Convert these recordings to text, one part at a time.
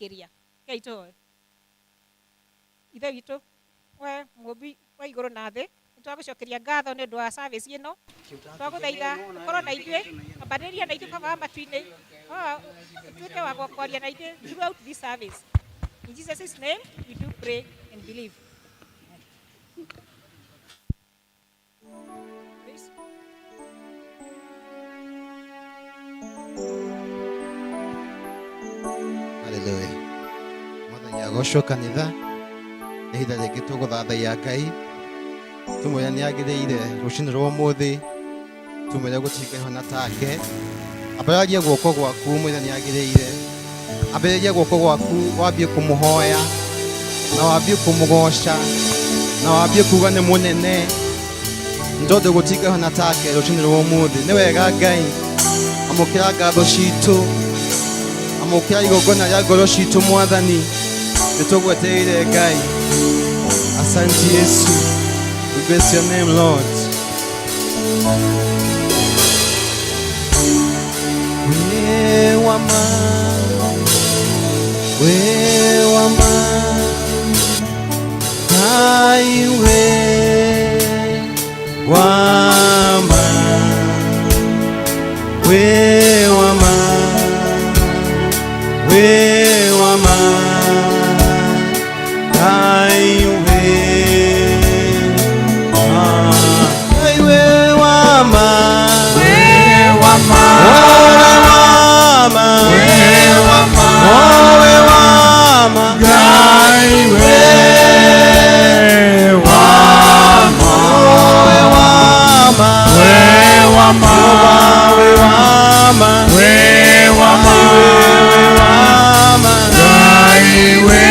Makĩria rekei tũhoe. Ithe witũ, we mũmbi wa igũrũ na thĩ, nĩ twagũcokeria ngatho nĩ ũndũ wa service ĩno. Twagũthaitha ũkorwo na ithuĩ, ambanĩria na ithuĩ Baba wa matu-inĩ, ũtuĩke wa kwaria na ithuĩ throughout this service. In Jesus' name we do pray and believe. Please. Haleluya. Mwathani agocwo kanitha. Nĩ ihinda rĩngĩ tũgũthathaiya Ngai. Tũmwĩre nĩ agĩrĩire rũcinĩ rwa ũmũthĩ. Tũmwĩre gũtirĩ Ngai ũhana take. Ambararia guoko gwaku mwĩre nĩ agĩrĩire. Ambĩrĩria guoko gwaku wambie kũmũhoya na wambie kũmũgoca na wambie kuga nĩ mũnene nĩ tondũ gũtirĩ Ngai ũhana take rũcinĩ rwa ũmũthĩ. Nĩ wega Ngai, amũkĩra ngatho citũ, amũkĩra igongona rĩa ngoro citũ Mwathani, nĩ tũgwetereire Ngai. Asante Yesu. We bless your name, Lord. We wama, we wama, Ngai we wama, we wama, we wama, Ngai we wama, Ngai we wama, We wama, we wama, we wama, we wama, Ngai we wama, we wama, we wama, we wama, we wama, we wama, Ngai we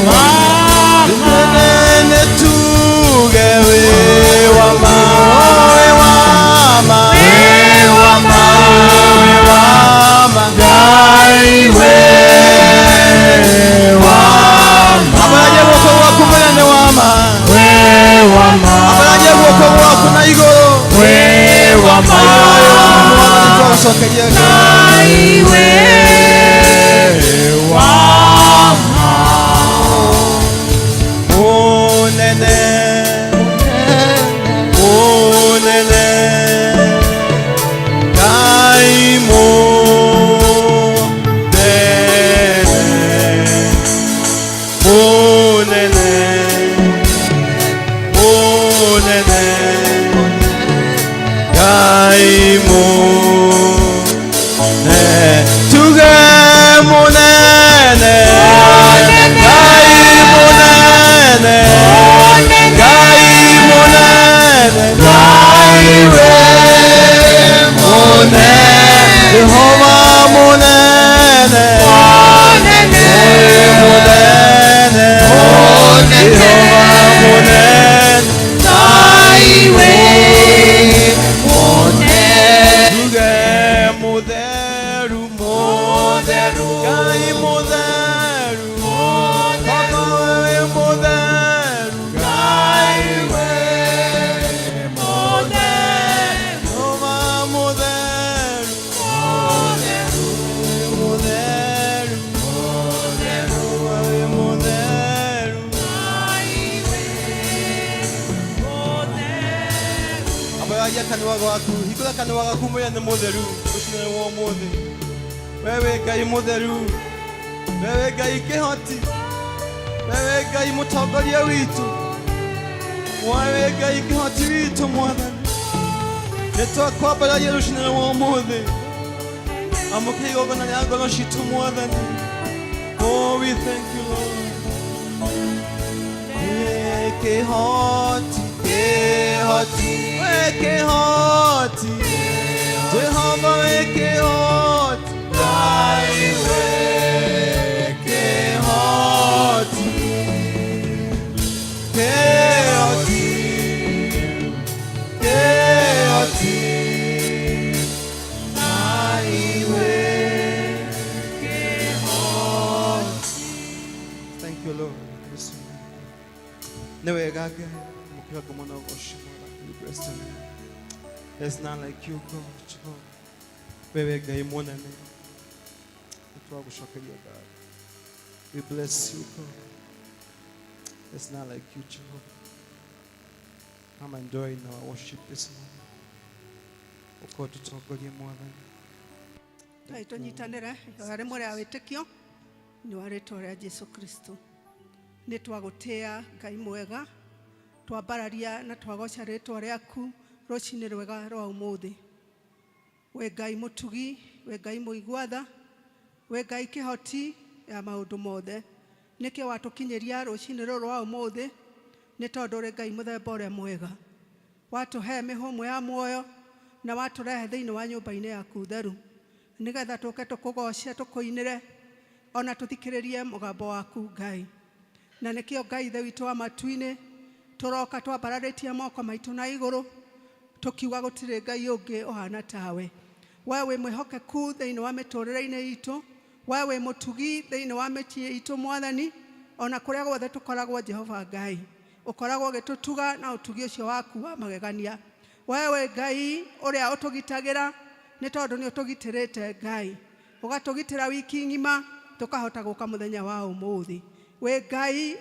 wama, Nene tuge we wama, we wama, we wama, we wama, Ngai we wama, Ambararia guoko gwaku mwene wama, we wama, ambararia guoko gwaku na igũrũ, we wama, Mwathani twagũcokeria ngatho. Ngai we wama. Munene, munene, Ngai munene, munene, munene, Ngai munene, tuge munene, Ngai munene, Ngai munene, Ngai we munene, Jehova munene, munene, Jehova munene, Ngai we munene, tuge mutheru, mutheru, Ngai mutheru, Baba we mutheru, Ngai we munene, Jehova mutheru, mutheru, Jehova we mutheru. Ambararia kanua gaku, hingũra kanua gaku mwĩre nĩ mũtheru rũcinĩ rwa ũmũthĩ. We wĩ Ngai mũtheru, we wĩ Ngai kĩhoti, we wĩ Ngai mũtongoria witũ, we wĩ Ngai kĩhoti witũ Mwathani. Nĩ twakwambararia rũcinĩ rwa ũmũthĩ, amũkĩra igongona rĩa ngoro citũ Mwathani. Oh, we thank you, Lord. Kĩhoti, kĩhoti, we kĩhoti, Jehova we kĩhoti, Ngai we kĩhoti, kĩhoti, kĩhoti, Ngai we kĩhoti. Thank you, Lord. Nĩ wega Ngai, mũkĩra ngumo na ũgoci Mwathani. We bless your name. There's none like you, God, Jehovah. Wewe Ngai mũnene. Twagũcokeria ngatho. We bless you, God. It's not like you, Jehovah. Come and join our worship this morning. Ũkorwo tũtongorie, Mwathani. Ngai, tũnyitanĩre harĩ mwĩrĩ wa wĩtĩkio nĩ wa rĩtwa rĩa Jesu Kristo. Nĩ twagũtĩa, Ngai mwega, twambararia na twagoca rĩtwa rĩaku rũcinĩ rwega rwa ũmũthĩ. Wĩ Ngai mũtugi, wĩ Ngai mũigua tha, wĩ Ngai kĩhoti ya maũndũ mothe. Nĩkĩo watũkinyĩria rũcinĩ rũrũ rwa ũmũthĩ, nĩ tondũ ũrĩ Ngai mũthemba ũrĩa mwega. Watũhe mĩhũmũ ya muoyo na watũrehe thĩinĩ wa nyũmba-inĩ yaku theru, nĩgetha tũke tũkũgoce, tũkũinĩre, ona tũthikĩrĩrie mũgambo waku, Ngai. Na nĩkĩo, Ngai Ithe witũ wa matu-inĩ, tũroka twambararĩtie moko maitũ na igũrũ, tũkiuga gũtirĩ Ngai ũngĩ ũhana tawe. We wĩ mwĩhokeku thĩinĩ wa mĩtũrĩre-inĩ itũ, we wĩ mũtugi thĩinĩ wa mĩciĩ itũ, Mwathani. Ona kũrĩa guothe tũkoragwo, Jehova Ngai, ũkoragwo ũgĩtũtuga na ũtugi ũcio waku wa magegania. We wĩ Ngai ũrĩa ũtũgitagĩra, nĩ tondũ nĩ ũtũgitĩrĩte, Ngai, ũgatũgitĩra wiki ng'ima, tũkahota gũka mũthenya wa ũmũthĩ. Wĩ Ngai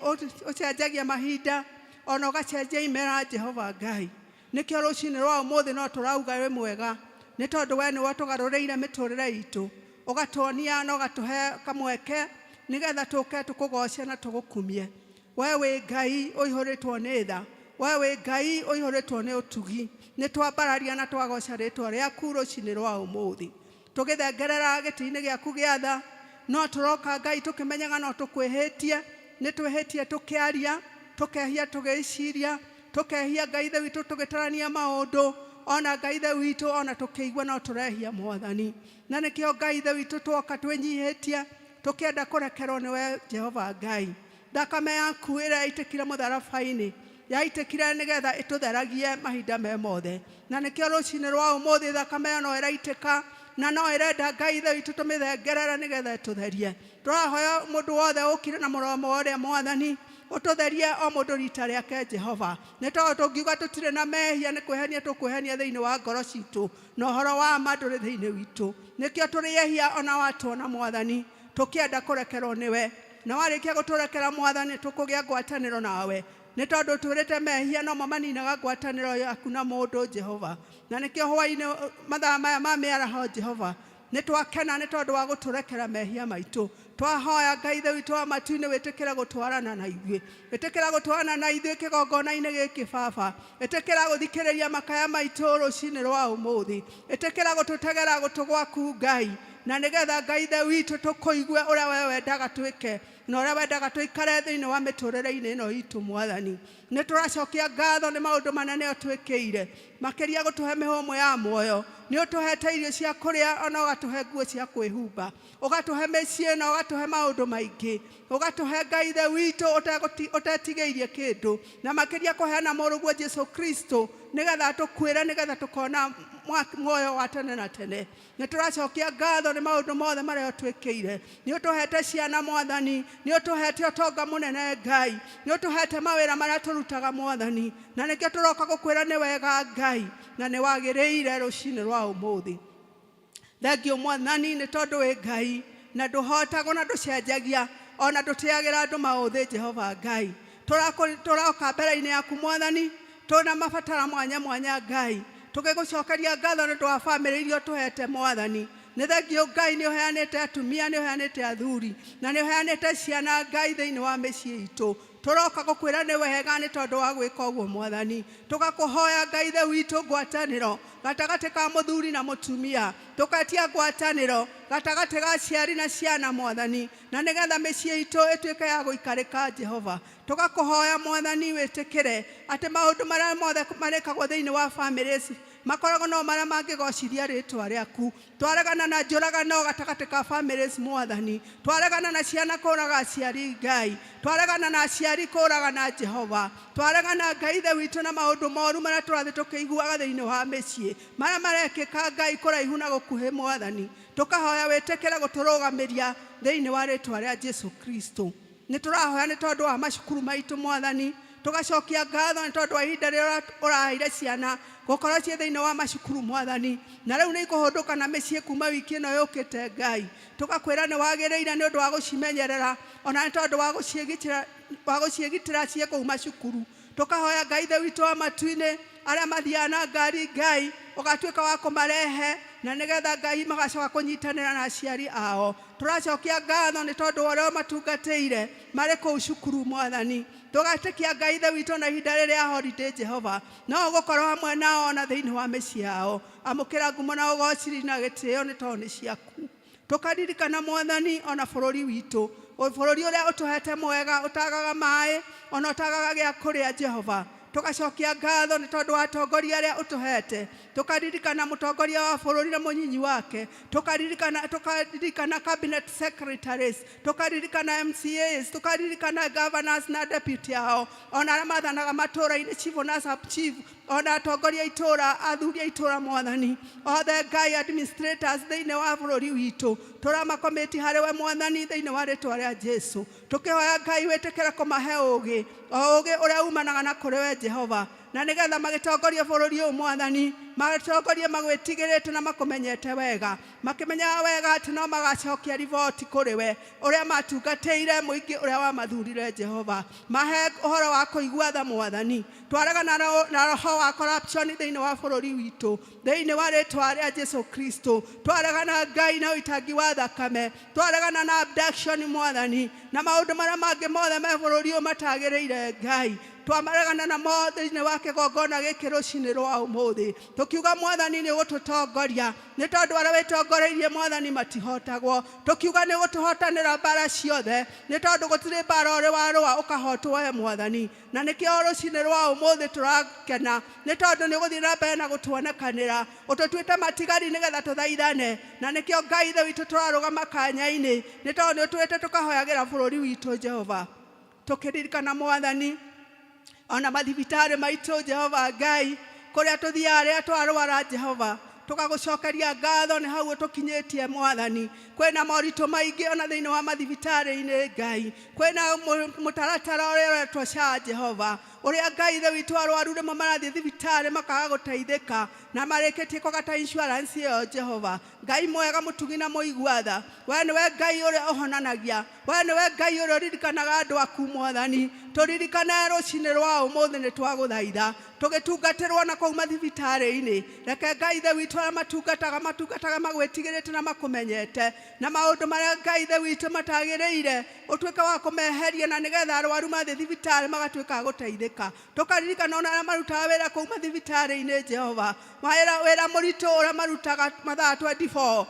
ũcenjagia mahinda, ona ũgacenjia imera, Jehova Ngai. Nĩkĩo rũcinĩ rwa ũmũthĩ no tũrauga wĩ mwega, nĩ tondũ we nĩwe ũtũgarũrĩire mĩtũrĩre itũ, ũgatuonia na ũgatũhe kamweke nĩgetha tũke tũkũgoce na tũgũkumie. We wĩ Ngai ũihũrĩtwo nĩ tha, we wĩ Ngai ũihũrĩtwo nĩ ũtugi. Nĩ twambararia na twagoca rĩtwa rĩaku rũcinĩ rwa ũmũthĩ. Tũgĩthengerera gĩtĩ-inĩ gĩaku gĩa tha, no tũroka, Ngai, tũkĩmenyaga no tũkwĩhĩtie. Nĩ twĩhĩtie tũkĩaria, tũkehia tũgĩciria, tũkehia, Ngai Ithe witũ, tũgĩtarania maũndũ, ona Ngai Ithe witũ, ona tũkĩigua no tũrehia, Mwathani. Na nĩkĩo, Ngai Ithe witũ, twoka twĩnyihĩtie, tũkĩenda kũrekerwo nĩwe, Jehova Ngai. Thakame yaku ĩrĩa yaitĩkire mũtharaba-inĩ yaitĩkire nĩgetha ĩtũtheragie mahinda me mothe. Na nĩkĩo rũcinĩ rwa ũmũthĩ thakame ĩyo no ĩraitĩka na no ĩrenda, Ngai Ithe witũ, tũmĩthengerere nĩgetha ĩtũtherie. Tũrahoya mũndũ wothe ũkire na mũromo ũrĩa, Mwathani, ũtũtherie o mũndũ rita rĩake, Jehova, nĩ tondũ tũngiuga tũtirĩ na mehia, nĩ kwĩhenia tũkwĩhenia thĩinĩ wa ngoro citũ, na ũhoro wa ma ndũrĩ thĩinĩ witũ. Nĩkĩo tũrĩ ehia ona watuona, Mwathani, tũkĩenda kũrekerwo nĩwe. Na warĩkia gũtũrekera, Mwathani, tũkũgĩa ngwatanĩro nawe, nĩ tondũ twĩrĩte mehia nomo maninaga ngwatanĩro yaku na mũndũ, Jehova. Na nĩkĩo hwaĩ-inĩ mathaa maya ma mĩaraho, Jehova, nĩ twakena nĩ tondũ wa gũtũrekera mehia maitũ. Twahoya, Ngai Ithe witũ wa matu-inĩ, wĩtĩkĩre gũtwarana na ithuĩ, ĩtĩkĩra gũtwarana na ithuĩ kĩgongona-inĩ gĩkĩ, Baba. Ĩtĩkĩra gũthikĩrĩria makaya maitũ rũcinĩ rwa ũmũthĩ. Ĩtĩkĩra gũtũtegera gũtũ gwaku, Ngai, na nĩgetha, Ngai Ithe witũ, tũkũigue ũrĩa we wendaga twĩke na ũrĩa wendaga tũikare thĩinĩ wa mĩtũrĩre-inĩ ĩno itũ. Mwathani, nĩ tũracokia ngatho nĩ maũndũ manene ũtwĩkĩire, makĩria gũtũhe mĩhũmũ ya muoyo. Nĩ ũtũhete irio cia kũrĩa, ona ũgatũhe nguo cia kwĩhumba, ũgatũhe mĩciĩ, na ũgatũhe maũndũ maingĩ, ũgatũhe, Ngai Ithe witũ, ũtetigĩirie kĩndũ, na makĩria kũheana mũrũguo Jesu Kristo nĩgetha atũkuĩre, nĩgetha tũkona muoyo wa tene na tene. Nĩ tũracokia ngatho nĩ maũndũ mothe marĩa ũtwĩkĩire. Nĩ ũtũhete ciana, Mwathani. Nĩ ũtũhete ũtonga mũnene, Ngai. Nĩ ũtũhete mawĩra marĩa tũrutaga, Mwathani. Na nĩkĩo tũroka gũkwĩra nĩ wega, Ngai, na nĩ wagĩrĩire rũcinĩ rwa ũmũthĩ. Thengiũ, Mwathani, nĩ tondũ wĩ Ngai na ndũhotagwo na ndũcenjagia, ona ndũtĩagĩra andũ maũthĩ, Jehova Ngai. Tũroka mbere-inĩ yaku, Mwathani, twĩna mabatara mwanya mwanya, Ngai, tũgĩgũcokeria ngatho nĩ ũndũ wa bamĩrĩ iria ũtũhete, Mwathani. Nĩ thengiũ, Ngai, nĩ ũheanĩte atumia, nĩ ũheanĩte athuri, na nĩ ũheanĩte ciana, Ngai, thĩinĩ wa mĩciĩ itũ. Tũroka gũkwĩra nĩ wega nĩ tondũ wa gwĩka ũguo, Mwathani. Tũgakũhoya, Ngai Ithe witũ, ngwatanĩro gatagatĩ ka mũthuri na mũtumia, tũketia ngwatanĩro gatagatĩ ga aciari na ciana, Mwathani, na nĩgetha mĩciĩ itũ ĩtuĩke ya gũikarĩka, Jehova. Tũgakũhoya, Mwathani, wĩtĩkĩre atĩ maũndũ marĩa mothe marĩkagwo thĩinĩ wa bamĩrĩ makoragwo no marĩa mangĩgocithia rĩtwa rĩaku. Twaregana na njũragano gatagatĩ ka families, Mwathani. Twaregana na ciana kũraga aciari, Ngai. Twaregana na aciari kũragana, Jehova. Twaregana, Ngai Ithe witũ, na maũndũ moru marĩa tũrathiĩ tũkĩiguaga thĩinĩ wa mĩciĩ, marĩa marekĩka, Ngai, kũraihu na gũkuhĩ, Mwathani. Tũkahoya wĩtĩkĩre gũtũrũgamĩria thĩinĩ wa rĩtwa rĩa Jesu Kristo. Nĩ tũrahoya nĩ tondũ wa macukuru maitũ, Mwathani. Tũgacokia ngatho nĩ tondũ wa ihinda rĩrĩa ũraheire ciana gũkorwo ciĩ thĩinĩ wa macukuru Mwathani, na rĩu nĩ ikũhũndũka na mĩciĩ kuma wiki ĩno yũkĩte Ngai. Tũgakwĩra nĩ wagĩrĩire nĩ ũndũ wa gũcimenyerera, ona nĩ tondũ wa gũciĩgitĩra ciĩ kũu macukuru. Tũkahoya Ngai Ithe witũ wa matu-inĩ, arĩa mathiaga na ngari Ngai ũgatuĩka wa kũmarehe, na nĩgetha Ngai magacoka kũnyitanĩra na aciari ao. Tũracokia ngatho nĩ tondũ wa ũrĩa ũmatungatĩire marĩ kũu cukuru Mwathani. Tũgatĩkia Ngai Ithe witũ na ihinda rĩrĩa holiday Jehova, no ũgũkorwo hamwe nao na thĩinĩ wa mĩciĩ yao. Amũkĩra ngumo na ũgociri na gĩtĩo nĩ tondũ nĩ ciaku. Tũkaririkana Mwathani ona bũrũri witũ, bũrũri ũrĩa ũtũhete mwega, ũtagaga maĩ ona ũtagaga gĩa kũrĩa Jehova. Tũgacokia ngatho nĩ tondũ wa atongoria arĩa ũtũhete. Tũkaririkana mũtongoria wa bũrũri na mũnyinyi wake, tũkaririkana cabinet secretaries, tũkaririkana MCAs, tũkaririkana governors na deputy ao, ona arĩa mathanaga matũũra-inĩ, chief na sub chief, ona atongoria a itũũra, athuri a itũũra Mwathani, othe Ngai administrators thĩinĩ wa bũrũri witũ, tũramakomĩti harĩ we Mwathani thĩinĩ wa rĩtwa rĩa Jesu. Tũkĩhoya Ngai wĩtĩkĩre kũmahe ũũgĩ, o ũũgĩ ũrĩa umanaga na kũrĩ we Jehova, na nĩgetha magĩtongorie bũrũri ũyũ Mwathani, magĩtongorie magwĩtigĩrĩte na makũmenyete wega, makĩmenyaga wega atĩ no magacokia riboti kũrĩ we ũrĩa matungatĩire mũingĩ ũrĩa wamathurire Jehova. Mahe ũhoro wa kũigua tha Mwathani. Twaregana na roho wa corruption thĩinĩ wa bũrũri witũ, thĩinĩ wa rĩtwa rĩa Jesu Kristo. Twaregana Ngai na ũitangi wa thakame, twaregana na abduction Mwathani, na maũndũ marĩa mangĩ mothe me bũrũri ũyũ matagĩrĩire Ngai. Twamaregana namo thĩinĩ wa kĩgongona gĩkĩ rũcinĩ rwa ũmũthĩ, tũkiuga Mwathani nĩ ũgũtũtongoria, nĩ tondũ arĩa wĩtongoreirie Mwathani matihotagwo. Tũkiuga nĩ ũgũtũhotanĩra mbara ciothe, nĩ tondũ gũtirĩ mbara ũrĩ warũa ũkahotwo we Mwathani. Na nĩkĩo rũcinĩ rwa ũmũthĩ tũrakena, nĩ tondũ nĩ ũgũthiĩ na mbere na gũtuonekanĩra, ũtũtuĩte matigari nĩgetha tũthaithane. Na nĩkĩo Ngai Ithe witũ tũrarũgama kanya-inĩ, nĩ tondũ nĩ ũtwĩrĩte tũkahoyagĩra bũrũri witũ Jehova. Tũkĩririkana Mwathani ona mathibitarĩ maitũ Jehova Ngai, kũrĩa tũthiaga rĩrĩa twarwara Jehova, tũgagũcokeria ngatho nĩ hau ũtũkinyĩtie Mwathani. Kwĩna moritũ maingĩ ona thĩinĩ wa mathibitarĩ-inĩ Ngai, kwĩna mũtaratara ũrĩa ũretwo SHA Jehova, ũrĩa Ngai Ithe witũ arwaru rĩmwe marathiĩ thibitarĩ makaga gũteithĩka na marĩkĩtie kũgata insurance ĩyo Jehova. Ngai mwega mũtugi na mũigua tha, we nĩwe Ngai ũrĩa ũhonanagia, we nĩwe Ngai ũrĩa ũririkanaga andũ aku Mwathani. Tũririkane rũcinĩ rwa ũmũthĩ nĩ twagũthaitha, tũgĩtungatĩrwo na kũu mathibitarĩ-inĩ. Reke Ngai Ithe witũ arĩa matungataga matungataga magwĩtigĩrĩte na makũmenyete, na maũndũ marĩa Ngai Ithe witũ matagĩrĩire ũtuĩke wa kũmeheria, na nĩgetha arwaru mathiĩ thibitarĩ magatuĩka a gũteithĩka. Tũkaririkana ona arĩa marutaga wĩra kũu mathibitarĩ-inĩ Jehova, wĩra mũritũ ũrĩa marutaga mathaa 24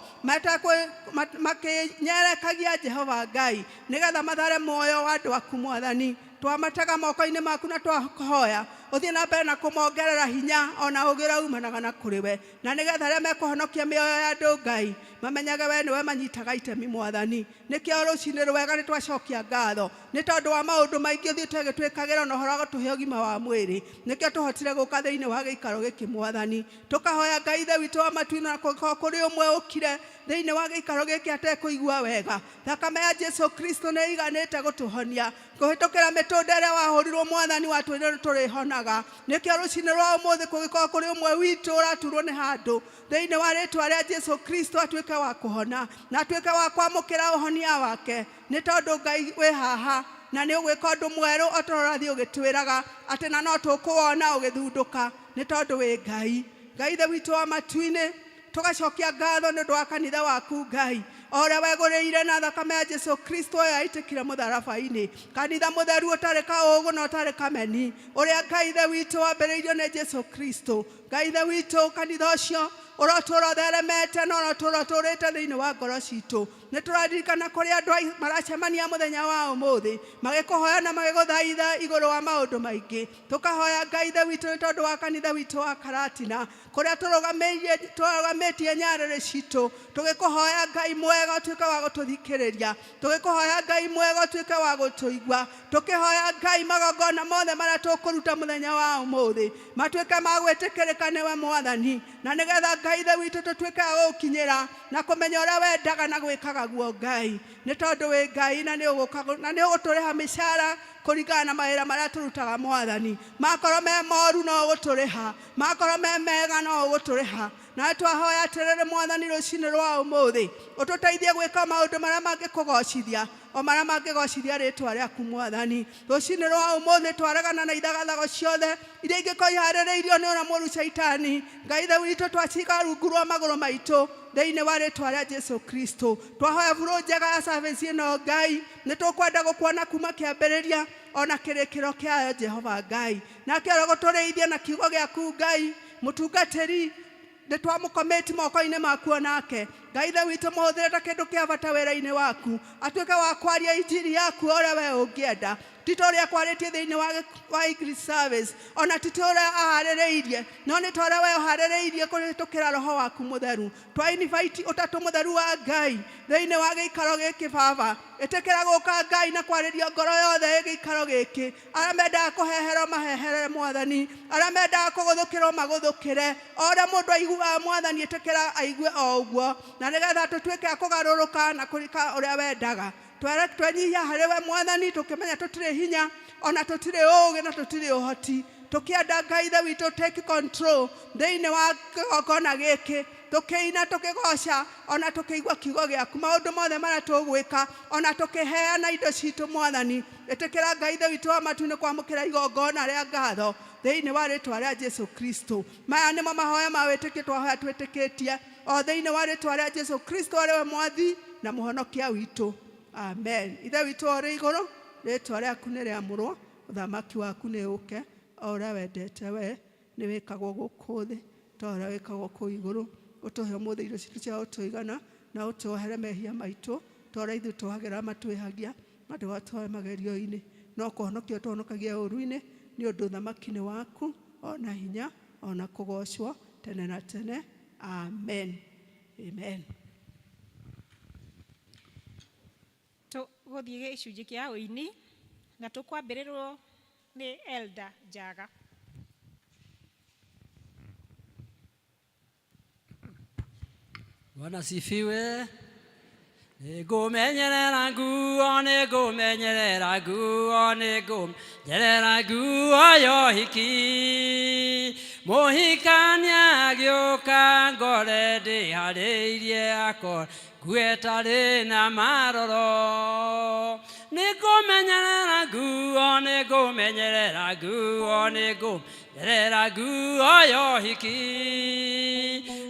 makĩnyerekagia Jehova Ngai, nĩgetha mathare muoyo wa andũ aku Mwathani. Twamatega moko-inĩ maku na twahoya ũthiĩ na mbere na kũmongerera hinya ona ũũgĩ ũrĩa umanaga na kũrĩ we, na nĩgetha arĩa mekũhonokia mĩoyo ya andũ Ngai mamenyage we nĩwe manyitaga itemi Mwathani. Nĩkĩo rũcinĩ rwega nĩ twacokia ngatho nĩ tondũ wa maũndũ maingĩ ũthiĩte ũgĩtwĩkagĩra ona ũhoro wa gũtũhe ũgima wa mwĩrĩ. Nĩkĩo tũhotire gũka thĩinĩ wa gĩikaro gĩkĩ Mwathani. Tũkahoya Ngai Ithe witũ wa matu-inĩ, na kũngĩkorwo kũrĩ ũmwe ũkire thĩinĩ wa gĩikaro gĩkĩ atekũigua wega, thakame ya Jesu Kristo nĩ ĩiganĩte gũtũhonia kũhĩtũkĩra mĩtũnda ĩrĩa wahũrirwo Mwathani watwĩrire nĩ tũrĩhonaga. Nĩkĩo rũcinĩ rwa ũmũthĩ kũngĩkorwo kũrĩ ũmwe witũ ũraturwo nĩ handũ, thĩinĩ wa rĩtwa rĩa Jesu Kristo atuĩke wa kũhona na atuĩke wa kwamũkĩra ũhonia wake, nĩ tondũ Ngai wĩ haha na nĩ ũgwĩka ũndũ mwerũ o ta ũrĩa ũrathiĩ ũgĩtwĩraga atĩ na no tũkũwona ũgĩthundũka, nĩ tondũ wĩ Ngai. Ngai Ithe witũ wa matu-inĩ, tũgacokia ngatho nĩ ũndũ wa kanitha waku Ngai, o ũrĩa wegũrĩire na thakame ya Jesu Kristo ĩyo yaitĩkire mũtharaba-inĩ, kanitha mũtheru ũtarĩ kaũgũ na ũtarĩ kameni, ũrĩa Ngai Ithe witũ wambĩrĩirio nĩ Jesu Kristo. Ngai Ithe witũ, kanitha ũcio ũrotũũra ũtheremete na ũrotũũra ũtũũrĩte thĩinĩ wa ngoro citũ. Nĩ tũraririkana kũrĩa andũ maracemania mũthenya wa ũmũthĩ magĩkũhoya na magĩgũthaitha igũrũ wa maũndũ maingĩ. Tũkahoya Ngai Ithe witũ nĩ tondũ wa kanitha witũ wa Karatina, kũrĩa tũrũgamĩtie nyarĩrĩ citũ, tũgĩkũhoya Ngai mwega ũtuĩke wa gũtũthikĩrĩria, tũgĩkũhoya Ngai mwega ũtuĩke wa gũtũigua, tũkĩhoya Ngai magongona mothe marĩa tũkũruta mũthenya wa ũmũthĩ matuĩke ma gwĩtĩkĩrĩka nĩwe Mwathani, na nĩgetha Ngai Ithe witũ tũtuĩke a gũgũkinyĩra na kũmenya ũrĩa wendaga na gwĩkaga guo Ngai, nĩ tondũ wĩ Ngai na nĩ ũgũtũrĩha mĩcara. Kũringana na mawĩra marĩa tũrutaga, Mwathani, makorwo me moru no ũgũtũrĩha, makorwo me mega no ũgũtũrĩha. Na twahoya atĩrĩrĩ, Mwathani, rũcinĩ rwa ũmũthĩ ũtũteithie gwĩka maũndũ marĩa mangĩkũgocithia, o marĩa mangĩgocithia rĩtwa rĩaku. Mwathani, rũcinĩ rwa ũmũthĩ twaregana na ithagathago ciothe iria ingĩkorwo iharĩrĩirio nĩ ũrĩa mũũru Caitani. Ngai Ithe witũ, twaciga rungu rwa magũrũ maitũ thĩinĩ wa rĩtwa rĩa Jesu Kristo. Twahoya burũ njega ya service ĩno. Ngai, nĩ tũkwenda gũkuona kuma kĩambĩrĩria ona kĩrĩkĩro kĩayo. Jehova Ngai, nake ũrĩa gũtũrĩithia na kiugo gĩaku, Ngai, mũtungatĩri nĩ twamũkomĩti moko-inĩ maku. Onake, Ngai Ithe witũ, mũhũthĩre ta kĩndũ kĩa bata wĩra-inĩ waku, atuĩke wa kwaria injiri yaku o ũrĩa we ũngĩenda, ti ta ũrĩa kwarĩtie thĩinĩ wa English service, ona ti ta ũrĩa aharĩrĩirie, no nĩ ta ũrĩa we ũharĩrĩirie kũhĩtũkĩra Roho waku Mũtheru. Twa invite Ũtatũ Mũtheru wa Ngai thĩinĩ wa gĩikaro gĩkĩ. Baba, ĩtĩkĩra gũka, Ngai, na kwarĩria ngoro yothe ĩ gĩikaro gĩkĩ. Arĩa mendaga kũheherwo maheherere, Mwathani. Arĩa mendaga kũgũthũkĩrwo magũthũkĩre. O ũrĩa mũndũ aiguaga, Mwathani, ĩtĩkĩra aigue o ũguo, na nĩgetha tũtuĩke a kũgarũrũka na kũrika ũrĩa wendaga. Twenyihia harĩ we, Mwathani, tũkĩmenya tũtirĩ hinya, ona tũtirĩ ũũgĩ, na tũtirĩ ũhoti. Tũkĩenda, Ngai Ithe witũ, take control thĩinĩ wa kĩgongona gĩkĩ, tũkĩina, tũkĩgoca, ona tũkĩigua kiugo gĩaku, maũndũ mothe marĩa tũgwĩka, ona tũkĩheana indo citũ. Mwathani, ĩtĩkĩra, Ngai Ithe witũ wa matu-inĩ, kwamũkĩra igongona rĩa ngatho thĩinĩ wa rĩtwa rĩa Jesu Kristo. Maya nĩmo mahoya ma wĩtĩkio twahoya twĩtĩkĩtie o thĩinĩ wa rĩtwa rĩa Jesu Kristo, arĩ we Mwathi na Mũhonokia witũ. Amen. Ithe witũ ũrĩ igũrũ, rĩtwa rĩaku nĩ rĩamũrwo, ũthamaki waku nĩ ũke, o ũrĩa wendete we nĩ wĩkagwo gũkũ thĩ ta ũrĩa wĩkagwo kũu igũrũ. Ũtũhe ũmũthĩ irio citũ cia gũtũigana, na ũtuohere mehia maitũ ta ũrĩa ithuĩ tuohagĩra matwĩhagia, na ndũgatware magerio-inĩ, no kũhonokia ũtũhonokagia ũũru-inĩ, nĩ ũndũ ũthamaki nĩ waku, ona hinya, ona kũgocwo tene na tene. Amen, amen. Tũgũthiĩ gĩcunjĩ kĩa ũini na tũkwambĩrĩrwo nĩ Elder Njaga. Bwana sifiwe. Nĩngũmenyerera nguo, nĩngũmenyerera nguo, nĩngũmenyerera nguo ya ũhiki. Mũhikania agĩũka ngore ndĩharĩirie, akore nguo ĩtarĩ na maroro. Nĩngũmenyerera nguo, nĩngũmenyerera nguo, nĩngũmenyerera nguo ya ũhiki.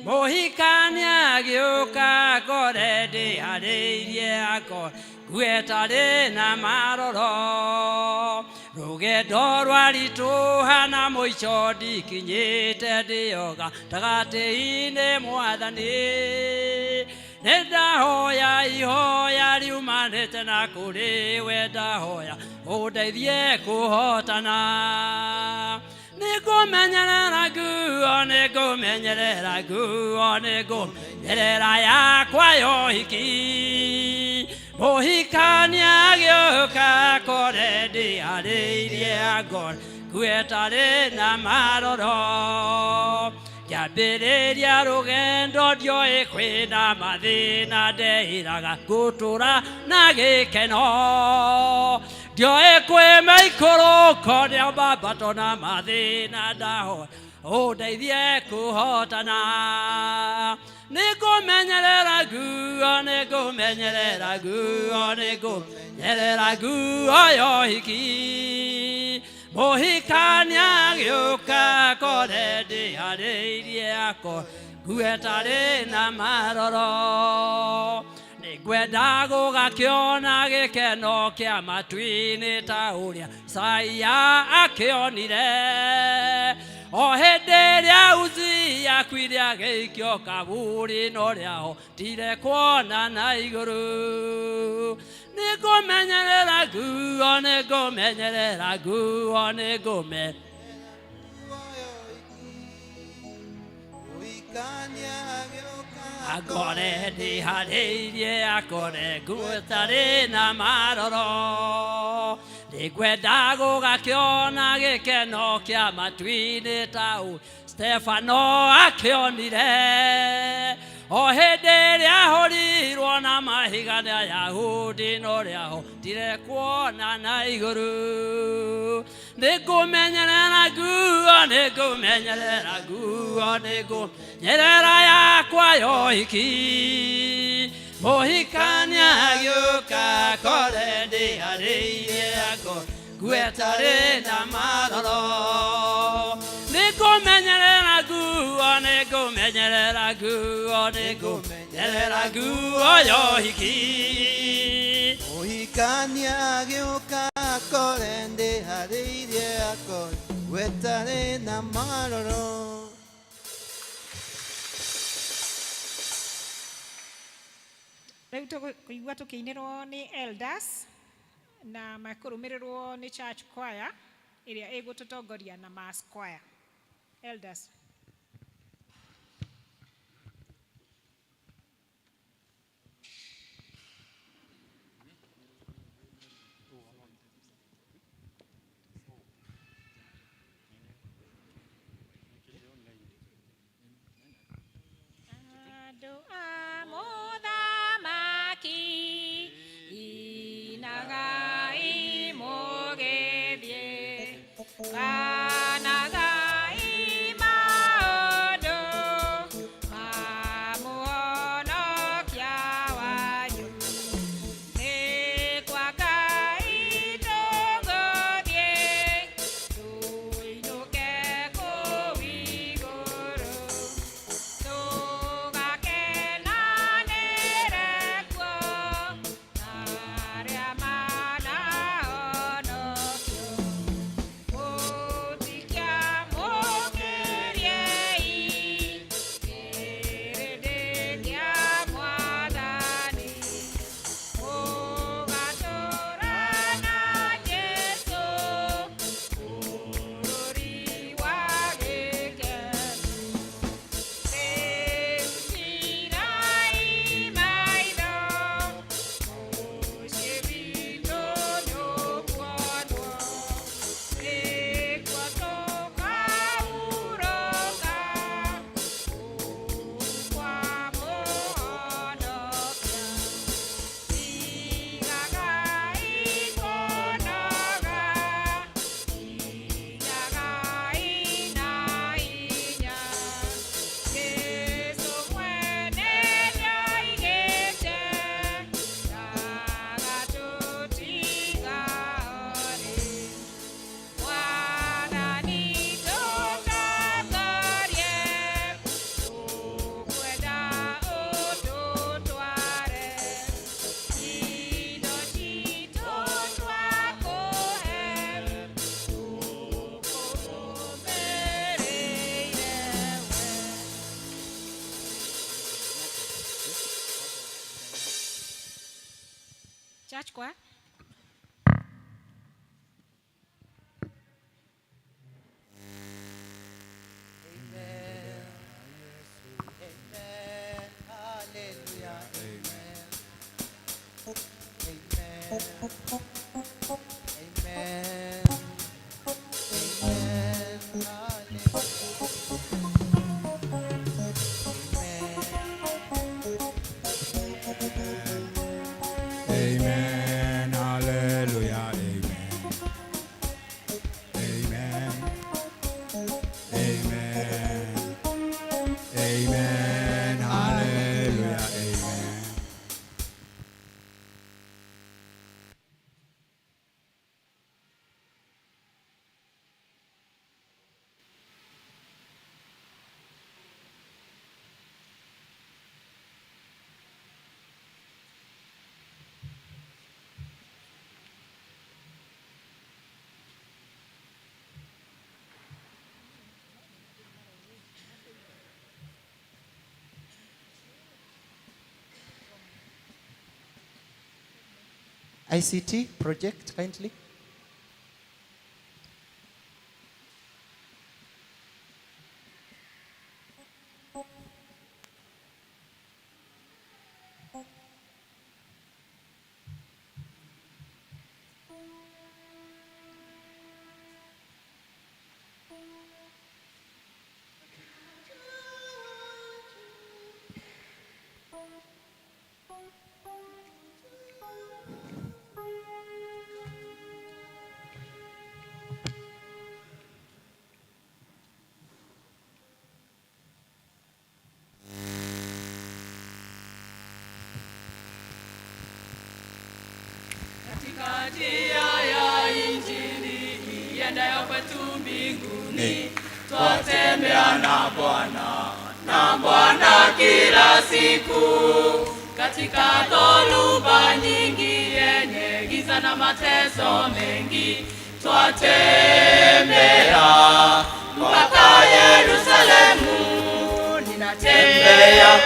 Mũhikania agĩũka ngore ndĩharĩirie, akore nguo ĩtarĩ na maroro. Rũgendo rwaritũha na mũico ndikinyĩte, ndĩyoga gatagatĩ-inĩ. Mwathani, nĩ ndahoya ihoya riumanĩte na kũrĩ we, ndahoya ũndeithie kũhotana. Nĩngũmenyerera nguo, nĩngũmenyerera nguo, nĩngũmenyerera yakwa ya ũhiki. Mũhikania agĩũka kore ndĩharĩirie, ngore nguo ĩtarĩ na maroro. Ngĩambĩrĩria rũgendo ndioĩ kwĩna mathĩna, ndeĩraga ngũtũra na gĩkeno. Ndioĩ kwĩ maikũrũko nĩa mambato na mathĩna, ndahoya ũndeithie kũhotana. Nĩngũmenyerera nguo, nĩngũmenyerera nguo, nĩngũmenyerera nguo ya ũhiki. Mũhikania agĩũka kore ndĩharĩirie, akore nguo ĩtarĩ na maroro. Nĩngwenda gũgakĩona gĩkeno kĩa matu-inĩ ta ũrĩa Isaia akĩonire, o hĩndĩ ĩrĩa Uzia akuire agĩikio kaburi, no rĩahotire kuona na igũrũ. Nĩngũmenyerera nguo, nĩngũmenyerera nguo, nĩngũme akore ndĩharĩirie, akore nguo ĩtarĩ na maroro. Nĩngwenda gũgakĩona gĩkeno kĩa matu-inĩ ta ũ Stefano akĩonire, O hĩndĩ ĩrĩa ahũrirwo na mahiga nĩ Ayahudi no rĩahotire kuona na igũrũ. Nĩngũmenyerera nguo, nĩngũmenyerera nguo, nĩngũmenyerera yakwa yoiki. Mũhikania agĩũka kore ndĩharĩirie akore nguo ĩtarĩ na maroro. Nĩngũmenyerera nguo, nĩngũmenyerera nguo, nĩngũmenyerera nguo yoiki. Mũhikania agĩũka akore ndĩharĩirie akore nguo ĩtarĩ na maroro. Rĩu tũkũigua tũkĩinĩrwo nĩ elders na makũrũmĩrĩrwo nĩ church choir ĩrĩa ĩgũtũtongoria na mass choir. Elders. Andũ a mũthamaki inagai mũgĩthiĩ, ganagai maũndũ ma mũhonokia wanyu. Nĩ kwa Ngai tũgũthiĩ, tũinũke kũu igũrũ. Tũgakenanĩre kuo na arĩa manahonokio. Mũtikiamũkĩriei kĩrĩndĩ kĩa Mwathani. Mũgatũũra na Jesũ bũrũri wa gĩkeno. Rĩu tiirai maitho, mũciĩ witũ nĩũkuonwo. Nĩkuo tũkahurũka kũu kwa Mũhonokia. Tigagai kũnoga, kinyagai na hinya. Jesũ mwene nĩoigĩte ndagatũtiga o rĩ. Mwathani tũtongorie, tũkwenda ũtũtware. Indo citũ twakũhe, tũkũrũmĩrĩire we. Church choir. Amen. Amen. Hallelujah. Amen. Amen. Amen. Amen. Hallelujah. Amen. Amen. Hallelujah. Amen. Amen. Amen. Amen. Hallelujah. Amen. ICT project, kindly. Katika njia ya Injili iendayo kwetu mbinguni, twatembea na Bwana, na Bwana kila siku, katika dhoruba nyingi yenye giza na mateso mengi, twatembea mpaka Yerusalemu. Ninatembea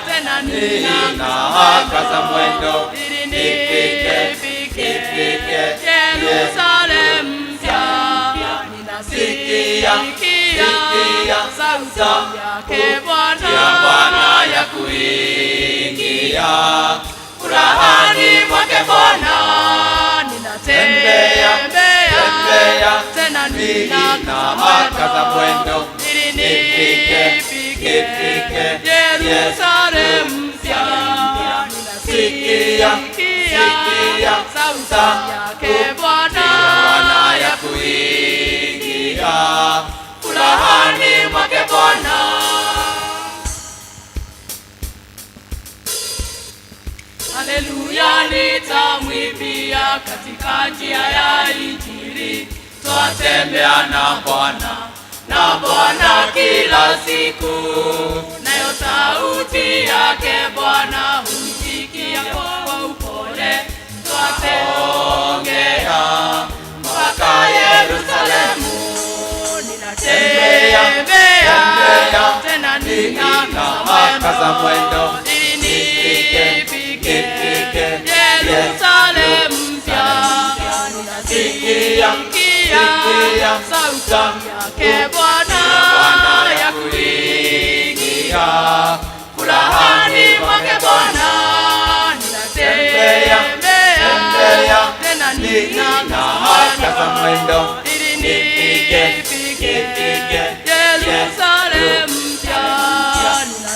tena Ninakaza mwendo ili nifike, nifike nifike Yerusalemu mpya. Sikia, Ninasikia sikia sauti yake ya Bwana Bwana ya kuingia furahani mwake Bwana. Tembea, Ninatembea tembea, tena ninakaza mwendo ili nifike, nifike nifike Yerusalemu mpya. Sikia, Ninasikia sikia sauti yake Bwana Bwana ya kuingia furahani mwake Bwana. Haleluya, nitamwimbia katika njia ya Injili. Twatembea na Bwana, na Bwana kila siku, nayo sauti yake Bwana huisikia kwa upole. Twatembea mpaka Yerusalemu, Tembea, ninatembea tembea, tena ninakaza mwendo ili nifike, nifike nifike Yerusalemu mpya. Sikia, Ninasikia sikia sauti yake Bwana Bwana ya ya kuingia kuingia furahani mwake Bwana. Tembea, Ninatembea tembea, tena ninakaza mwendo ili nifike, nifike nifike Yerusalemu mpya.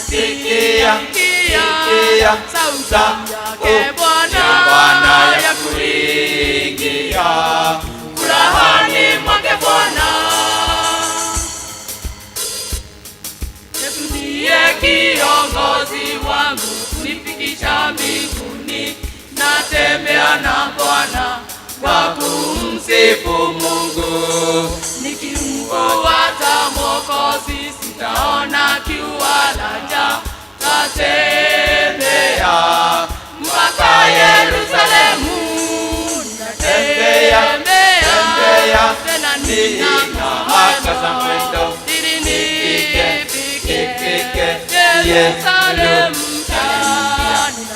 Sikia, Ninasikia sikia sauti yake Bwana Bwana ya ya kuingia furahani mwake Bwana. Yesu ndiye kiongozi wangu kunifikisha mbinguni. Natembea na Bwana kwa kumsifu Mungu, nikimfuata Mwokozi sitaona kiu wala njaa. Tatembea mpaka Yerusalemu, Tembea, natembea tembea, tena ninakaza mwendo ili nifike, nifike nifike Yerusalemu mpya.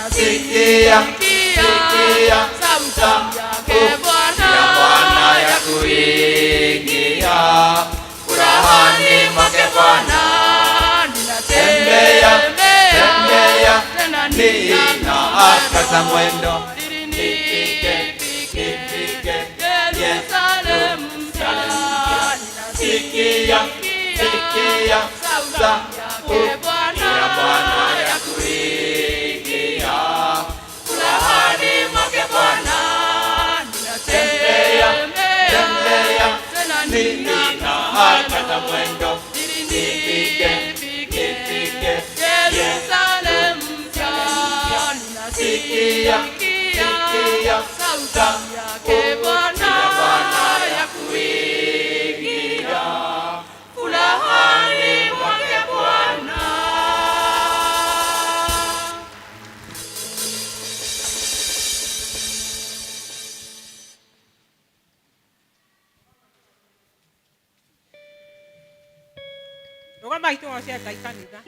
Sikia, Ninasikia sikia sauti yake Bwana ya Bwana ya kuingia furahani mwake Bwana. Tembea, Ninatembea tembea, tena ninakaza mwendo ili nifike, nifike nifike Yerusalemu mpya. Sikia, sikia sauti yake Bwana ya Bwana ya kuingia furahani mwake Bwana. Tembea, Ninatembea tembea, tena ninakaza mwendo ili nifike, nifike nifike Yerusalemu mpya. Sikia, Ninasikia sikia sauti yake Bwana ya Bwana ya kuingia furahani mwake Bwana. Rũgama itũgoce Ngai kanitha.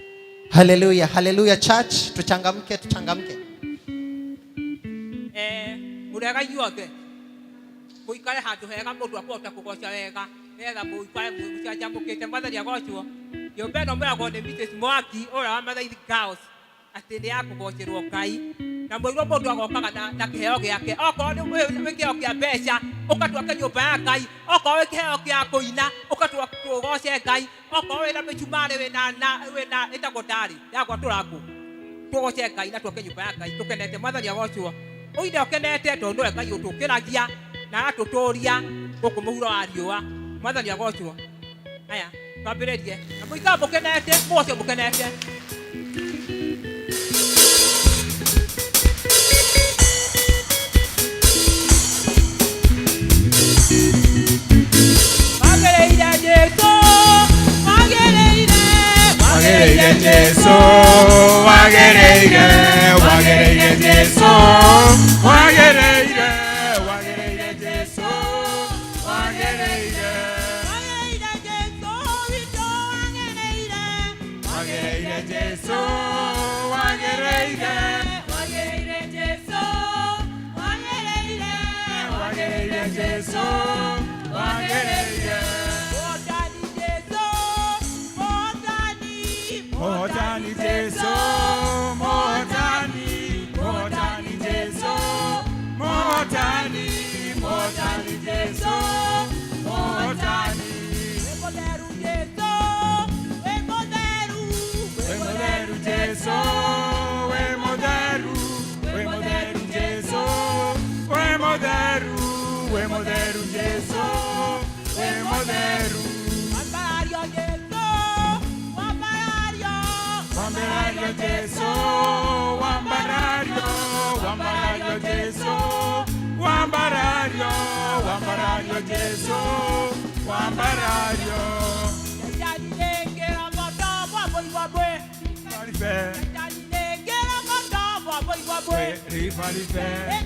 Haleluya, haleluya church, tuchangamke, tuchangamke. Mũrega inyuothe mũikare handũ hega mũndũ akũhota kũgoca wega nĩgetha mũikare mũcanjamũkĩte. Mwathani agocwo. Nyũmba ĩno mwĩragwo nĩ Mrs. Mwangi ũrĩa wa Mathaithi Girls atĩ nĩ ya kũgocerwo Ngai, na mwĩrwo mũndũ agokaga na kĩheo gĩake. Okorwo nĩ wĩ kĩheo kĩa mbeca, ũgatwake nyũmba ya Ngai. Okorwo wĩ kĩheo kĩa kũina, ũgatwa tũgoce Ngai. Okorwo wĩna mĩcumarĩ, wĩna ĩtagwo ndarĩ ya gwatũra ngũ, tũgoce Ngai na twake nyũmba ya Ngai tũkenete. Mwathani agocwo. Ũine ũkenete tondũ nĩwe Ngai ũtũkĩragia na agatũtũria gũkũ mũhuro wa riũa. Mwathani agocwo. Aya, twambĩrĩrie na mũikare mũkenete, mũgoce mũkenete. Jesu, wagĩrĩire, wagĩrĩire Jesu, wagĩrĩire, wagĩrĩire Jesu, wagĩrĩire, wagĩrĩire Jesu, wagĩrĩire, wagĩrĩire Jesu, wagĩrĩire. Motani Jesu, Motani, Motani Jesu, Motani, Motani Jesu, Motani. We moderu Jesu, we moderu, we moderu Jesu, we moderu, we moderu Jesu, we moderu. Wambarario Jesu, wambarario, wambarario Jesu, wambarario, wambarario Jesu, wambarario. Rifa rifa rifa.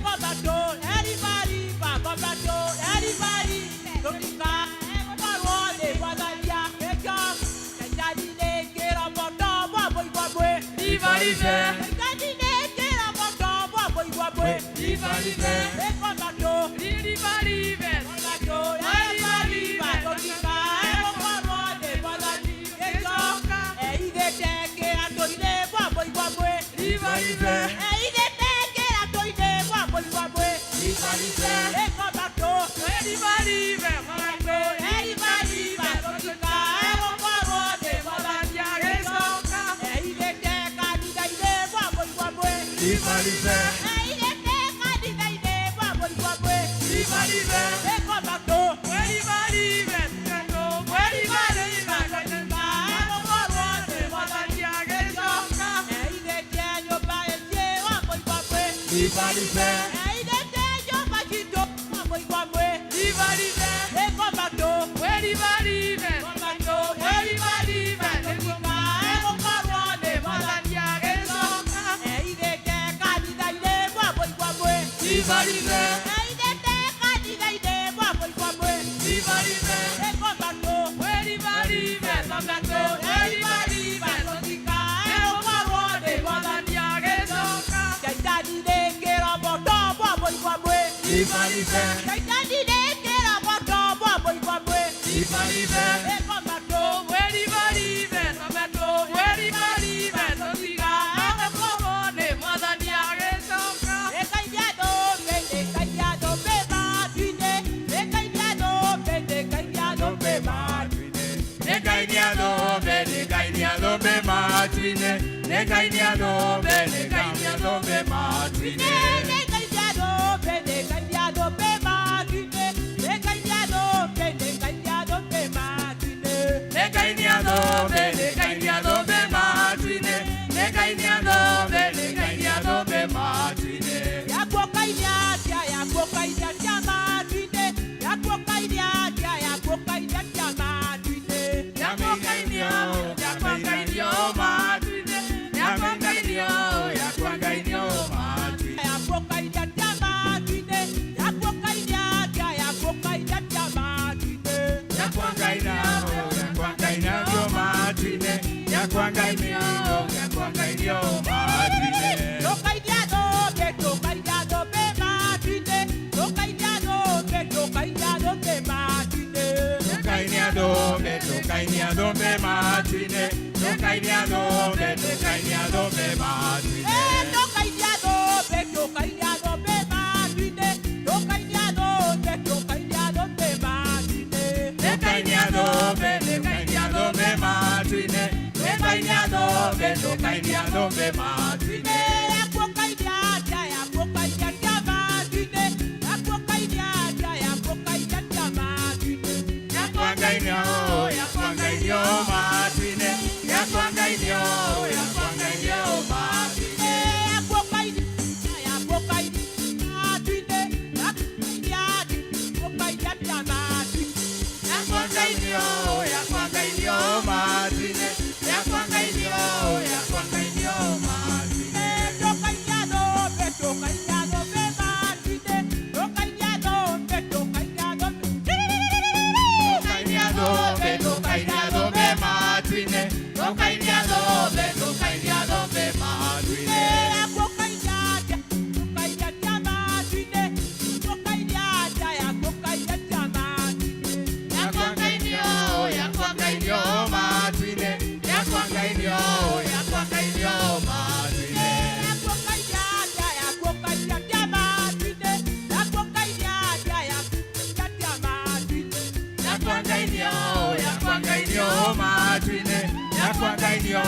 Yakwa Ngai nĩo,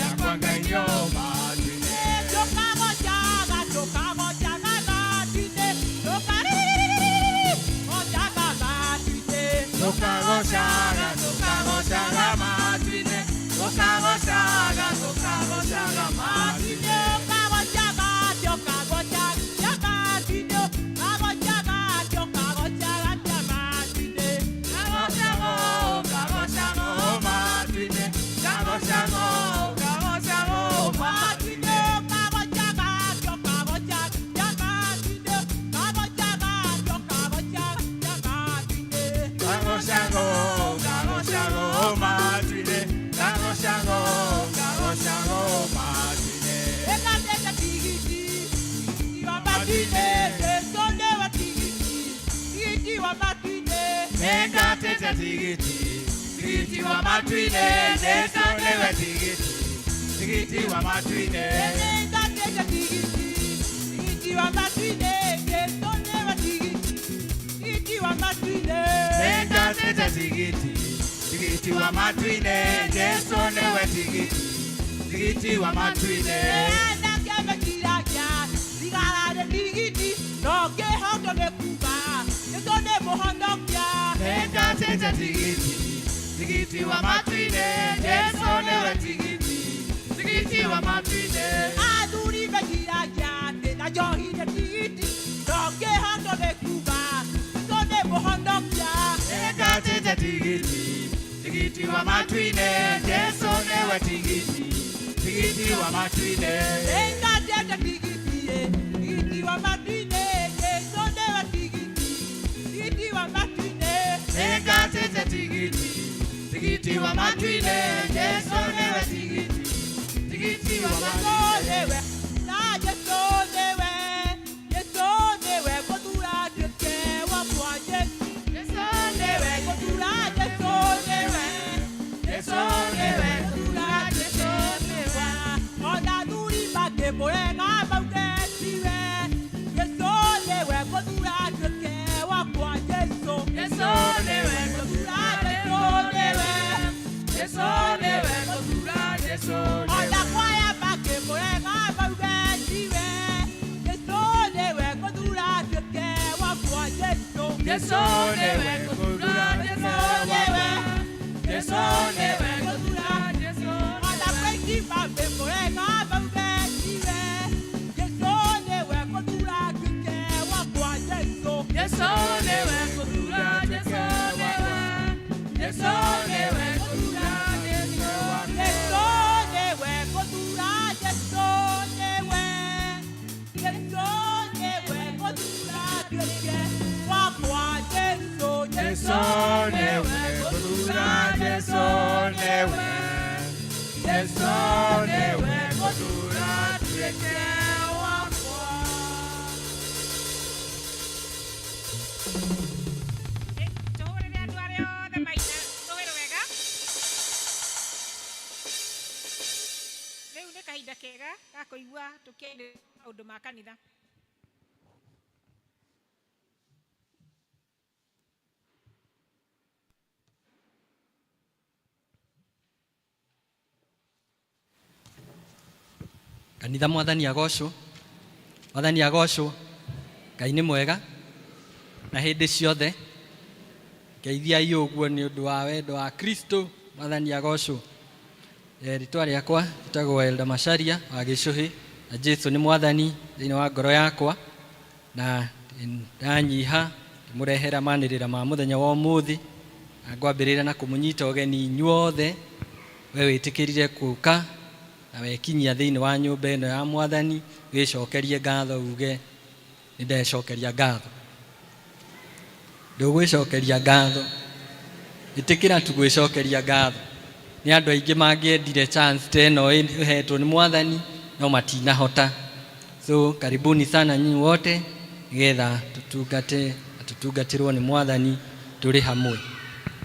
yakwa Ngai nĩo matu-inĩ. Tũkagocaga, tũkagocaga matu-inĩ. Tũkarĩrĩrĩrĩrĩ, gocaga matu-inĩ. Tũkagocaga, tũkagocaga matu-inĩ. Tũkagocaga, tũkagocaga matu-inĩ. Tũkagocaga, tũkagocaga matu-inĩ. Kagocaga, tũkagocaga matu-inĩ. Kagocago, kagocago matu-inĩ. Kagocago, kagocago matu-inĩ. Kagocaga, tũkagocaga matu-inĩ. Kagocaga, tũkagocaga matu-inĩ. Kagocago, kagocago matu-inĩ. Kagocago, kagocago matu-inĩ. Ĩgatete tigiti, tigiti wa matu-inĩ, Jesũ nĩwe tigiti, tigiti wa matu-inĩ. Nĩngatĩte tigiti, tigiti wa matu-inĩ, Jesũ nĩwe tigiti, tigiti wa matu-inĩ. Nĩngatĩte tigiti, tigiti wa matu-inĩ, Jesũ nĩwe tigiti, tigiti wa matu-inĩ. Nĩngatĩte tigiti, tigiti wa matu-inĩ, Jesũ nĩwe tigiti, tigiti wa matu-inĩ. Anake mekiragia, thigara nĩ tigiti, no ngĩhotwo nĩ kuuga, Jesũ nĩ mũhonokia. Nĩngatĩte tigiti, tigiti wa matu-inĩ, Jesũ nĩwe tigiti, tigiti wa matu-inĩ. Athuri mekiragia atĩ na njohi nĩ tigiti, no ngĩhotwo nĩ kuuga, Jesũ nĩ mũhonokia. Nĩngatĩte tigiti, tigiti wa matu-inĩ, Jesũ nĩwe tigiti, tigiti wa matu-inĩ. Nĩngatĩte tigiti, tigiti wa matu-inĩ, Jesũ nĩwe tigiti, tigiti wa matu-inĩ. Nĩngatĩte tigiti, tigiti wa matu-inĩ, Jesũ nĩwe tigiti, tigiti wa Jesũ matu-inĩ. nĩwe, na Jesũ nĩwe, Jesũ nĩwe gũthura nduĩke wakwa Jesũ. Jesũ Nĩwe gũthura, Jesũ nĩwe, Jesũ nĩwe gũthura, Jesũ nĩwe. Ona athuri makĩmũrega mauge tiwe, Jesũ nĩwe gũthura nduĩke wakwa Jesũ. Jesũ nĩwe Gũthura, Jesũ nĩwe, Jesũ nĩwe gũthura, Jesũ nĩwe. Ona kwaya makĩmũrega mauge tiwe, Jesũ nĩwe gũthura nduĩke wakwa Jesũ. Jesũ nĩwe gũthura, Jesũ nĩwe. Jesũ nĩwe gũthura, Jesũ Ona kweiti makĩmũrega mauge tiwe, Jesũ nĩwe gũthura nduĩke wakwa Jesũ. Jesũ nĩwe gũthura, Jesũ nĩwe. Jesũ nĩwe gũthura, Jesũ Jesũ nĩwe gũthura, Jesũ nĩwe. Jesũ nĩwe gũthura nduĩke wakwa Jesũ. Jesũ nĩwe gũthura, Jesũ nĩwe. Jesũ nĩwe gũthura nduĩke wakwa. Tũhũrĩre andũ arĩa othe maina tũwĩre wega. Rĩu nĩ kahinda kega ga kũigua tũkĩarĩrĩria maũndũ ma kanitha. Kanitha, Mwathani agocwo, Mwathani agocwo. Ngai nĩ mwega na hĩndĩ ciothe. Ngeithiai ũguo nĩ ũndũ wa wendo wa Kristo. Mwathani agocwo. Rĩtwa rĩakwa rĩtagwo Elda Macharia wa Gĩcũhĩ, na Jesu nĩ Mwathani thĩinĩ wa ngoro yakwa, na ndanyiha ngĩmũrehera manĩrĩra ma mũthenya wa ũmũthĩ, na ngwambĩrĩra na kũmũnyita ũgeni inyuothe we wĩtĩkĩrire gũka na wekinyia thĩinĩ wa nyũmba ĩno ya Mwathani. Wĩcokerie ngatho, uge nĩ ndecokeria ngatho. Ndũgwĩcokeria ngatho, ĩtĩkĩra tu gwĩcokeria ngatho. Nĩ andũ aingĩ mangĩendire chance ta ĩno ĩhetwo nĩ Mwathani, no matinahota. So karibuni sana nyinyi wote, nĩgetha tũtungate na tũtungatĩrwo nĩ Mwathani tũrĩ hamwe.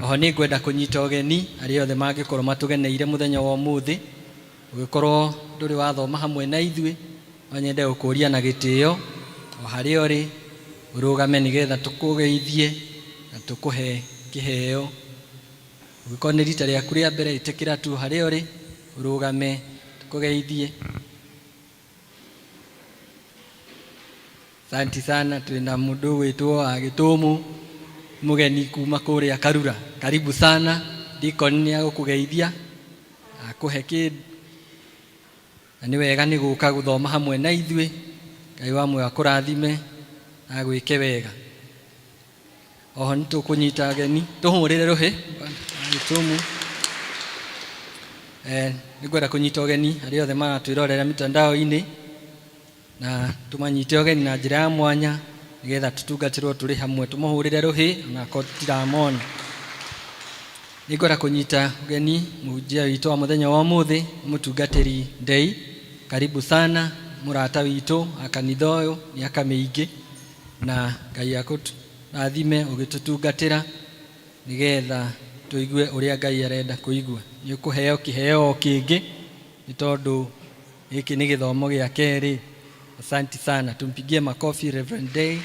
Oho nĩ ngwenda kũnyita ũgeni arĩa othe mangĩkorwo matũgeneire mũthenya wa ũmũthĩ. Ũgĩkorwo ndũrĩ wathoma hamwe na ithuĩ, no nyende gũkũria na gĩtĩo o harĩa ũrĩ ũrũgame, nĩgetha tũkũgeithie na tũkũhe kĩheo. Ũngĩkorwo nĩ rita rĩaku rĩa mbere, ĩtĩkĩra tu harĩa ũrĩ. Ũrũgame tũkũgeithie. Asanti sana. Twĩna mũndũ ũgwĩtwo wa Gĩtũmũ, mũgeni kuma kũrĩa Karura. Karibu sana. Deacon nĩ agũkũgeithia, akũhe kĩndũ, na nĩ wega nĩ gũka gũthoma hamwe na ithuĩ. Ngai wa muoyo akũrathime na agwĩke wega. Oho nĩ tũkũnyita ageni, tũhũrĩre rũhĩ Gĩtũmũ. Nĩ ngwenda kũnyita ũgeni arĩa othe maratwĩrorera mitandao-inĩ, na tũmanyite ũgeni na njĩra ya mwanya nĩgetha tũtungatĩrwo tũrĩ hamwe. Tũmũhũrĩre rũhĩ onakorwo tũtiramona. Nĩ ngwenda kũnyita ũgeni mũhunjia witũ wa mũthenya wa ũmũthĩ, mũtungatĩri Ndei. Karibu sana, mũrata witũ wa kanitha ũyũ mĩaka mĩingĩ, na Ngai akũrathime ũgĩtũtungatĩra nĩgetha tũigue ũrĩa Ngai arenda kũigua. Nĩ ũkũheo kĩheo o kĩngĩ nĩ tondũ gĩkĩ nĩ gĩthomo gĩa kerĩ. Asante sana, tumpigie makofi Reverend Day.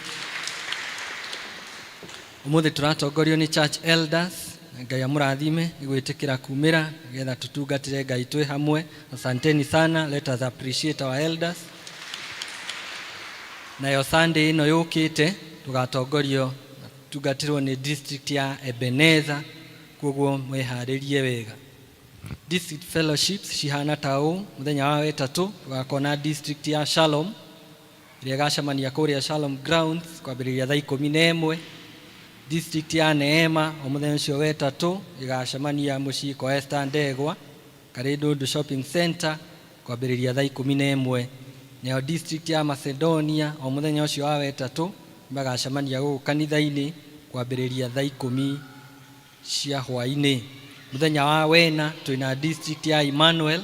Ũmũthĩ tũratongorio nĩ church elders, na Ngai amũrathime nĩ gwĩtĩkĩra kumĩra nĩgetha tũtungatĩre Ngai twĩ hamwe. Asanteni sana, let us appreciate our elders. Nayo Sunday ĩno yũkĩte tũgatongorio na tũtungatĩrwo nĩ district ya Ebenezer, koguo mwĩharĩrie wega. District fellowships cihana ta ũũ: mũthenya wa wetatũ tũgakorwo na district ya Shalom ĩrĩa ĩgacemania kũrĩa Shalom Grounds kwambĩrĩria thaa 11. District ya Neema o mũthenya ũcio wetatũ ĩgacemania mũciĩ kwa Esther Ndegwa, Karĩndũndũ Shopping Center, kwambĩrĩria thaa 11. Nayo district ya Macedonia o mũthenya ũcio wa wetatũ magacemania gũkũ kanitha-inĩ kwambĩrĩria thaa 10 cia hwaĩ-inĩ. Mũthenya wa wena twĩna district ya Emmanuel,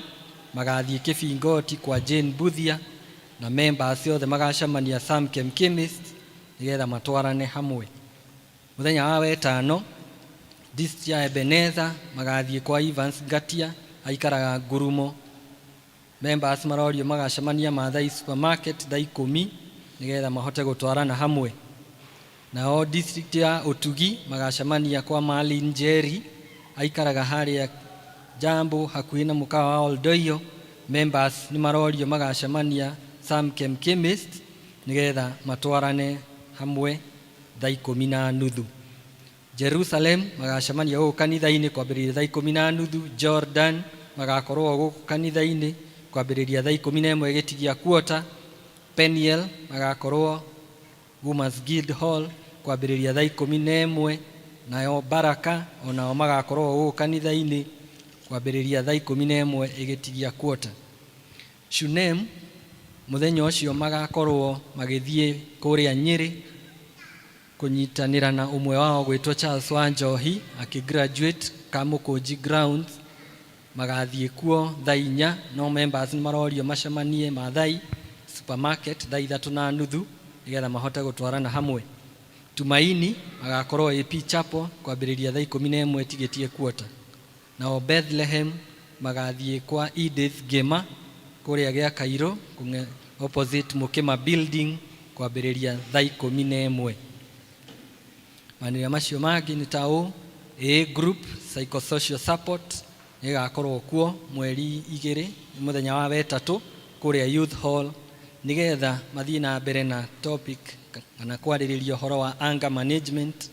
magathiĩ Kĩbingoti kwa Jane Buthia, na members othe magacemania Samchem Chemist nĩgetha matwarane hamwe. Mũthenya wa wetano district ya Ebenezer magathiĩ kwa Evans Ngatia, aikaraga Ngurumo. Members marorio magacemania Maathai Supermarket thaa 10 nĩgetha mahote gũtwarana hamwe. Nao district ya Ũtugi magacemania kwa Marlin Njeri, aikaraga harĩa Jambo hakuhĩ na mũkawa wa Oldoiyo. Members nĩ marorio magacemania Samchem Chemist nĩgetha matwarane hamwe thaa 10:30. Jerusalem magacemania gũkũ kanitha-inĩ kwambĩrĩria thaa 10:30. Jordan magakorwo gũkũ kanitha-inĩ kwambĩrĩria thaa 11 gĩtigia quarter. Peniel magakorwo Women's Guild Hall kwambĩrĩria thaa 11. Nayo Baraka onao magakorwo gũkũ kanitha-inĩ kwambĩrĩria thaa 11 ĩgĩtigia quarter. Shunem mũthenya ũcio magakorwo magĩthiĩ kũrĩa Nyĩrĩ kũnyitanĩra na ũmwe wao gwĩtwo Charles Wanjohi akĩgraduate Kamũkũnji Grounds. Magathiĩ kuo thaa 4, no members nĩ marorio macemanie Maathai Supermarket thaa 3:30 nĩgetha mahote gũtwarana hamwe. Tumaini magakorwo AP Chapel kwambĩrĩria thaa 11 ĩtigĩtie quarter. Nao Bethlehem magathiĩ kwa Edith Ngĩma kũrĩa gĩa Kairũ opposite Mũkĩma building kwambĩrĩria thaa 11. Manĩrĩra macio mangĩ nĩ ta ũũ: A group psychosocial support nĩ ĩgakorwo kuo mweri 2, mũthenya wa wetatũ, kũrĩa Youth Hall nĩgetha mathiĩ na mbere na topic kana kwarĩrĩria ũhoro wa anger management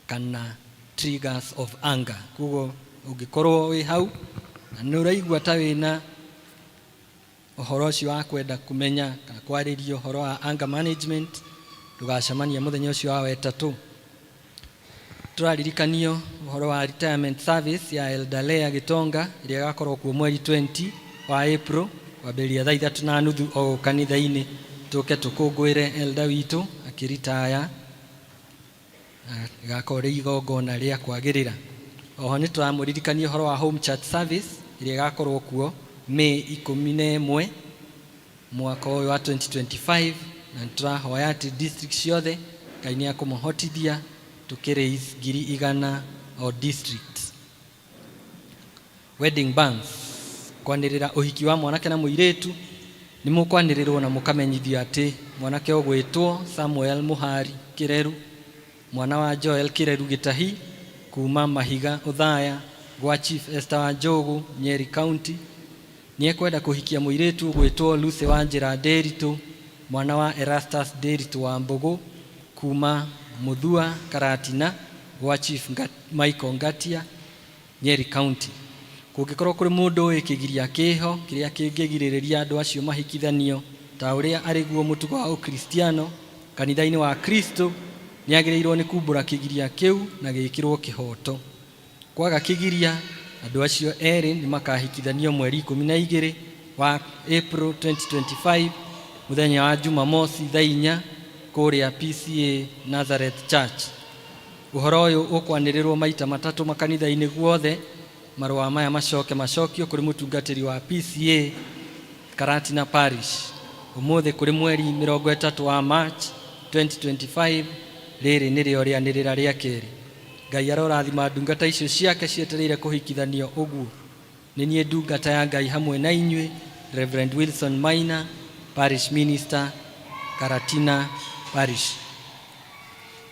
kana triggers of anger. Koguo ũngĩkorwo wĩ hau na nĩ ũraigua ta wĩna ũhoro ũcio wa kwenda kũmenya kana kwarĩria ũhoro wa anger management, ndũgacemania mũthenya ũcio wa wetatũ. Tũraririkanio ũhoro wa retirement service ya Elder Lea Gitonga ĩrĩa ĩgakorwo kuo mweri 20 wa April kwambĩrĩria thaa 3:30 o kanitha-inĩ. Tũke tũkũngũĩre elder witũ akĩritaya, ĩgakorwo rĩ igongona rĩa kwagĩrĩra. Oho nĩ tũramũririkania ũhoro wa home church service ĩrĩa ĩgakorwo kuo May 11 mwaka ũyũ wa 2025, na nĩ tũrahoya atĩ district ciothe Ngai nĩ akũmũhotithia tũkĩraise 100,000 o district. Wedding banns, kwanĩrĩra ũhiki wa mwanake na mũirĩtu. Nĩ mũkwanĩrĩrwo na mũkamenyithio atĩ mwanake ũgwĩtwo Samuel Mũhari Kĩreru, mwana wa Joel Kĩreru Gĩtahi kuma Mahiga Ũthaya, Gwa Chief Esther Wanjogu, Nyeri County, nĩ ekwenda kũhikia mũirĩtu ũgwĩtwo Lucy Wanjĩra Ndĩritũ, mwana wa Erastus Ndĩritũ wa Mbũgũ, kuma Mũthua Karatina gwa Chief Michael Ngatia, Nyeri County. Kũngĩkorwo kũrĩ mũndũ ũĩ kĩgiria kĩho kĩrĩa kĩngĩgirĩrĩria andũ acio mahikithanio ta ũrĩa arĩguo mũtugo wa Ũkristiano kanitha-inĩ wa Kristo, nĩagĩrĩirwo nĩ kumbũra kĩgiria kĩu na gĩkĩrwo kĩhoto. Kwaga kĩgiria, andũ acio erĩ nĩ makahikithanio mweri 12 wa April 2025 mũthenya wa Jumamosi thaa 4 kũrĩa PCA Nazareth Church. Ũhoro ũyũ ũkwanĩrĩrwo maita matatũ makanitha-inĩ guothe. Marũa maya macoke macokio kũrĩ mũtungatĩri wa PCA Karatina Parish. Ũmũthĩ kũrĩ mweri 30 wa March 2025, rĩrĩ nĩrĩo rĩanĩrĩra rĩa kerĩ. Ngai arorathima ndungata icio ciake cietereire kũhikithanio ũguo. Nĩ niĩ ndungata ya Ngai hamwe na inyuĩ, Reverend Wilson Maina, Parish Minister, Karatina Parish.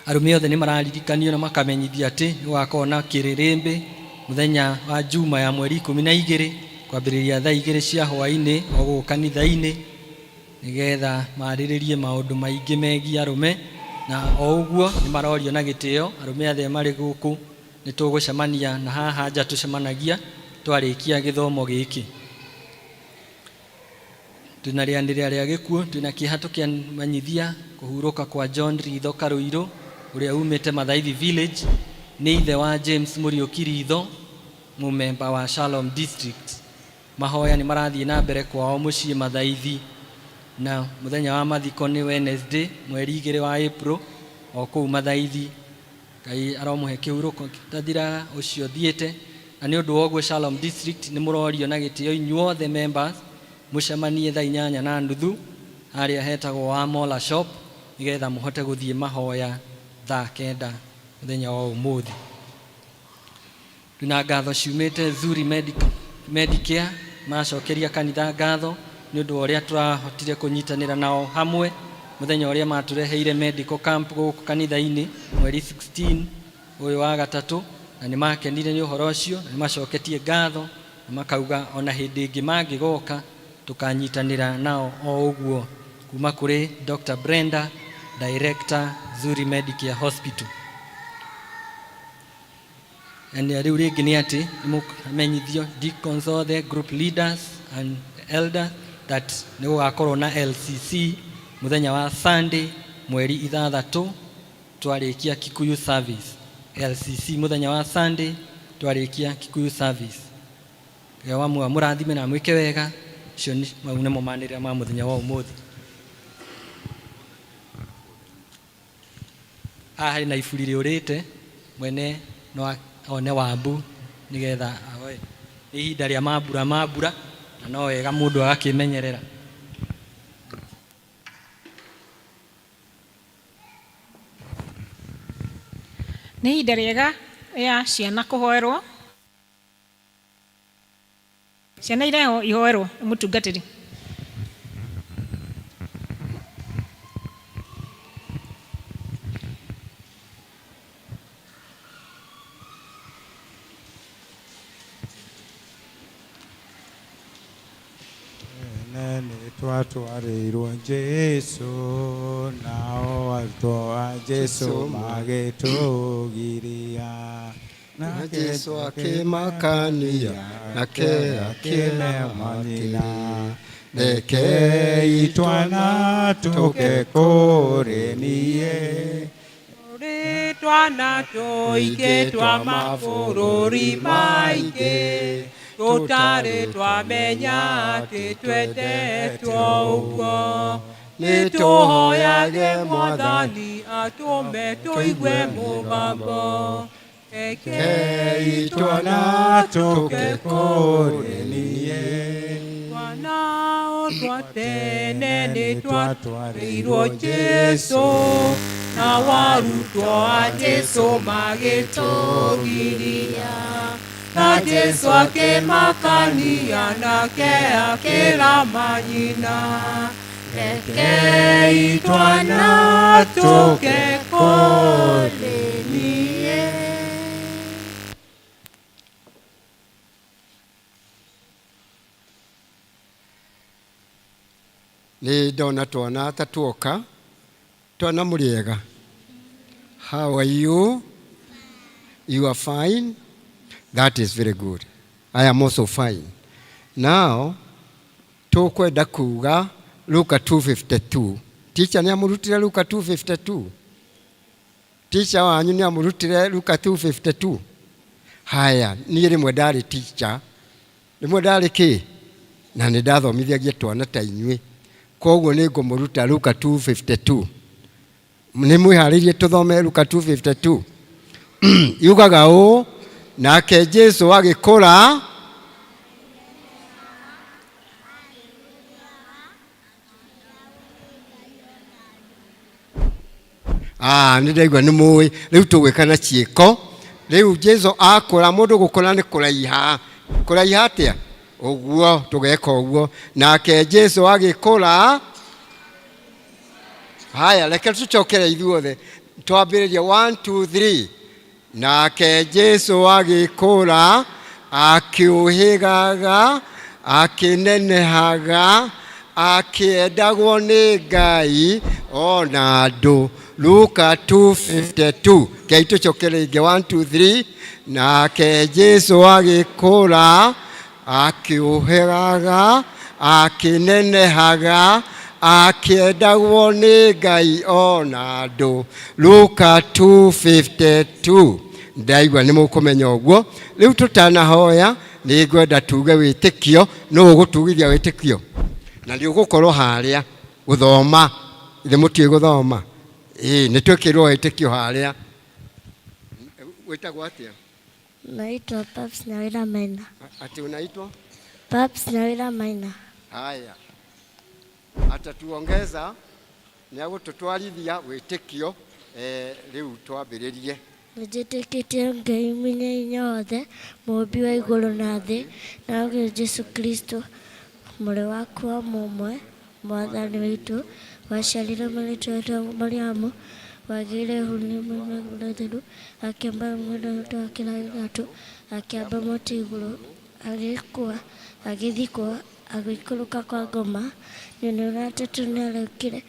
Arũme othe nĩ mararirikanio na makamenyithio atĩ nĩ gũgakorwo na kĩrĩrĩmbĩ mũthenya wa Juma ya mweri 12 kwambĩrĩria thaa 2 cia hwaĩ-inĩ o gũkũ kanitha-inĩ, nĩgetha marĩrĩrie maũndũ maingĩ megiĩ arũme. Na o ũguo nĩ marorio na gĩtĩo arũme othe marĩ gũkũ, nĩ tũgũcemania na haha nja tũcemanagia twarĩkia gĩthomo gĩkĩ. Twĩna rĩanĩrĩra rĩa gĩkuũ, twĩna kĩeha tũkĩmanyithia kũhurũka kwa John Ritho Karũirũ ũrĩa umĩte Mathaithi Village, nĩ ithe wa James Mũriũki Ritho, mũmemba wa Shalom District. Mahoya nĩ marathiĩ na mbere kwao mũciĩ Mathaithi, na mũthenya wa mathiko nĩ Wednesday mweri 2 wa April o kũu Mathaithi. Ngai aromũhe kĩhurũko gĩtathiraga ũcio thiĩte. Na nĩ ũndũ wa ũguo Shalom District nĩ mũrorio na gĩtĩo inyuothe members mũcemanie thaa 8:30 harĩa hetagwo wa Mola Shop, nĩgetha mũhote gũthiĩ mahoya thaa 9 mũthenya wa ũmũthĩ. Twĩna ngatho ciumĩte Zuri Medicare, maracokeria kanitha ngatho nĩ ũndũ wa ũrĩa tũrahotire kũnyitanĩra nao hamwe mũthenya ũrĩa matũreheire medical camp gũkũ kanitha-inĩ mweri 16 ũyũ wa gatatũ, na nĩ makenire nĩ ũhoro ũcio na nĩ macoketie ngatho na makauga ona hĩndĩ ĩngĩ mangĩgoka tũkanyitanĩra nao o ũguo. Kuma kũrĩ Dr. Brenda, Director, Zuri Medicare Hospital. Na rĩu rĩngĩ nĩ atĩ nĩmũkamenyithio deacons othe, group leaders and elders that nĩ gũgakorwo na LCC mũthenya wa Sunday mweri 6 twarĩkia Kikuyu service. LCC mũthenya wa Sunday twarĩkia Kikuyu service. Ngai wa muoyo amũrathime na amwĩke wega. Ũcio mau nĩmo manĩrĩra ma mũthenya wa ũmũthĩ. Haha harĩ na iburi rĩũrĩte, mwene no one wambu nĩgetha ahoe. Nĩ ihinda rĩa mambura mambura, na no wega mũndũ agakĩmenyerera. Nĩ ihinda rĩega rĩa ciana kũhoerwo. Ciana ireho ihoerwo nĩ mũtungatĩri. Tene nĩtwatwarĩirwo Jesũ, nao arutwo a Jesũ magĩtũgiria. Na Jesũ akĩmakania, nake akĩmera manyina, rekei twana tũke kũrĩ niĩ. Tũrĩ twana tũingĩ twa mabũrũri maingĩ, tũtarĩ twamenya atĩ twendetwo ũguo. Nĩtũhoyage Mwathani atũme tũigue mũgambo. Rekei twana tũke kũrĩ niĩ. Twana o twa tene nĩtwatwarĩirwo Jesũ, na warutwo a Jesũ magĩtũgiria. Na Jesũ akĩmakania, nake akĩra manyina, rekei twana tũke kũrĩ niĩ. Nĩ ndona twana ta tuoka. Twana mũrĩ ega? How are you? You are fine? That is very good. I am also fine. Now, tũkwenda kuga Luka 2:52. Teacher nĩ amũrutire Luka 2:52? Teacher wanyu nĩ amũrutire Luka 2:52? Haya, niĩ rĩmwe ndarĩ teacher, rĩmwe ndarĩ kĩ? Na nĩ ndathomithagia twana ta inyuĩ. Koguo nĩ ngũmũruta Luka 2:52. Nĩ mwĩharĩirie tũthome Luka 2:52? Yugaga ũũ, nake Jesu agĩkũra Ah, nĩ ndaigua nĩ mũĩ rĩu tũgwĩka na ciĩko rĩu Jesu akũra mũndũ gũkũra nĩ kũraiha kũraiha atĩa ũguo tũgeka ũguo nake Jesu agĩkũra haya reke tũcokere ithuothe twambĩrĩrie 1 2 3 Nake Jesu agĩkũra, akĩũhĩgaga, akĩnenehaga, akĩendagwo nĩ Ngai o na andũ. Luka 2:52. Ngai tũcoke rĩngĩ 1 2 3. Nake Jesu agĩkũra, akĩũhĩgaga, akĩnenehaga, akĩendagwo nĩ Ngai o na andũ. Luka 2:52. Ndaigua nĩ mũkũmenya ũguo. Rĩu tũtanahoya nĩ ngwenda tuge wĩtĩkio, nũ ũgũtugithia wĩtĩkio? Na nĩ ũgũkorwo harĩa gũthoma. Ithe mũtiũĩ gũthoma? Ĩĩ, nĩ twĩkĩrwo wĩtĩkio harĩa. Wĩtagwo atĩa? Naitwa Paps Nyawira Maina. Ati unaitwa? Paps Nyawira Maina. Haya, atatuongeza nĩ agũtũtwarithia wĩtĩkio eh, rĩu twambĩrĩrie. Nĩnjĩtĩkĩtie Ngai mwene hinya wothe, Mũũmbi wa igũrũ na thĩ, na ũgĩ Jesu Kristo, mũrĩ waku wa mũmwe, Mwathani witũ, waciarirwo marĩtwa wetagwo Mariamu, wagĩire ihu nĩ Mũtheru, akĩamba mwena wa kĩra ithatũ, akĩamba mũtĩ igũrũ, agĩkua, agĩthikwo, agĩikũrũka kwa ngoma, mũthenya wa gatatũ nĩariũkire,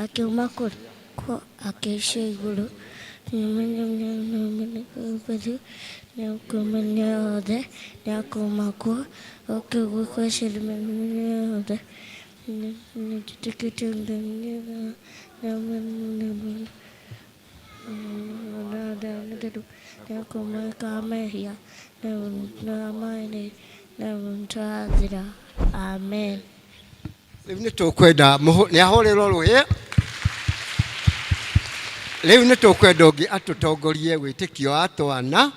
akiuma kuo, akĩhaicio igũrũ, nĩakuma kuo, oke gwĩkwa Amen. Rĩu nĩ tũkwenda nĩ ahũrĩrwo rũhĩ. Rĩu nĩ tũkwenda ũngĩ atũtongorie wĩtĩkio wa twana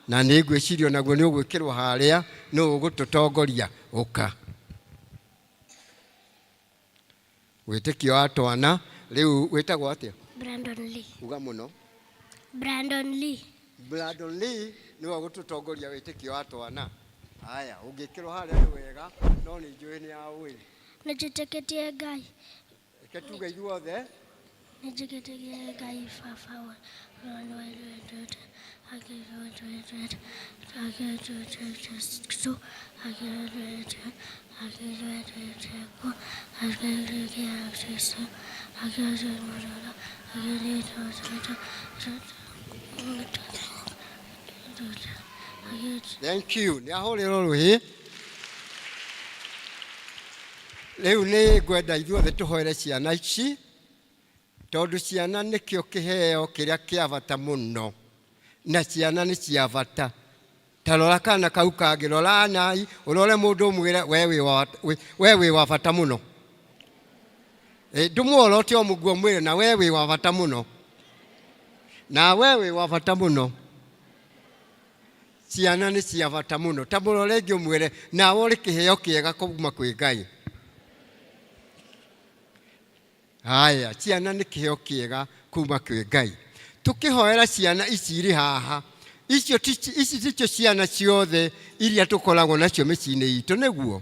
na nĩ ngwĩciria onaguo nĩ ũgwĩkĩrwo harĩa nũ ũgũtũtongoria ũka. Wĩtĩkio wa twana rĩu wĩtagwo atĩa? Brandon Lee. Uga mũno. Brandon Lee. Brandon Lee nĩwe ũgũtũtongoria wĩtĩkio wa twana. Haya, ũngĩkĩrwo harĩa nĩ wega, no nĩ njũĩ nĩ aũĩ. Nĩnjĩtĩkĩtie Ngai. Reke tuge ithuothe. Nĩnjĩtĩkĩtie Ngai Baba wa Thank you. Nĩ ahũrĩrwo rũhĩ. Rĩu nĩ ngwenda ithuothe tũhoere ciana ici, tondũ ciana nĩkĩo kĩheo kĩrĩa kĩa bata mũno, na ciana nĩ cia bata. Ta rora kana kau kangĩ, rora nai, ũrore mũndũ ũmwĩre we wĩ wa bata mũno. Ndũmuorote o mũguo mwĩre na we wĩ wa bata mũno, na we wĩ wa bata mũno. Ciana nĩ cia bata mũno. Ta mũrore rĩngĩ ũmwĩre, nawe ũrĩ kĩheo kĩega kuma kwĩ Ngai. Haya, ciana nĩ kĩheo kĩega kuma kwĩ Ngai. Tũkĩhoera ciana ici irĩ haha, icio ici ticio ciana ciothe iria tũkoragwo nacio mĩciĩ-inĩ itũ, nĩguo?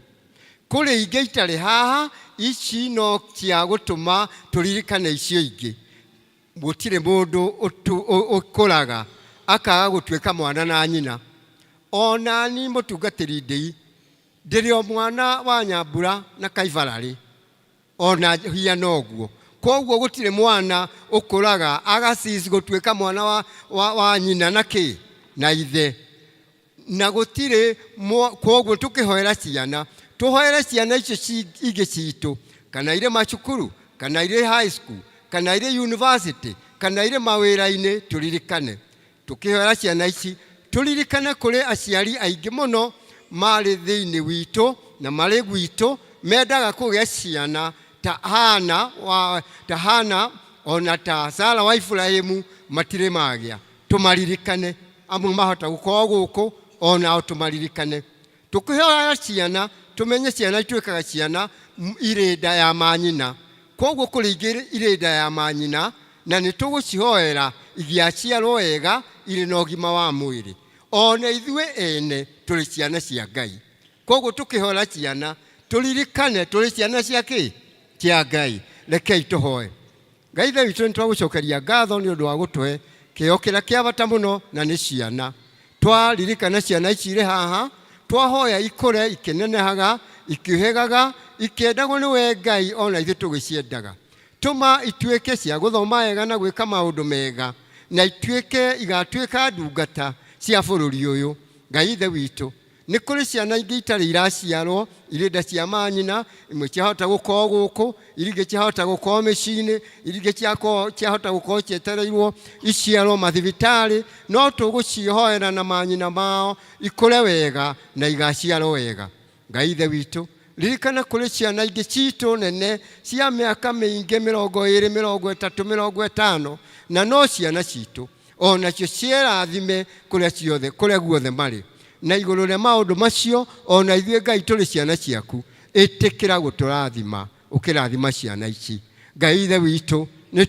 Kũrĩ ingĩ itarĩ haha, ici no cia gũtũma tũririkane icio ingĩ. Gũtirĩ mũndũ ũkũraga akaga gũtuĩka mwana na nyina. O na niĩ mũtungatĩri ndĩi, ndĩrĩ o mwana wa Nyambura na Kaibararĩ. Ona hiana ũguo. Koguo gũtirĩ mwana ũkũraga agacici gũtuĩka mwana wa, wa, wa nyina na kĩ na ithe. Na gũtirĩ koguo tũkĩhoera ciana, tũhoere ciana icio ingĩ citũ, kana irĩ macukuru, kana irĩ high school, kana irĩ university, kana irĩ mawĩra-inĩ, tũririkane. Tũkĩhoera ciana ici, tũririkane kũrĩ aciari aingĩ mũno marĩ thĩinĩ witũ na marĩ gwitũ mendaga kũgĩa ciana ta Hana, wa, ta Hana ona ta Sara wa Iburahimu matirĩ magĩa. Tũmaririkane, amwe mahota gũkorwo gũkũ onao tũmaririkane. Tũkĩhoya ciana, tũmenye ciana ituĩkaga ciana irĩ nda ya manyina. Koguo kũrĩ ingĩ irĩ nda ya manyina na nĩ tũgũcihoera igĩaciarwo wega irĩ na ũgima wa mwĩrĩ. Ona ithuĩ ene tũrĩ ciana cia Ngai. Koguo tũkĩhoera ciana, tũririkane tũrĩ ciana cia kĩ? Cia Ngai. Rekei tũhoe. Ngai Ithe witũ, nĩ twagũcokeria ngatho nĩ ũndũ wa gũtũhe kĩheo kĩrĩa kĩa bata mũno, na nĩ ciana. Twaririkana ciana ici irĩ haha, twahoya ikũre ikĩnenehaga, ikĩũhĩgaga, ikĩendagwo nĩ we Ngai ona ithuĩ tũgĩciendaga. Tũma ituĩke cia gũthoma wega na gwĩka maũndũ mega, na ituĩke igatuĩka ndungata cia bũrũri ũyũ. Ngai Ithe witũ, Nĩ kũrĩ ciana ingĩ itarĩ iraciarwo irĩ nda cia manyina, imwe ciahota gũkorwo gũkũ, iria ingĩ ciahota gũkorwo mĩciĩ-inĩ, iria ingĩ ciahota gũkorwo cietereirwo iciarwo mathibitarĩ, no tũgũcihoera na manyina mao ikũre wega na igaciarwo wega. Ngai Ithe witũ, ririkana kũrĩ ciana ingĩ citũ nene cia mĩaka mĩingĩ, 20, 30, 50, na no ciana citũ. O nacio ciĩrathime kũrĩa ciothe, kũrĩa guothe marĩ. Na igũrũ rĩa maũndũ macio, o na ithuĩ Ngai tũrĩ ciana ciaku, ĩtĩkĩra gũtũrathima, ũkĩrathima ciana ici. Ngai Ithe witũ, nĩ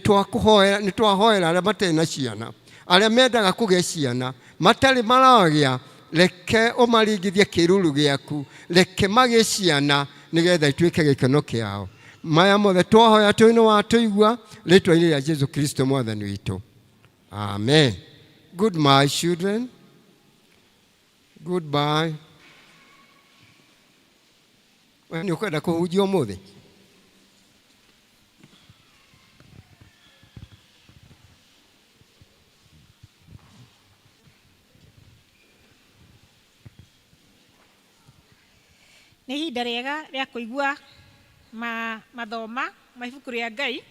twahoera arĩa matarĩ na ciana, arĩa mendaga kũgĩa ciana, matarĩ maragĩa, reke ũmaringithie kĩruru gĩaku, reke magĩe ciana, nĩgetha ituĩke gĩkeno kĩao. Maya mothe twahoya tũĩ nĩ watũigua, rĩtwa-inĩ rĩa Jesu Kristo Mwathani witũ. Amen. Good my children. Goodbye. We nĩ ũkwenda kũhunjia ũmũthĩ? Nĩ ihinda rĩega rĩa kũigua mathoma ma ibuku rĩa Ngai.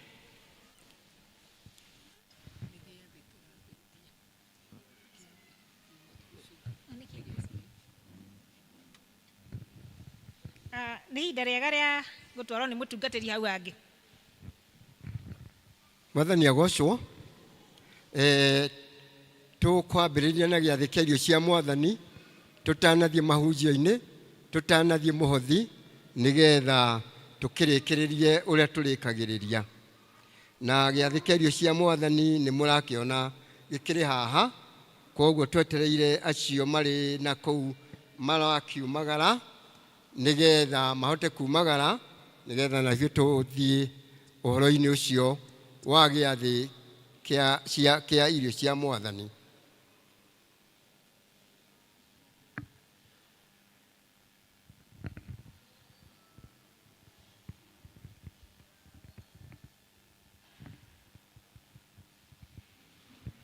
Nĩ ihinda rĩega rĩa gũtwarwo nĩ mũtungatĩri hau hangĩ. Mwathani agocwo. Tũkwambĩrĩria na gĩathĩ kĩa irio cia Mwathani tũtanathiĩ mahunjio-inĩ, tũtanathiĩ mũhothi, nĩgetha tũkĩrĩkĩrĩrie ũrĩa tũrĩkagĩrĩria. Na gĩathĩ kĩa irio cia Mwathani nĩ mũrakĩona gĩkĩrĩ haha, koguo twetereire acio marĩ na kũu marakiumagara, nĩgetha mahote kumagara, nĩgetha na ithuĩ tũthiĩ ũhoro-inĩ ũcio wa gĩathĩ kĩa irio cia Mwathani.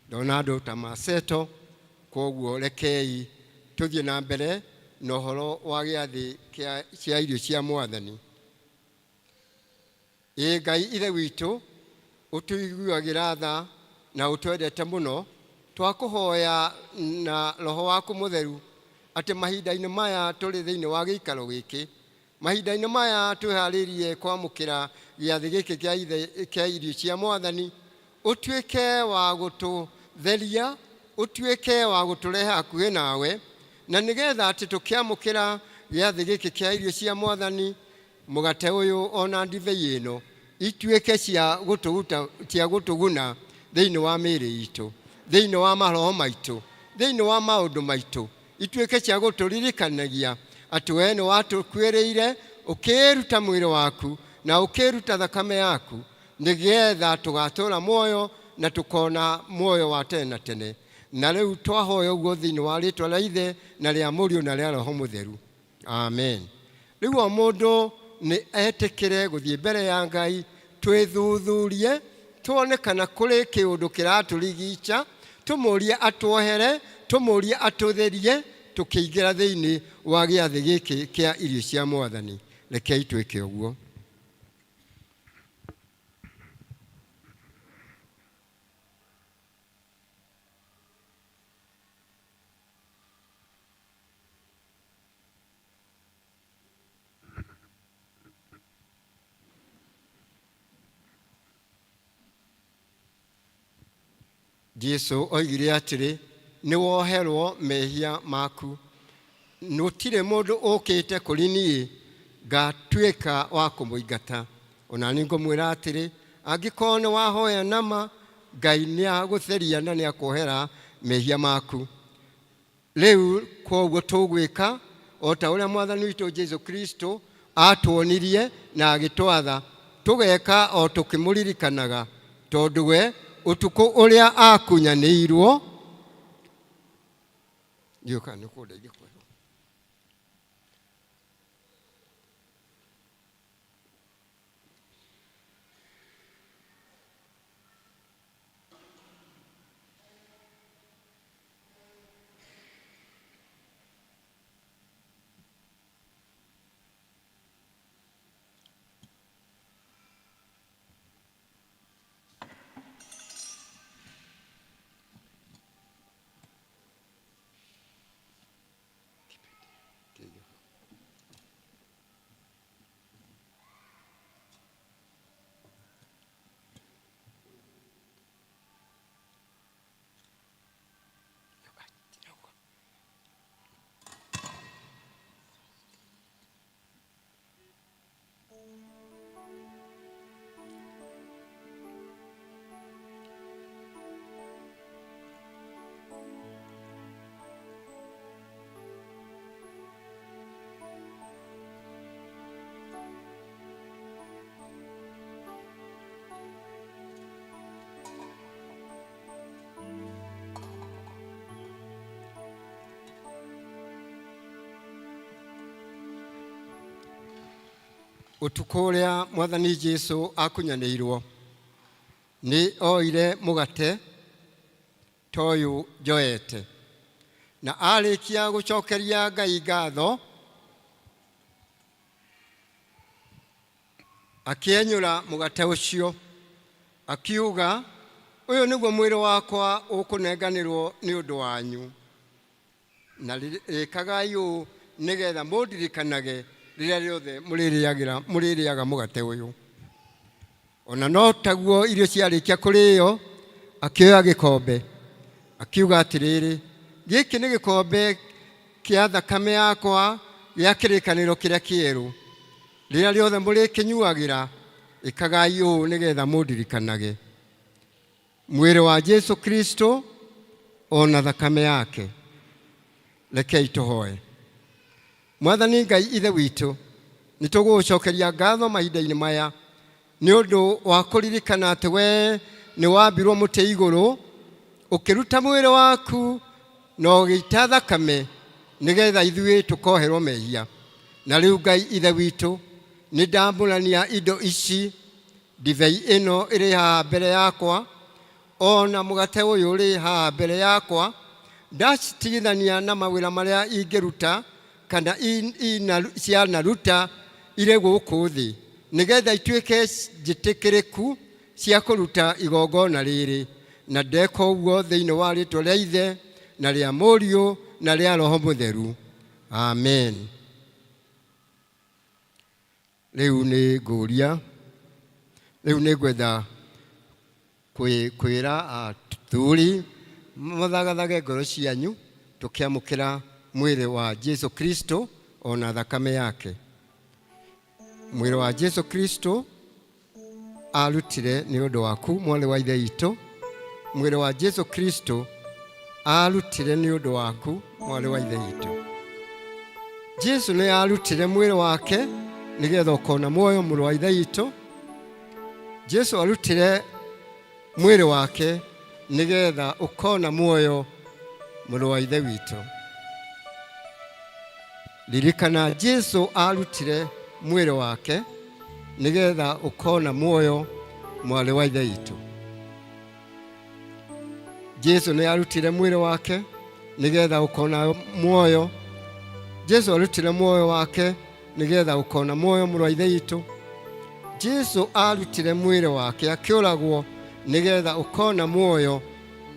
Ndona andũ ta maceto, koguo rekei tũthiĩ na mbere na ũhoro wa gĩathĩ kĩa irio cia Mwathani. Ĩĩ Ngai Ithe witũ, ũtũiguagĩra tha na ũtwendete mũno, twakũhoya na Roho waku Mũtheru atĩ mahinda-inĩ maya tũrĩ thĩinĩ wa gĩikaro gĩkĩ, mahinda-inĩ maya twĩharĩrie kwamũkĩra gĩathĩ gĩkĩ kĩa Ithe kĩa irio cia Mwathani, ũtuĩke wa gũtũtheria, ũtuĩke wa gũtũrehe hakuhĩ nawe, na nĩgetha atĩ tũkĩamũkĩra gĩathĩ gĩkĩ kĩa irio cia Mwathani, mũgate ũyũ ona ndibei ĩno ituĩke cia gũtũruta, cia gũtũguna thĩinĩ wa mĩĩrĩ itũ, thĩinĩ wa maroho maitũ, thĩinĩ wa maũndũ maitũ, ituĩke cia gũtũririkanagia atĩ we nĩ watũkuĩrĩire, ũkĩĩruta mwĩrĩ waku na ũkĩĩruta thakame yaku, nĩgetha tũgatũũra muoyo na tũkona muoyo wa tene na tene. Na rĩu twahoya ũguo thĩinĩ wa rĩtwa rĩa Ithe na rĩa Mũriũ na rĩa Roho Mũtheru. Amen. Rĩu o mũndũ Nĩ etĩkĩre gũthiĩ mbere ya Ngai, twĩthuthurie tuone kana kũrĩ kĩũndũ kĩratũrigica, tũmũrie atuohere, tũmũrie atũtherie tũkĩingĩra thĩinĩ wa gĩathĩ gĩkĩ kĩa irio cia Mwathani. Rekei twĩke ũguo. Jesu oigire atĩrĩ, nĩ woherwo mehia maku. Gũtirĩ mũndũ ũkĩte kũrĩ niĩ ngatuĩka wa kũmũingata. Ona niĩ ngũmwĩra atĩrĩ, angĩkorwo nĩ wahoya nama, Ngai nĩ agũtheria na nĩ akuohera mehia maku. Rĩu kwoguo tũgwĩka o ta ũrĩa Mwathani witũ Jesu Kristo aatuonirie na agĩtwatha, tũgeka o tũkĩmũririkanaga, tondũ we ũtukũ ũrĩa aakunyanĩirwo, ndiũĩ kana nĩ kũndeithia kwĩrwo. Ũtukũ ũrĩa Mwathani Jesu akunyanĩirwo, nĩ oire mũgate ta ũyũ njoete, na arĩkia gũcokeria Ngai ngatho, Akĩenyũra mũgate ũcio, akiuga, Ũyũ nĩguo mwĩrĩ wakwa ũkũnenganĩrwo nĩ ũndũ wanyu. Na ĩkagai ũũ nĩgetha mũndirikanage rĩrĩa rĩothe mũrĩrĩagĩra mũrĩrĩaga mũgate ũyũ. O na no taguo irio ciarĩkia kũrĩo, akĩoya gĩkombe, akiuga atĩrĩrĩ, Gĩkĩ nĩ gĩkombe kĩa thakame yakwa gĩa kĩrĩkanĩro kĩrĩa kĩerũ. Rĩrĩa rĩothe mũrĩkĩnyuagĩra, ĩkagai ũũ nĩgetha mũndirikanage. Mwĩrĩ wa Jesu Kristo o na thakame yake. Rekei tũhoe. Mwathani Ngai Ithe witũ, nĩ tũgũgũcokeria ngatho mahinda-inĩ maya nĩ ũndũ wa kũririkana atĩ wee nĩ wambirwo mũtĩ igũrũ, ũkĩruta mwĩrĩ waku na ũgĩita thakame nĩgetha ithuĩ tũkoherwo mehia. Na rĩu Ngai Ithe witũ, nĩ ndamũrania indo ici, ndibei ĩno ĩrĩ haha mbere yakwa, o na mũgate ũyũ ũrĩ haha mbere yakwa, ndacitigithania na mawĩra marĩa ingĩruta kana cianaruta irĩ gũkũ thĩ, nĩgetha ituĩke njĩtĩkĩrĩku cia kũruta igongona rĩrĩ. Na ndeka ũguo thĩinĩ wa rĩĩtwa rĩa Ithe, na rĩa Mũriũ, na rĩa Roho Mũtheru. Amen. Rĩu nĩ ngũria, rĩu nĩ ngwenda kwĩra athuri mũthagathage ngoro cianyu tũkĩamũkĩra mwĩrĩ wa Jesu Kristo o na thakame yake. Mwĩrĩ wa Jesu Kristo arutire nĩ ũndũ waku mwarĩ wa ithe itũ. Mwĩrĩ wa Jesu Kristo arutire nĩ ũndũ waku mwarĩ wa ithe witũ. Jesu nĩ arutire mwĩrĩ wake nĩgetha ũkona muoyo mũrũ wa ithe witũ. Jesu arutire mwĩrĩ wake nĩgetha ũkona muoyo mũrũ wa ithe witũ. Ririkana Jesu arutire mwĩrĩ wake nĩgetha ũkona muoyo mwarĩ wa ithe witũ. Jesu nĩ arutire mwĩrĩ wake nĩgetha ũkona muoyo. Jesu arutire muoyo wake nĩgetha ũkona muoyo mũrũ wa ithe witũ. Jesu arutire mwĩrĩ wake akĩũragwo nĩgetha ũkona muoyo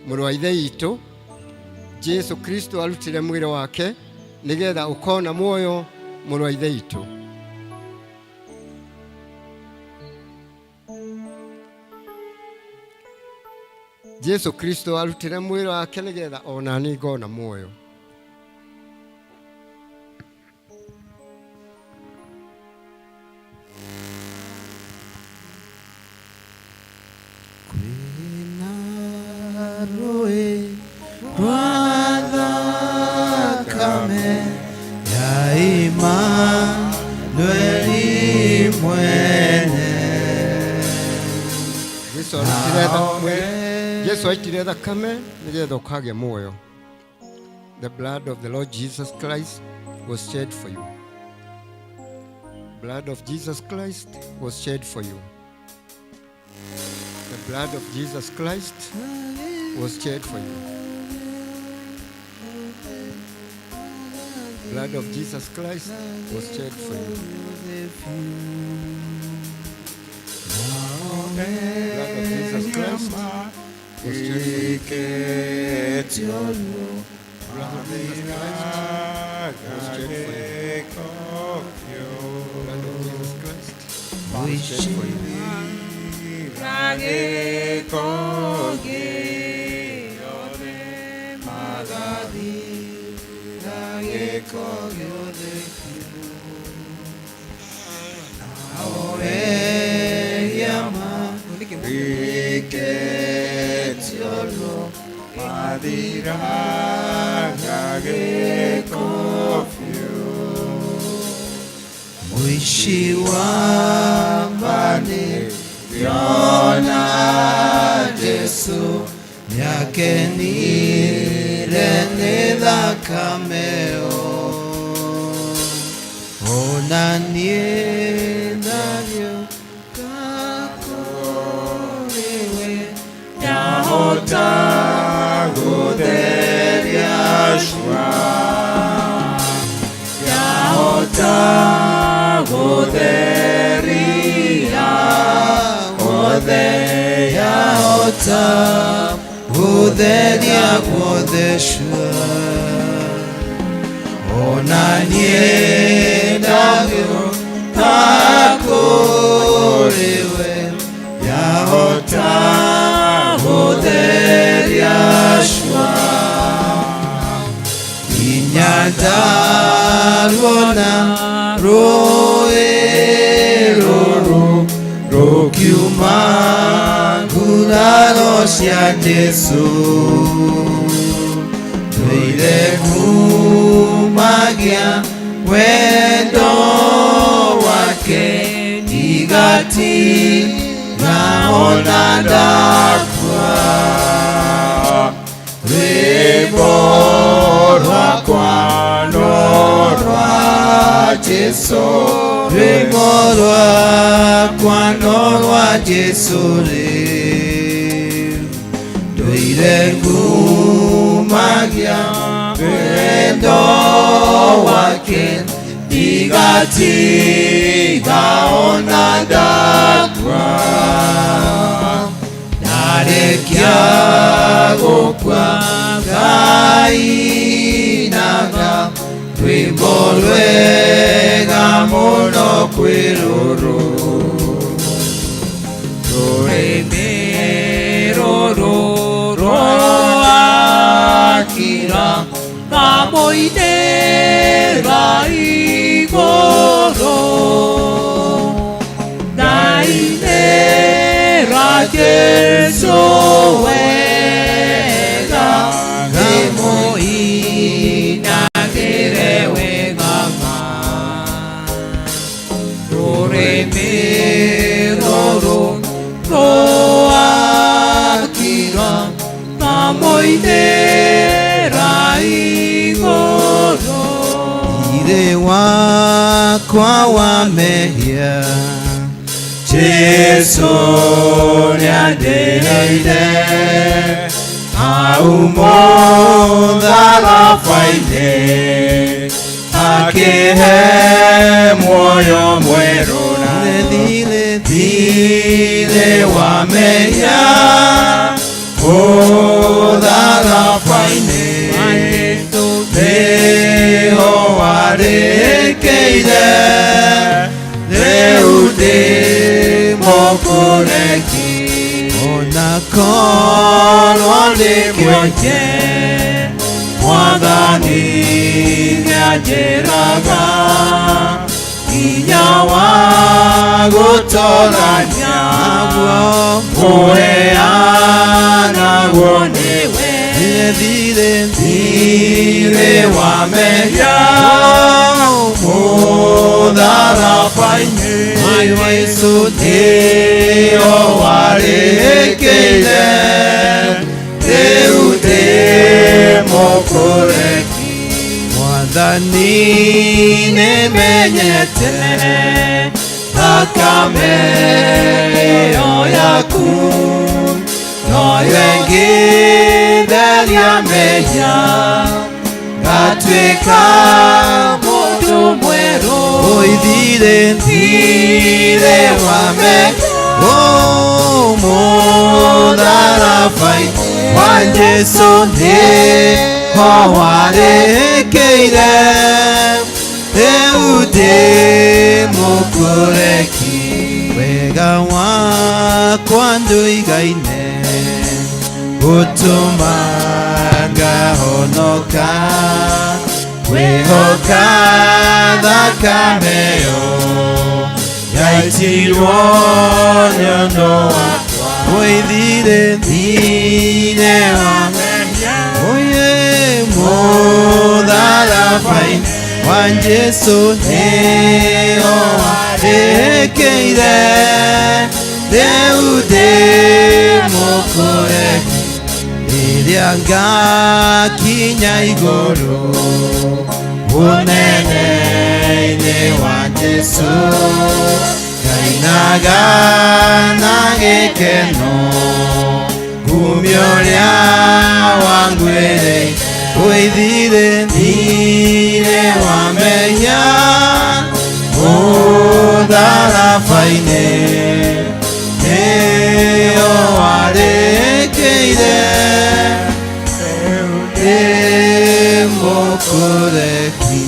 mũrũ wa ithe witũ. Jesu Kristo arutire mwĩrĩ wake nĩgetha ũkona muoyo mũrũ wa ithe witũ. Jesu Kristo arutire mwĩrĩ wake nĩgetha ona niĩ ngona muoyo. Kwĩna rũĩ rwa thakame ya Imanueli mwene. Jesu arutire Jesu aitire thakame nĩgetha ũkagĩa muoyo. The blood of the Lord Jesus Christ was shed for you. Blood of Jesus Christ was shed for you. The blood of Jesus Christ was shed for you. Blood of Jesus Christ was shed for you. Blood of Jesus Christ was shed for you. Blood of Jesus Christ was shed for you. Blood of Jesus Christ was shed for you. Na gĩko gĩothe magathira gĩko gĩothe biũ. Nao ehia marĩkĩtio mathiraga gĩko biũ. Mũici wa mani yona Jesu nĩakenire nĩ thakame o. Ona niĩ ndagĩũka kũrĩ we, Ndahota gũtheria cua, ndahota gũtheria guothe, yahota gũtheria guothe cua. Ona niĩ ndagĩũka kũrĩ we, yahota gũtheria cua. Nginya ndaruona rũĩ rũrũ rũkiuma nguraro cia Jesu. Ndũire kumagia wendo wake, ndigatiga ona ndakua. Rwĩmbo rwakwa no rwa Jesu, rwĩmbo rwakwa no rwa Jesu rĩu. Ndũire ngumagia wendo wake, ndigatiga ona ndakua. Ndarĩkia gũkua ngainaga rwĩmbo rwega mũno kwĩ rũrũ. Rũrĩmĩ rũrũ rwakira ngamũinĩra igũrũ. Ndainĩra Jesu wega, ngĩmũinagĩre wega ma. Rũrĩmĩ rũrũ rwakira ngamũinĩra igũrũ. Thirĩ wakwa wa mehia Jesu nĩandĩhĩire hau mũtharaba-inĩ akĩhe muoyo mwerũ na thirĩ thirĩ wa mehia mũtharaba-inĩ nĩho warĩkĩire rĩu ndĩ mũkũreki ona korwo nĩ kĩonje mwathani nĩanjĩraga hinya wa gũtorania mũheanagwo nĩwe thirĩ thirĩ wa mehia mũtharaba-inĩ Jesu nĩo warĩkĩire rĩu ndĩ mũkũreki mwathani nĩmenyete thakame ĩyo yaku noyo ĩngĩtheria mehia ngatuĩka mũndũ mwerũ oi thirĩ thirĩ wa mehia mũtharaba-inĩ wa Jesu nĩho warĩkĩire rĩu ndĩ mũkũreki wega wakwa ndũigaine gũtũma ngahonoka kwĩhoka thakame ĩyo yaitirwo nĩ ũndũ wakwa oi thirĩ thirĩ wa mehia oye mũtharaba-inĩ wa Jesu nĩho warĩkĩire rĩu ndĩ mũkũreki rĩrĩa ngakinya igũrũ ũnene-inĩ wa Jesu ngainaga na gĩkeno ngumia ũrĩa wangwĩrĩire oi thirĩ thirĩ wa mehia mũtharaba-inĩ nĩho warĩkĩire rĩu ndĩ mũkũreki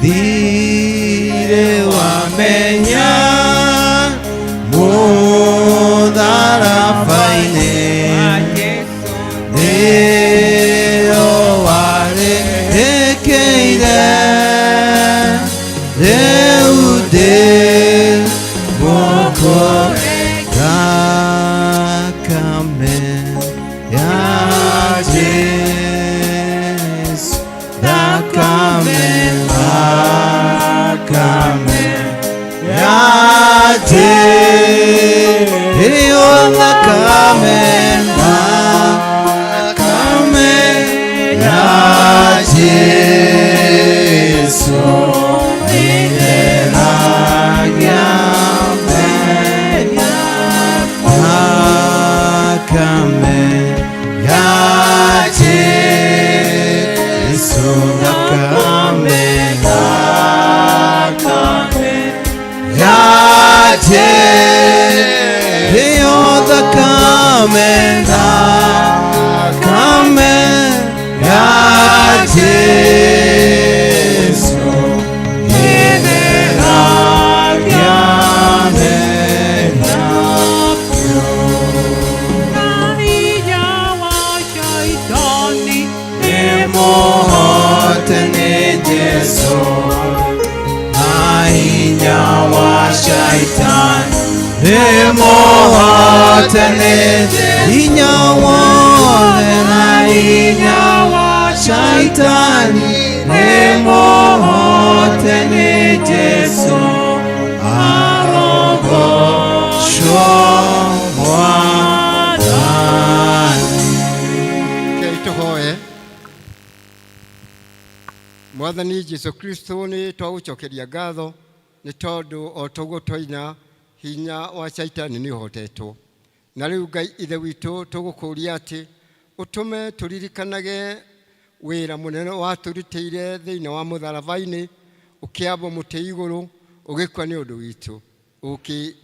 thirĩ wa mehia mũtharaba-inĩ nĩho warĩkĩire rĩu ndĩ mũkũreki thakame ya Jesu thakame thakame ya Jesu thakame thakame ya Jesu ĩtheragia mehia thakame ya Jesu thakame thakame ya Jesu thakame thakame ya Jesu ĩtheragia mehia nĩmũhote nĩ Jesu na hinya wa shaitani nĩmũhote nĩ hinya wothe na hinya wa shaitani nĩmũhote nĩ Jesu arogocwo Mwathani. Rekei tũhoe. Mwathani Jesu Kristo nĩ twagũcokeria ngatho nĩ tondũ o toguo twaina hinya wa Shaitani nĩ ũhotetwo. Na rĩu Ngai Ithe witũ tũgũkũria atĩ ũtũme tũririkanage wĩra mũnene watũrutĩire thĩinĩ wa mũtharaba-inĩ, ũkĩambwo mũtĩ igũrũ, ũgĩkua nĩ ũndũ witũ,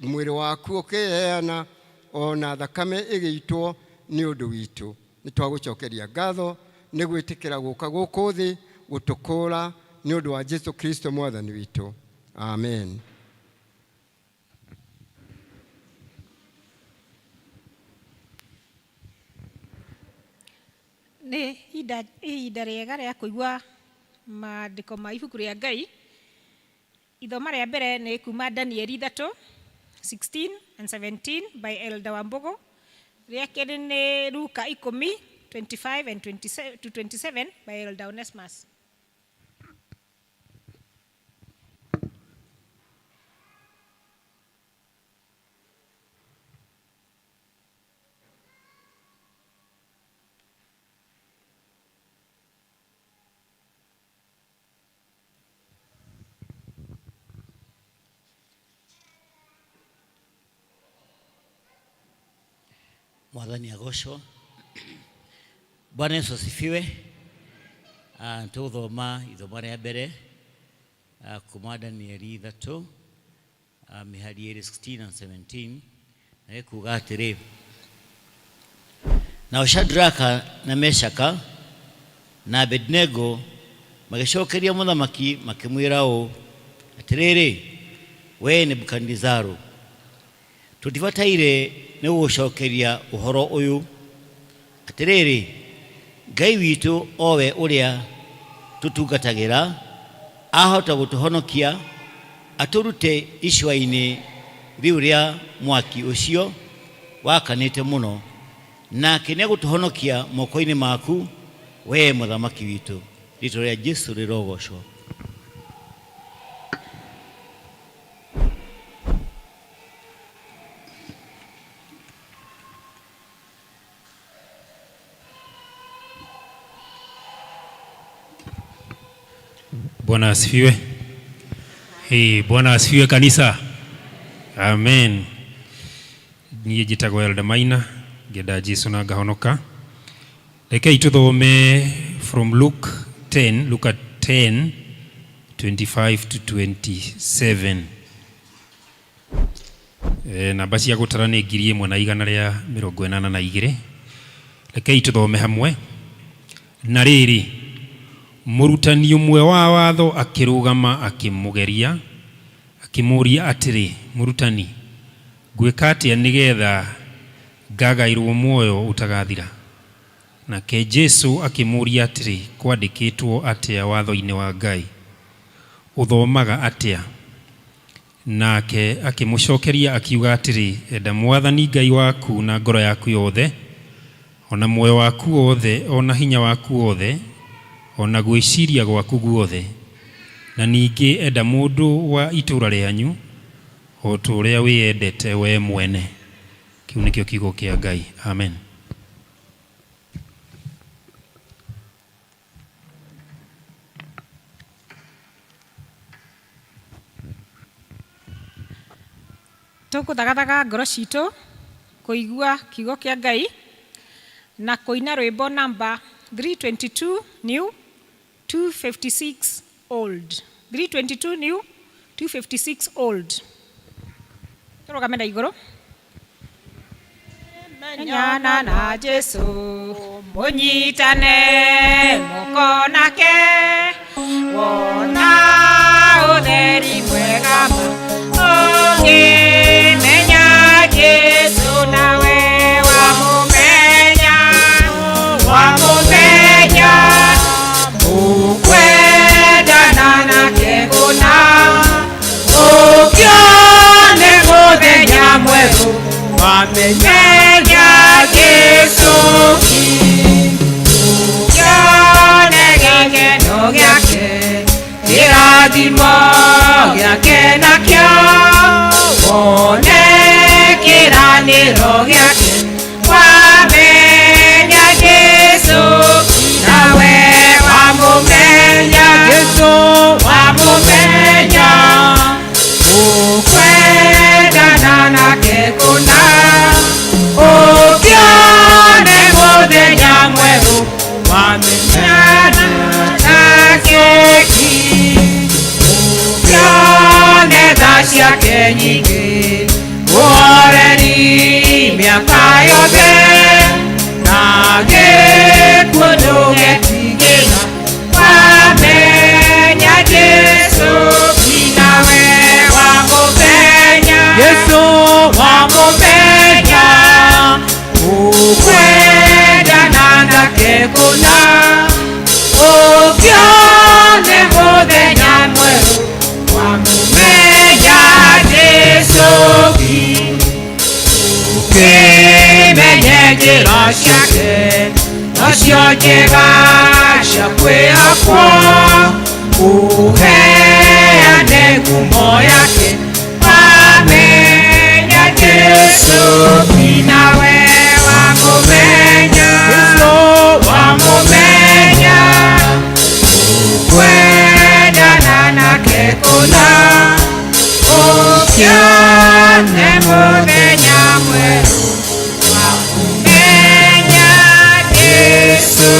mwĩrĩ waku ũkĩheana ona thakame ĩgĩitwo nĩ ũndũ witũ. Nĩ twagũcokeria ngatho nĩ gwĩtĩkĩra gũka gũkũ thĩ gũtũkũra nĩ ũndũ wa Jesu Kristo mwathani witũ. Amen. Nĩ ihinda rĩega rĩa kũigua maandĩko ma ibuku rĩa Ngai. Ithoma rĩa mbere nĩ kuma Danieli 3:16 and 17 by Elder Wambugu. Rĩa kerĩ nĩ Luka 10:25 and 27 to 27 by Elder Onesmus. Mwathani agocwo. Bwana Yesu asifiwe. Tũgũthoma ithomo rĩa mbere kuma Danieli 3 mĩhari ĩrĩ 16 and 17 na ĩkuga atĩrĩ, nao Shadraka na Meshaka na Abednego magĩcokeria mũthamaki makĩmwĩra ũũ, atĩrĩrĩ, wee Nebukadinezaru, tũtibataire nĩ gũgũcokeria ũhoro ũyũ. Atĩrĩrĩ, Ngai witũ owe ũrĩa tũtungatagĩra ahota gũtũhonokia atũrute icua-inĩ rĩu rĩa mwaki ũcio wakanĩte mũno, nake nĩegũtũhonokia moko-inĩ maku, wee mũthamaki witũ. Rĩĩtwa rĩa Jesu rĩrogocwo. Bwana asifiwe. Hey, Bwana asifiwe kanisa. Amen. Niĩ njĩtagwo Elder Maina, ngĩenda Jesu na ngahonoka. Rekei tũthome from Luke 10, Luke 10, 25 to 27. Namba cia gũtara nĩ 1182. Rekei tũthome hamwe. Na rĩrĩ, mũrutani ũmwe wa watho akĩrũgama akĩmũgeria, akĩmũũria atĩrĩ, mũrutani, ngwĩka atĩa nĩgetha ngagaĩrwo muoyo ũtagathira? Nake Jesu akĩmũũria atĩrĩ, kwandĩkĩtwo atĩa watho-inĩ wa Ngai? Ũthomaga atĩa? Nake akĩmũcokeria akiuga atĩrĩ, enda Mwathani Ngai waku na ngoro yaku yothe, ona muoyo waku wothe, ona hinya waku wothe, ona gwĩciria gwaku guothe, na ningĩ enda mũndũ wa itũũra rĩanyu o ta ũrĩa wĩyendete we mwene. Kĩu nĩkĩo kiugo kĩa Ngai. Amen. Tũgũthagathaga ngoro citũ kũigua kiugo kĩa Ngai na kũina rwĩmbo namba 322 new 256 old. 322 new 256 old. Tũrũgame na igũrũ. Menyana na Jesu mũnyitane moko nake, wona ũtheri mwega ma ũngĩmenya Jesu nawe wamũmenya, wamũmenya, ũkwendana nake kũna, ũkĩone mũthenya mwerũ wamenya Jesu ũkĩone gĩkeno gĩake, kĩrathimo gĩake nakĩo, wone kĩranĩro gĩake, wamenya Jesu nawe wamũmenya Jesu. Wamenyana nake ki Ukione tha ciake nyingĩ Ũhoreri mĩaka yothe Na gĩkuũ ndũgetigĩra Wamenya Jesũ nawe wamũmenya Jesũ wamũmenya Ũkwendana nake kũna Ũkĩone mũthenya mwerũ Wamũmenya Jesũ Ũkĩmenye njĩra ciake Nacio njega cia kwĩhokwo Ũheane ngumo yake Wamenya Jesũ nawe wamũmenya Jesũ wamũmenya Ũkwendana nake kũna Ũkĩone mũthenya mwerũ Wamũmenya Jesũ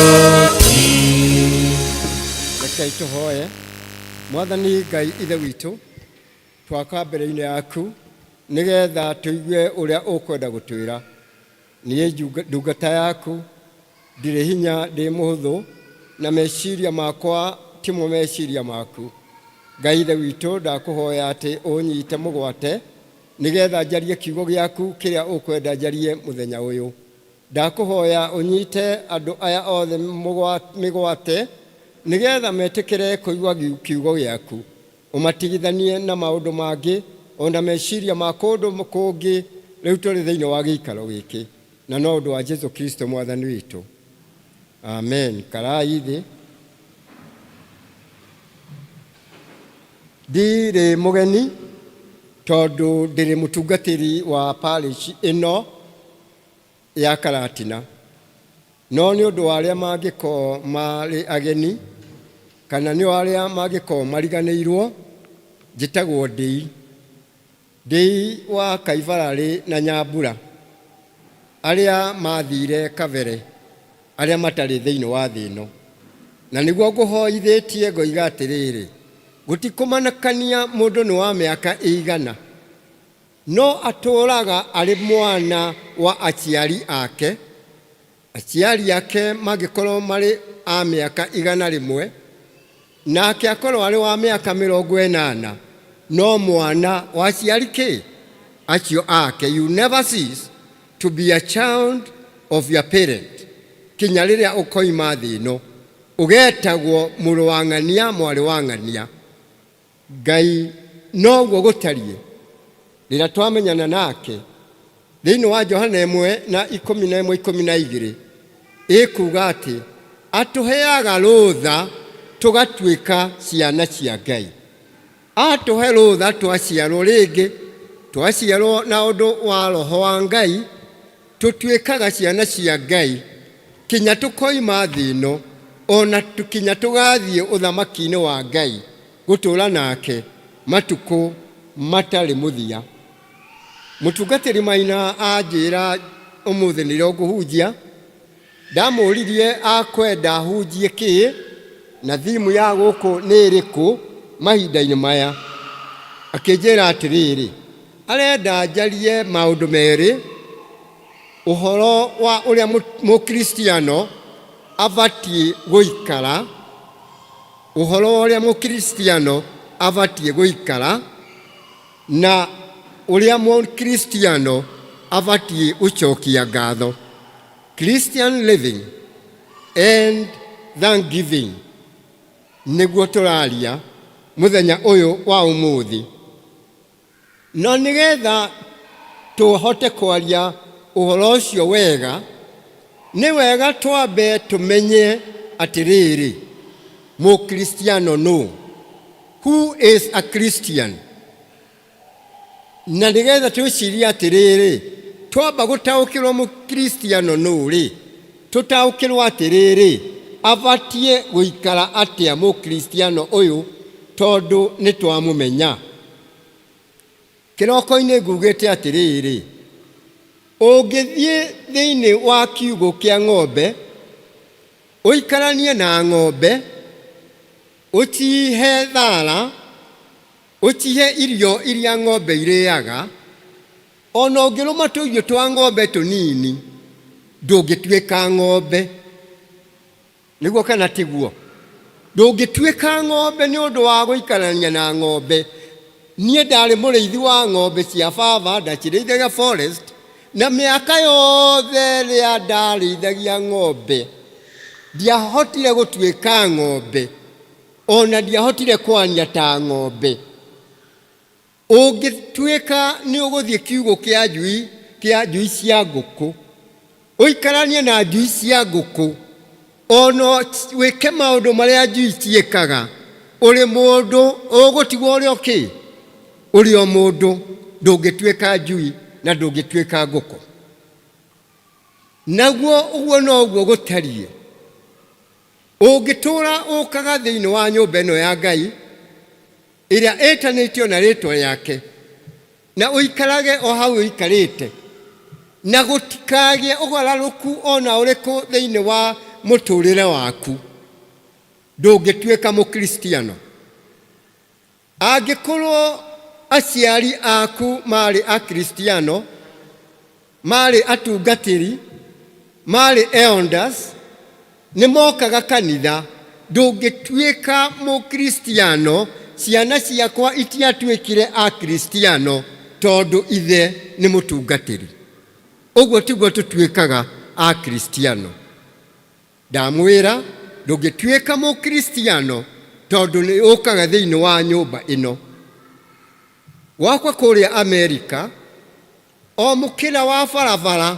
Rekei tũhoe. Mwathani Ngai Ithe witũ, twaka mbere-inĩ yaku nĩgetha tũigue ũrĩa ũkwenda gũtwĩra. Niĩ ndungata yaku ndirĩ hinya, ndĩ mũhũthũ, na meciria makwa timo meciria maku. Ngai Ithe witũ, ndakũhoya atĩ ũnyite mũgwate nĩgetha njarie kiugo gĩaku kĩrĩa ũkwenda njarie mũthenya ũyũ. Ndakũhoya ũnyite andũ aya othe mĩgwate nĩgetha metĩkĩre kũigua kiugo gĩaku, ũmatigithanie na maũndũ mangĩ ona meciria ma kũndũ kũngĩ. Rĩu tũrĩ thĩinĩ wa gĩikaro gĩkĩ na no ũndũ wa Jesu Kristo mwathani witũ, amen. Karai thĩ. Ndirĩ mũgeni tondũ ndĩrĩ mũtungatĩri wa parish ĩno ya Karatina, no nĩ ũndũ wa arĩa mangĩkorwo marĩ ageni kana nĩ arĩa mangĩkorwo mariganĩirwo, njĩtagwo Ndĩi, Ndĩi wa Kaibararĩ na Nyambura, arĩa mathire kabere, arĩa matarĩ thĩinĩ wa thĩ ĩno. Na nĩguo ngũhoithĩtie ngoiga atĩrĩrĩ, gũtikũmanakania mũndũ nĩ wa mĩaka ĩigana, no atũũraga arĩ mwana wa aciari ake. Aciari ake mangĩkorwo marĩ a mĩaka 100, nake akorwo arĩ wa mĩaka 80, no mwana wa aciari kĩ acio ake. You never cease to be a child of your parent kinya rĩrĩa ũkoima thĩ ĩno, ũgetagwo mũrũ wa ng'ania, mwarĩ wa ng'ania. Ngai noguo gũtariĩ rĩrĩa twamenyana nake. Thĩinĩ wa Johana 1:11 12 ĩkuga atĩ atũheaga rũtha tũgatuĩka ciana cia Ngai. Atũhe rũtha twaciarwo rĩngĩ, twaciarwo na ũndũ wa Roho wa Ngai, tũtuĩkaga ciana cia Ngai kinya tũkoima thĩ ĩno, ona kinya tũgathiĩ ũthamaki-inĩ wa Ngai gũtũũra nake matukũ matarĩ mũthia. Mũtungatĩri Maina anjĩra ũmũthĩ nĩrĩo ngũhunjia, ndamũririe akwenda hunjie kĩ na thimu ya gũkũ nĩ ĩrĩkũ mahinda-inĩ maya. Akĩnjĩra atĩrĩrĩ, arenda njarie maũndũ merĩ, ũhoro wa ũrĩa mũkristiano abatiĩ gũikara, ũhoro wa ũrĩa mũkristiano abatiĩ gũikara na ũrĩa mũkristiano abatiĩ gũcokia ngatho. Christian living and thanksgiving nĩguo tũraria mũthenya ũyũ wa ũmũthĩ. No nĩgetha tũhote kwaria ũhoro ũcio wega, nĩ wega twambe tũmenye atĩrĩrĩ, mũkristiano nũ? Who is a Christian? Na nĩgetha twĩcirie atĩrĩrĩ, twamba gũtaũkĩrwo mũkristiano nũ rĩ, tũtaũkĩrwo atĩrĩrĩ, abatiĩ gũikara atĩa mũkristiano ũyũ tondũ nĩ twamũmenya. Kĩroko-inĩ ngugĩte atĩrĩrĩ, ũngĩthiĩ thĩinĩ wa kiugũ kĩa ng'ombe Ũikaranie na ng'ombe, ũcihe thara, ũcihe irio iria ng'ombe irĩaga, ona ũngĩrũma tũirio twa ng'ombe tũnini, ndũngĩtuĩka ng'ombe. Nĩguo kana tiguo? Ndũngĩtuĩka ng'ombe nĩ ũndũ wa gũikarania na ng'ombe. Niĩ ndarĩ mũrĩithi wa ng'ombe cia baba, ndacirĩithagia forest, na mĩaka yothe ĩrĩa ndarĩithagia ng'ombe, ndiahotire gũtuĩka ng'ombe, ona ndiahotire kwaria ta ng'ombe. Ũngĩtuĩka nĩ ũgũthiĩ kiugũ kĩa njui, kĩa njui cia ngũkũ, ũikaranie na njui cia ngũkũ, ona wĩke maũndũ marĩa njui ciĩkaga, ũrĩ mũndũ ũgũtigwo ũrĩ o kĩ? Ũrĩ o mũndũ, ndũngĩtuĩka njui na ndũngĩtuĩka ngũkũ. Naguo ũguo noguo gũtariĩ. Ũngĩtũũra ũkaga thĩinĩ wa nyũmba ĩno ya Ngai, ĩrĩa ĩtanĩtio na rĩtwa rĩake, na ũikarage o hau ũikarĩte, na gũtikagĩe ũgarũrũku o na ũrĩkũ thĩinĩ wa mũtũũrĩre waku, ndũngĩtuĩka Mũkristiano. Angĩkorwo aciari aku maarĩ Akristiano, maarĩ atungatĩri, maarĩ elders, nĩ mokaga kanitha, ndũngĩtuĩka Mũkristiano. Ciana ciakwa itiatuĩkire Akristiano tondũ ithe nĩ mũtungatĩri. Ũguo tiguo tũtuĩkaga Akristiano. Ndamwĩra, ndũngĩtuĩka Mũkristiano tondũ nĩ ũkaga thĩinĩ wa nyũmba ĩno. Gwakwa kũrĩa Amerika, o mũkĩra wa barabara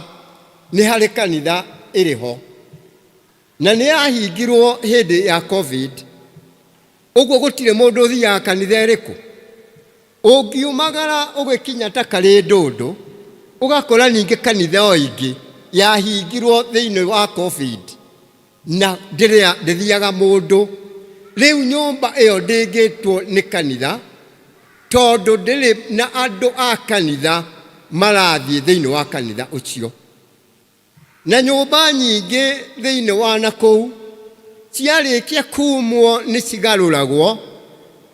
nĩ harĩ kanitha ĩrĩ ho, na nĩ yahingirwo hĩndĩ ya Covid. Ũguo gũtirĩ mũndũ ũthiaga kanitha ĩrĩkũ. Ũngiumagara ũgĩkinya ta karĩ ndũndũ, ũgakora ningĩ kanitha o ĩngĩ yahingirwo thĩinĩ wa Covid na ndĩrĩa ndĩthiaga mũndũ. Rĩu nyũmba ĩyo ndĩngĩtwo nĩ kanitha tondũ ndĩrĩ na andũ a kanitha marathiĩ thĩinĩ wa kanitha ũcio. Na nyũmba nyingĩ thĩinĩ wa na kũu ciarĩkia kumwo nĩ cigarũragwo,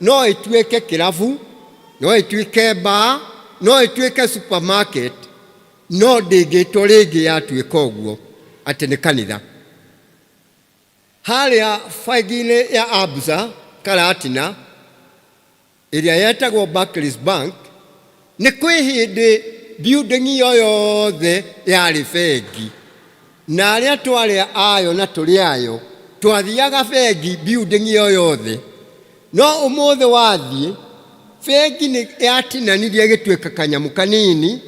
no ĩtuĩke kĩrabu, no ĩtuĩke bar, no ĩtuĩke supermarket, no ndĩngĩtwo rĩngĩ yatuĩka ũguo atĩ nĩ kanitha. Harĩa bengi-inĩ ya Absa Karatina, ĩrĩa yetagwo Barclays Bank, nĩ kwĩ hĩndĩ building ĩyo yothe yarĩ bengi, na arĩa twarĩ ayo na tũrĩ ayo twathiaga bengi building ĩyo yothe. No ũmũthĩ wathiĩ bengi nĩ yatinanirie ĩgĩtuĩka kanyamũ kanini,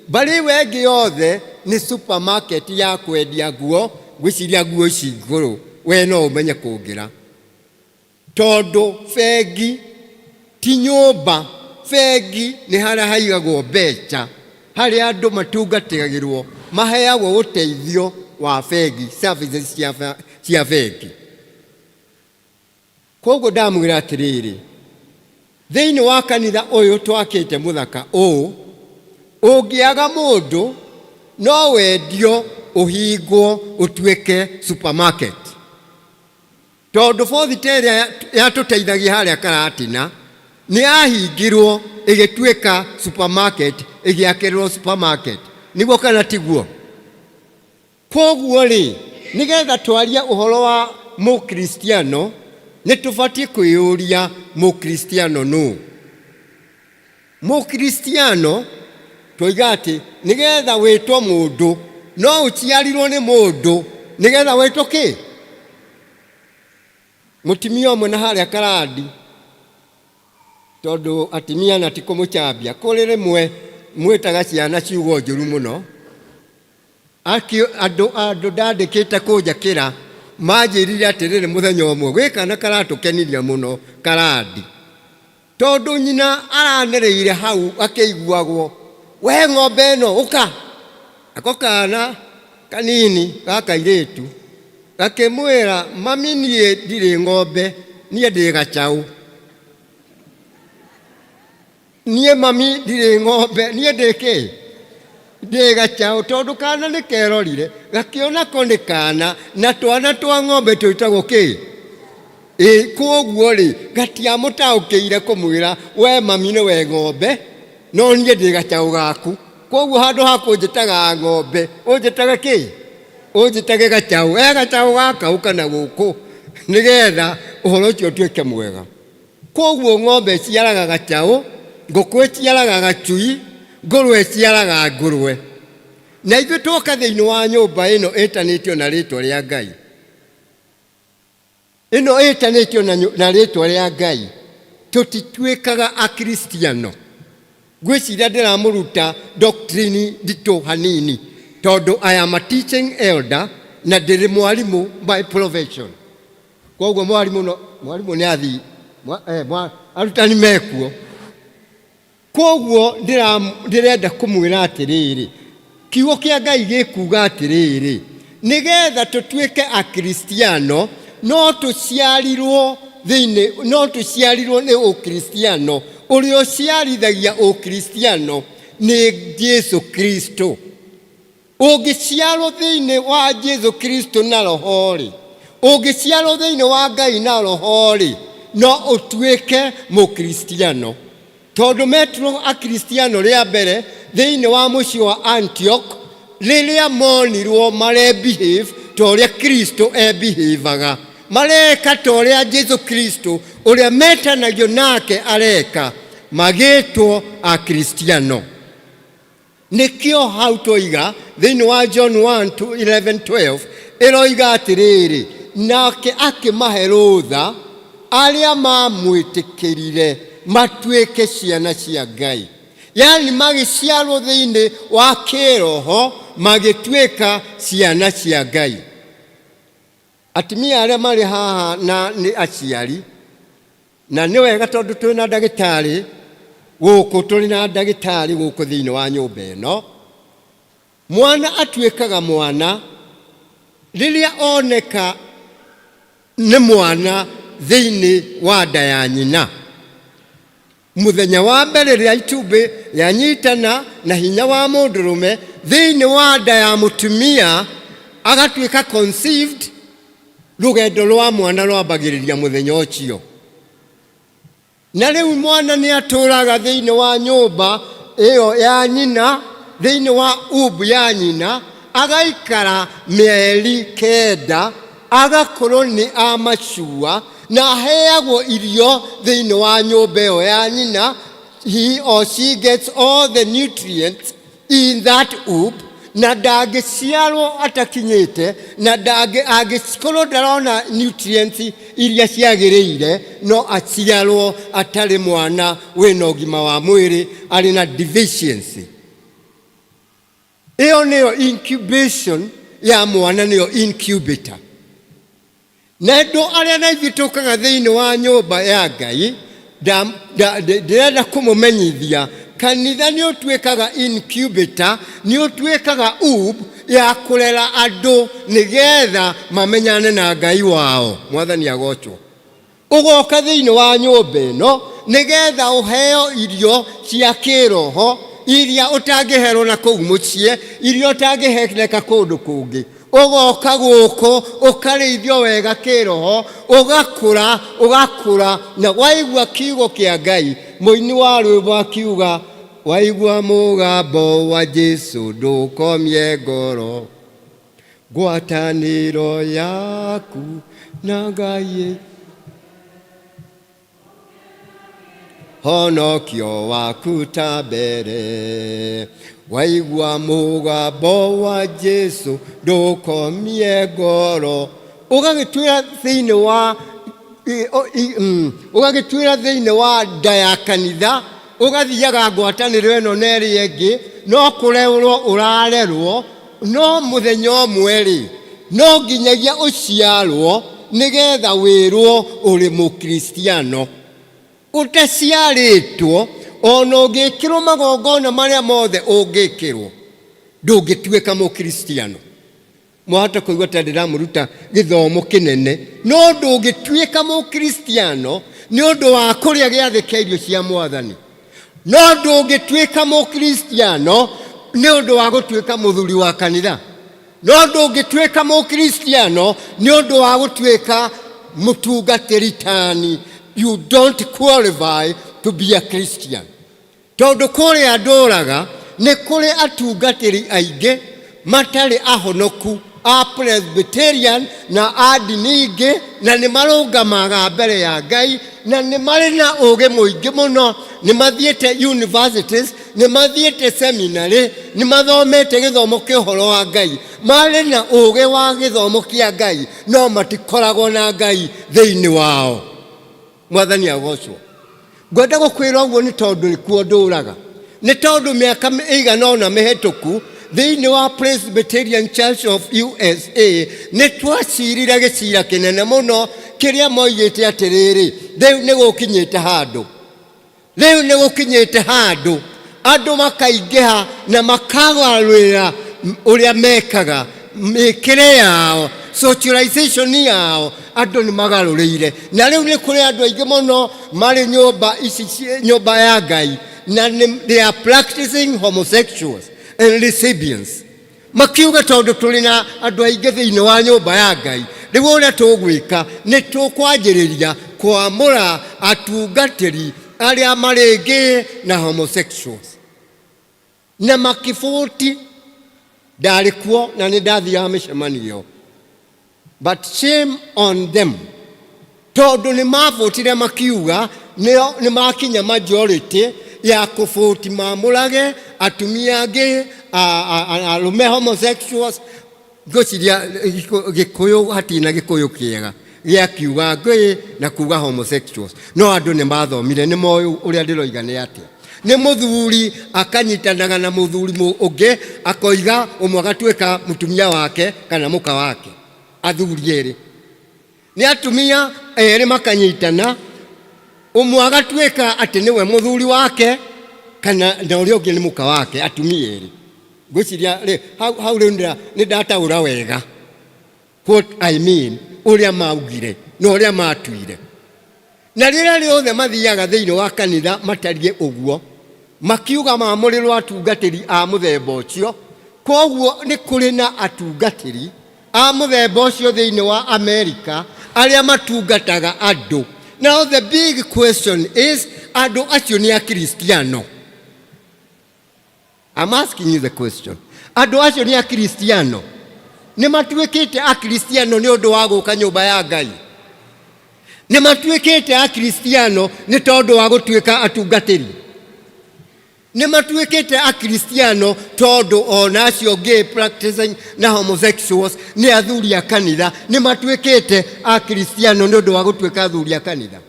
mbarĩ ĩyo ĩngĩ yothe nĩ supermarket ya kwendia nguo, ngwĩciria nguo ici ngũrũ we no ũmenye kũngĩra. Tondũ bengi ti nyũmba, bengi nĩ harĩa haigagwo mbeca, harĩa andũ matungatagĩrwo, maheagwo ũteithio wa bengi, services cia bengi. Koguo ndamwĩra atĩrĩrĩ, thĩinĩ wa kanitha ũyũ twakĩte mũthaka ũũ, ũngĩaga mũndũ no wendio ũhingwo ũtuĩke supermarket. Tondũ bothita ĩrĩa yatũteithagia harĩa Karatina nĩ yahingirwo ĩgĩtuĩka supermarket, ĩgĩakĩrĩrwo supermarket. Nĩguo kana tiguo? Kwoguo rĩ, nĩgetha twarie ũhoro wa Mũkristiano, nĩ tũbatiĩ kwĩyũria Mũkristiano nũ? Mũkristiano, twoiga atĩ nĩgetha wĩtwo mũndũ, no ũciarirwo nĩ mũndũ nĩgetha wĩtwo kĩ? Mũtimia ũmwe na harĩa Karandi, tondũ atimia na ti kũmũcambia, kũrĩ rĩmwe mwĩtaga ciana ciugo njũru mũno. Andũ andũ ndandĩkĩte kũnjakĩra manjĩrire atĩrĩrĩ mũthenya ũmwe, gwĩ kana karatũkenirie mũno Karandi. Tondũ nyina aranĩrĩire hau akĩiguagwo, we ng'ombe ĩno ũka! Nako kana kanini ga kairĩtu gakĩmwĩra, mami niĩ ndirĩ ng'ombe, niĩ ndĩ gacaũ. Niĩ mami ndirĩ ng'ombe, niĩ ndĩ kĩ? Ndĩ gacaũ tondũ kana nĩ kerorire gakĩona ko nĩ kana na twana twa ng'ombe twĩtagwo kĩ ĩ kwoguo rĩ gatiamũtaũkĩire kũmwĩra we mami nĩ we ng'ombe no niĩ ndĩ gacaũ gaku kwoguo handũ ha kũnjĩtaga ng'ombe ũnjĩtage kĩ ũnjĩtage gacaũ e gacaũ gaka ũka na gũkũ nĩgetha ũhoro ũcio ũtuĩke mwega kwoguo ng'ombe ĩciaraga gacaũ ngũkũ ĩciaraga gacui ngũrwe ĩciaraga ngũrwe na ithuĩ twoka thĩinĩ wa nyũmba ĩno ĩtanĩtio na rĩtwa rĩa Ngai ĩno ĩtanĩtio na nyu- na rĩtwa rĩa Ngai tũtituĩkaga akristiano ngwĩciria ndĩramũruta doctrine nditũ hanini tondũ I am a teaching elder na ndĩrĩ mwarimũ by profession koguo mwarimũ no mwarimũ nĩ athi mwa, eh, mwa, arutani mekuo koguo ndĩra- ndĩrenda kũmwĩra atĩrĩrĩ kiugo kĩa Ngai gĩkuga atĩrĩrĩ nĩgetha tũtuĩke akristiano no tũciarirwo thĩinĩ no tũciarirwo nĩ ũkristiano ũrĩa ũciarithagia ũkristiano nĩ Jesu Kristo ũngĩciarwo thĩinĩ wa Jesu Kristo na roho rĩ ũngĩciarwo thĩinĩ wa Ngai na roho rĩ no ũtuĩke mũkristiano tondũ metirwo akristiano rĩa mbere thĩinĩ wa mũciĩ wa Antioch rĩrĩa monirwo mare behave ta ũrĩa Kristo ebehavaga mareka ta ũrĩa Jesu Kristo ũrĩa metanagio nake areka magĩtwo akristiano nĩkĩo hau twoiga thĩinĩ wa John 1 to 11 12 ĩroiga atĩrĩrĩ nake akĩmahe rũtha arĩa mamwĩtĩkĩrire matuĩke ciana cia Ngai yaani magĩciarwo thĩinĩ wa kĩroho magĩtuĩka ciana cia Ngai atumia arĩa marĩ haha na nĩ aciari na nĩ wega tondũ twĩ na ndagĩtarĩ gũkũ tũrĩ na ndagĩtarĩ gũkũ thĩinĩ wa nyũmba ĩno mwana atuĩkaga mwana rĩrĩa oneka nĩ mwana thĩinĩ wa nda ya nyina mũthenya wa mbere rĩrĩa itumbĩ rĩanyitana na hinya wa mũndũrũme thĩinĩ wa nda ya mũtumia agatuĩka conceived rũgendo rwa mwana rwambagĩrĩria mũthenya ũcio na rĩu mwana nĩ atũraga thĩinĩ wa nyũmba ĩyo ya nyina thĩinĩ wa womb ya nyina agaikara mĩeri kenda agakorwo nĩ amacua na aheagwo irio thĩinĩ wa nyũmba ĩyo ya nyina he or she gets all the nutrients in that womb na ndangĩciarwo atakinyĩte na ndangĩ angĩkorwo ndarona nutrients iria ciagĩrĩire no aciarwo atarĩ mwana wĩna ũgima wa mwĩrĩ arĩ na deficiency ĩyo nĩyo incubation ya mwana nĩyo incubator na andũ arĩa na ithuĩ tũkaga thĩinĩ wa nyũmba ya Ngai ndĩrenda kũmũmenyithia kanitha nĩ ũtuĩkaga incubator nĩ ũtuĩkaga womb ya kũrera andũ nĩgetha mamenyane na Ngai wao mwathani agocwo ũgoka thĩinĩ wa nyũmba ĩno nĩgetha ũheo irio cia kĩroho iria ũtangĩherwo na kũu mũciĩ iria ũtangĩhereka kũndũ kũngĩ ũgoka gũkũ ũkarĩithio wega kĩroho ũgakũra ũgakũra na waigua kiugo kĩa Ngai mũini wa rwĩmbo akiuga waigua mũgambo wa Jesu ndũkomie ngoro ngwatanĩro yaku na Ngai honokio waku ta mbere waigua mũgambo wa Jesu ndũkomie ngoro ũgagĩtuĩra thĩinĩ wa ũgagĩtuĩra thĩinĩ wa nda ya kanitha ũgathiaga ngwatanĩro ĩno na ĩrĩa ĩngĩ no kũrerwo ũrarerwo no mũthenya ũmwe rĩ no nginyagia ũciarwo nĩgetha wĩrwo ũrĩ mũkristiano ũtaciarĩtwo ona ũngĩkĩrwo magongona marĩa mothe ũngĩkĩrwo ndũngĩtuĩka mũkristiano mwahota kũigua ta ndĩramũruta gĩthomo kĩnene no ndũngĩtuĩka mũkristiano nĩ ũndũ wa kũrĩa gĩathĩ kĩa irio cia mwathani no ndũngĩtuĩka mũkristiano Nĩ ũndũ wa gũtuĩka mũthuri wa kanitha. No ndũngĩtuĩka mũkristiano nĩ ũndũ wa gũtuĩka mũtungatĩri tani. You don't qualify to be a Christian. Tondũ kũrĩa ndũraga nĩ kũrĩ atungatĩri aingĩ matarĩ ahonoku a Presbyterian na a ndini ingĩ, na nĩ marũngamaga mbere ya Ngai, na nĩ marĩ na ũũgĩ mũingĩ mũno, nĩ mathiĩte universities, nĩ mathiĩte seminary, nĩ mathomete gĩthomo kĩa ũhoro wa Ngai, marĩ na ũũgĩ wa gĩthomo kĩa Ngai, no matikoragwo na Ngai thĩinĩ wao. Mwathani agocwo. Ngwenda gũkwĩra ũguo nĩ tondũ nĩkuo ndũraga, nĩ tondũ mĩaka ĩigana ũna mĩhĩtũku thĩinĩ wa Presbyterian Church of USA nĩ twacirire gĩcira kĩnene mũno kĩrĩa moigĩte atĩrĩrĩ, rĩu nĩ gũkinyĩte handũ, rĩu nĩ gũkinyĩte handũ andũ makaingĩha na makagarũrĩra ũrĩa mekaga, mĩkĩre yao, socialization yao, andũ nĩ magarũrĩire. Na rĩu nĩ kũrĩ andũ aingĩ mũno marĩ nyũmba ici, nyũmba ya Ngai, na they are practicing homosexuals and lesbians. Makiuga tondũ tũrĩ na andũ aingĩ thĩinĩ wa nyũmba ya Ngai, rĩu ũrĩa tũgwĩka nĩ tũkwanjĩrĩria kwamũra atungatĩri arĩa marĩ gay na homosexuals. Na makĩbũti, ndarĩ kuo na nĩ ndathiaga mĩcemanio, but shame on them, tondũ nĩ mabũtire makiuga nĩo nĩ makinya majority ya kũbũti mamũrage atumia angĩ, arũme homosexuals. Ngwĩciria Gĩkũyũ hatirĩ na Gĩkũyũ kĩega gĩa kiuga ngĩ na kuga homosexuals, no andũ nĩ mathomire, nĩ moĩ ũrĩa ndĩroiga nĩ atĩa. Nĩ mũthuri akanyitanaga na mũthuri ũngĩ, akoiga ũmwe agatuĩka mũtumia wake kana mũka wake, athuri erĩ. Nĩ atumia erĩ makanyitana, ũmwe agatuĩka atĩ nĩwe mũthuri wake kana na ũrĩa ũngĩ nĩ mũka wake, atumia erĩ. Ngwĩciria rĩ, hau rĩu nĩ ndataũra wega what I mean, ũrĩa maugire na ũrĩa matuire. Na rĩrĩa rĩothe mathiaga thĩinĩ wa kanitha matariĩ ũguo, makiuga mamũrĩrwo atungatĩri a mũthemba ũcio. Kwoguo nĩ kũrĩ na atungatĩri a mũthemba ũcio thĩinĩ wa Amerika arĩa matungataga andũ. Now the big question is, andũ acio nĩ Akristiano? I'm asking you the question. Andũ acio nĩ Akristiano? Nĩ matuĩkĩte Akristiano nĩ ũndũ wa gũka nyũmba ya Ngai? Nĩ matuĩkĩte Akristiano nĩ tondũ wa gũtuĩka atungatĩri? Nĩ matuĩkĩte Akristiano tondũ ona acio gay practicing na homosexuals nĩ athuri a kanitha? Nĩ matuĩkĩte Akristiano nĩ ũndũ wa gũtuĩka athuri a kanitha?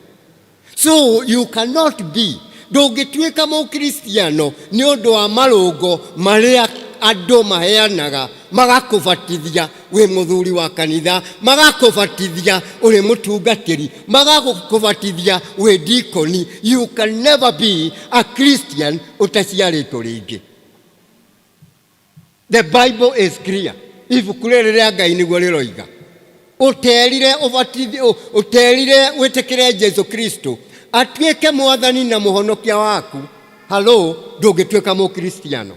So you cannot be, ndũngĩtuĩka mũkristiano nĩ ũndũ wa marũngo marĩa andũ maheanaga, magakũbatithia wĩ mũthuri wa kanitha, magakũbatithia ũrĩ mũtungatĩri, magakũbatithia wĩ dikoni. You can never be a Christian ũtaciarĩtwo rĩngĩ. The Bible is clear. Ibuku rĩrĩ rĩa Ngai nĩguo rĩroiga. Ũterire ũbatithio, ũterire wĩtĩkĩre Jesu Kristo atuĩke mwathani na mũhonokia waku. Halo, ndũngĩtuĩka mũkristiano.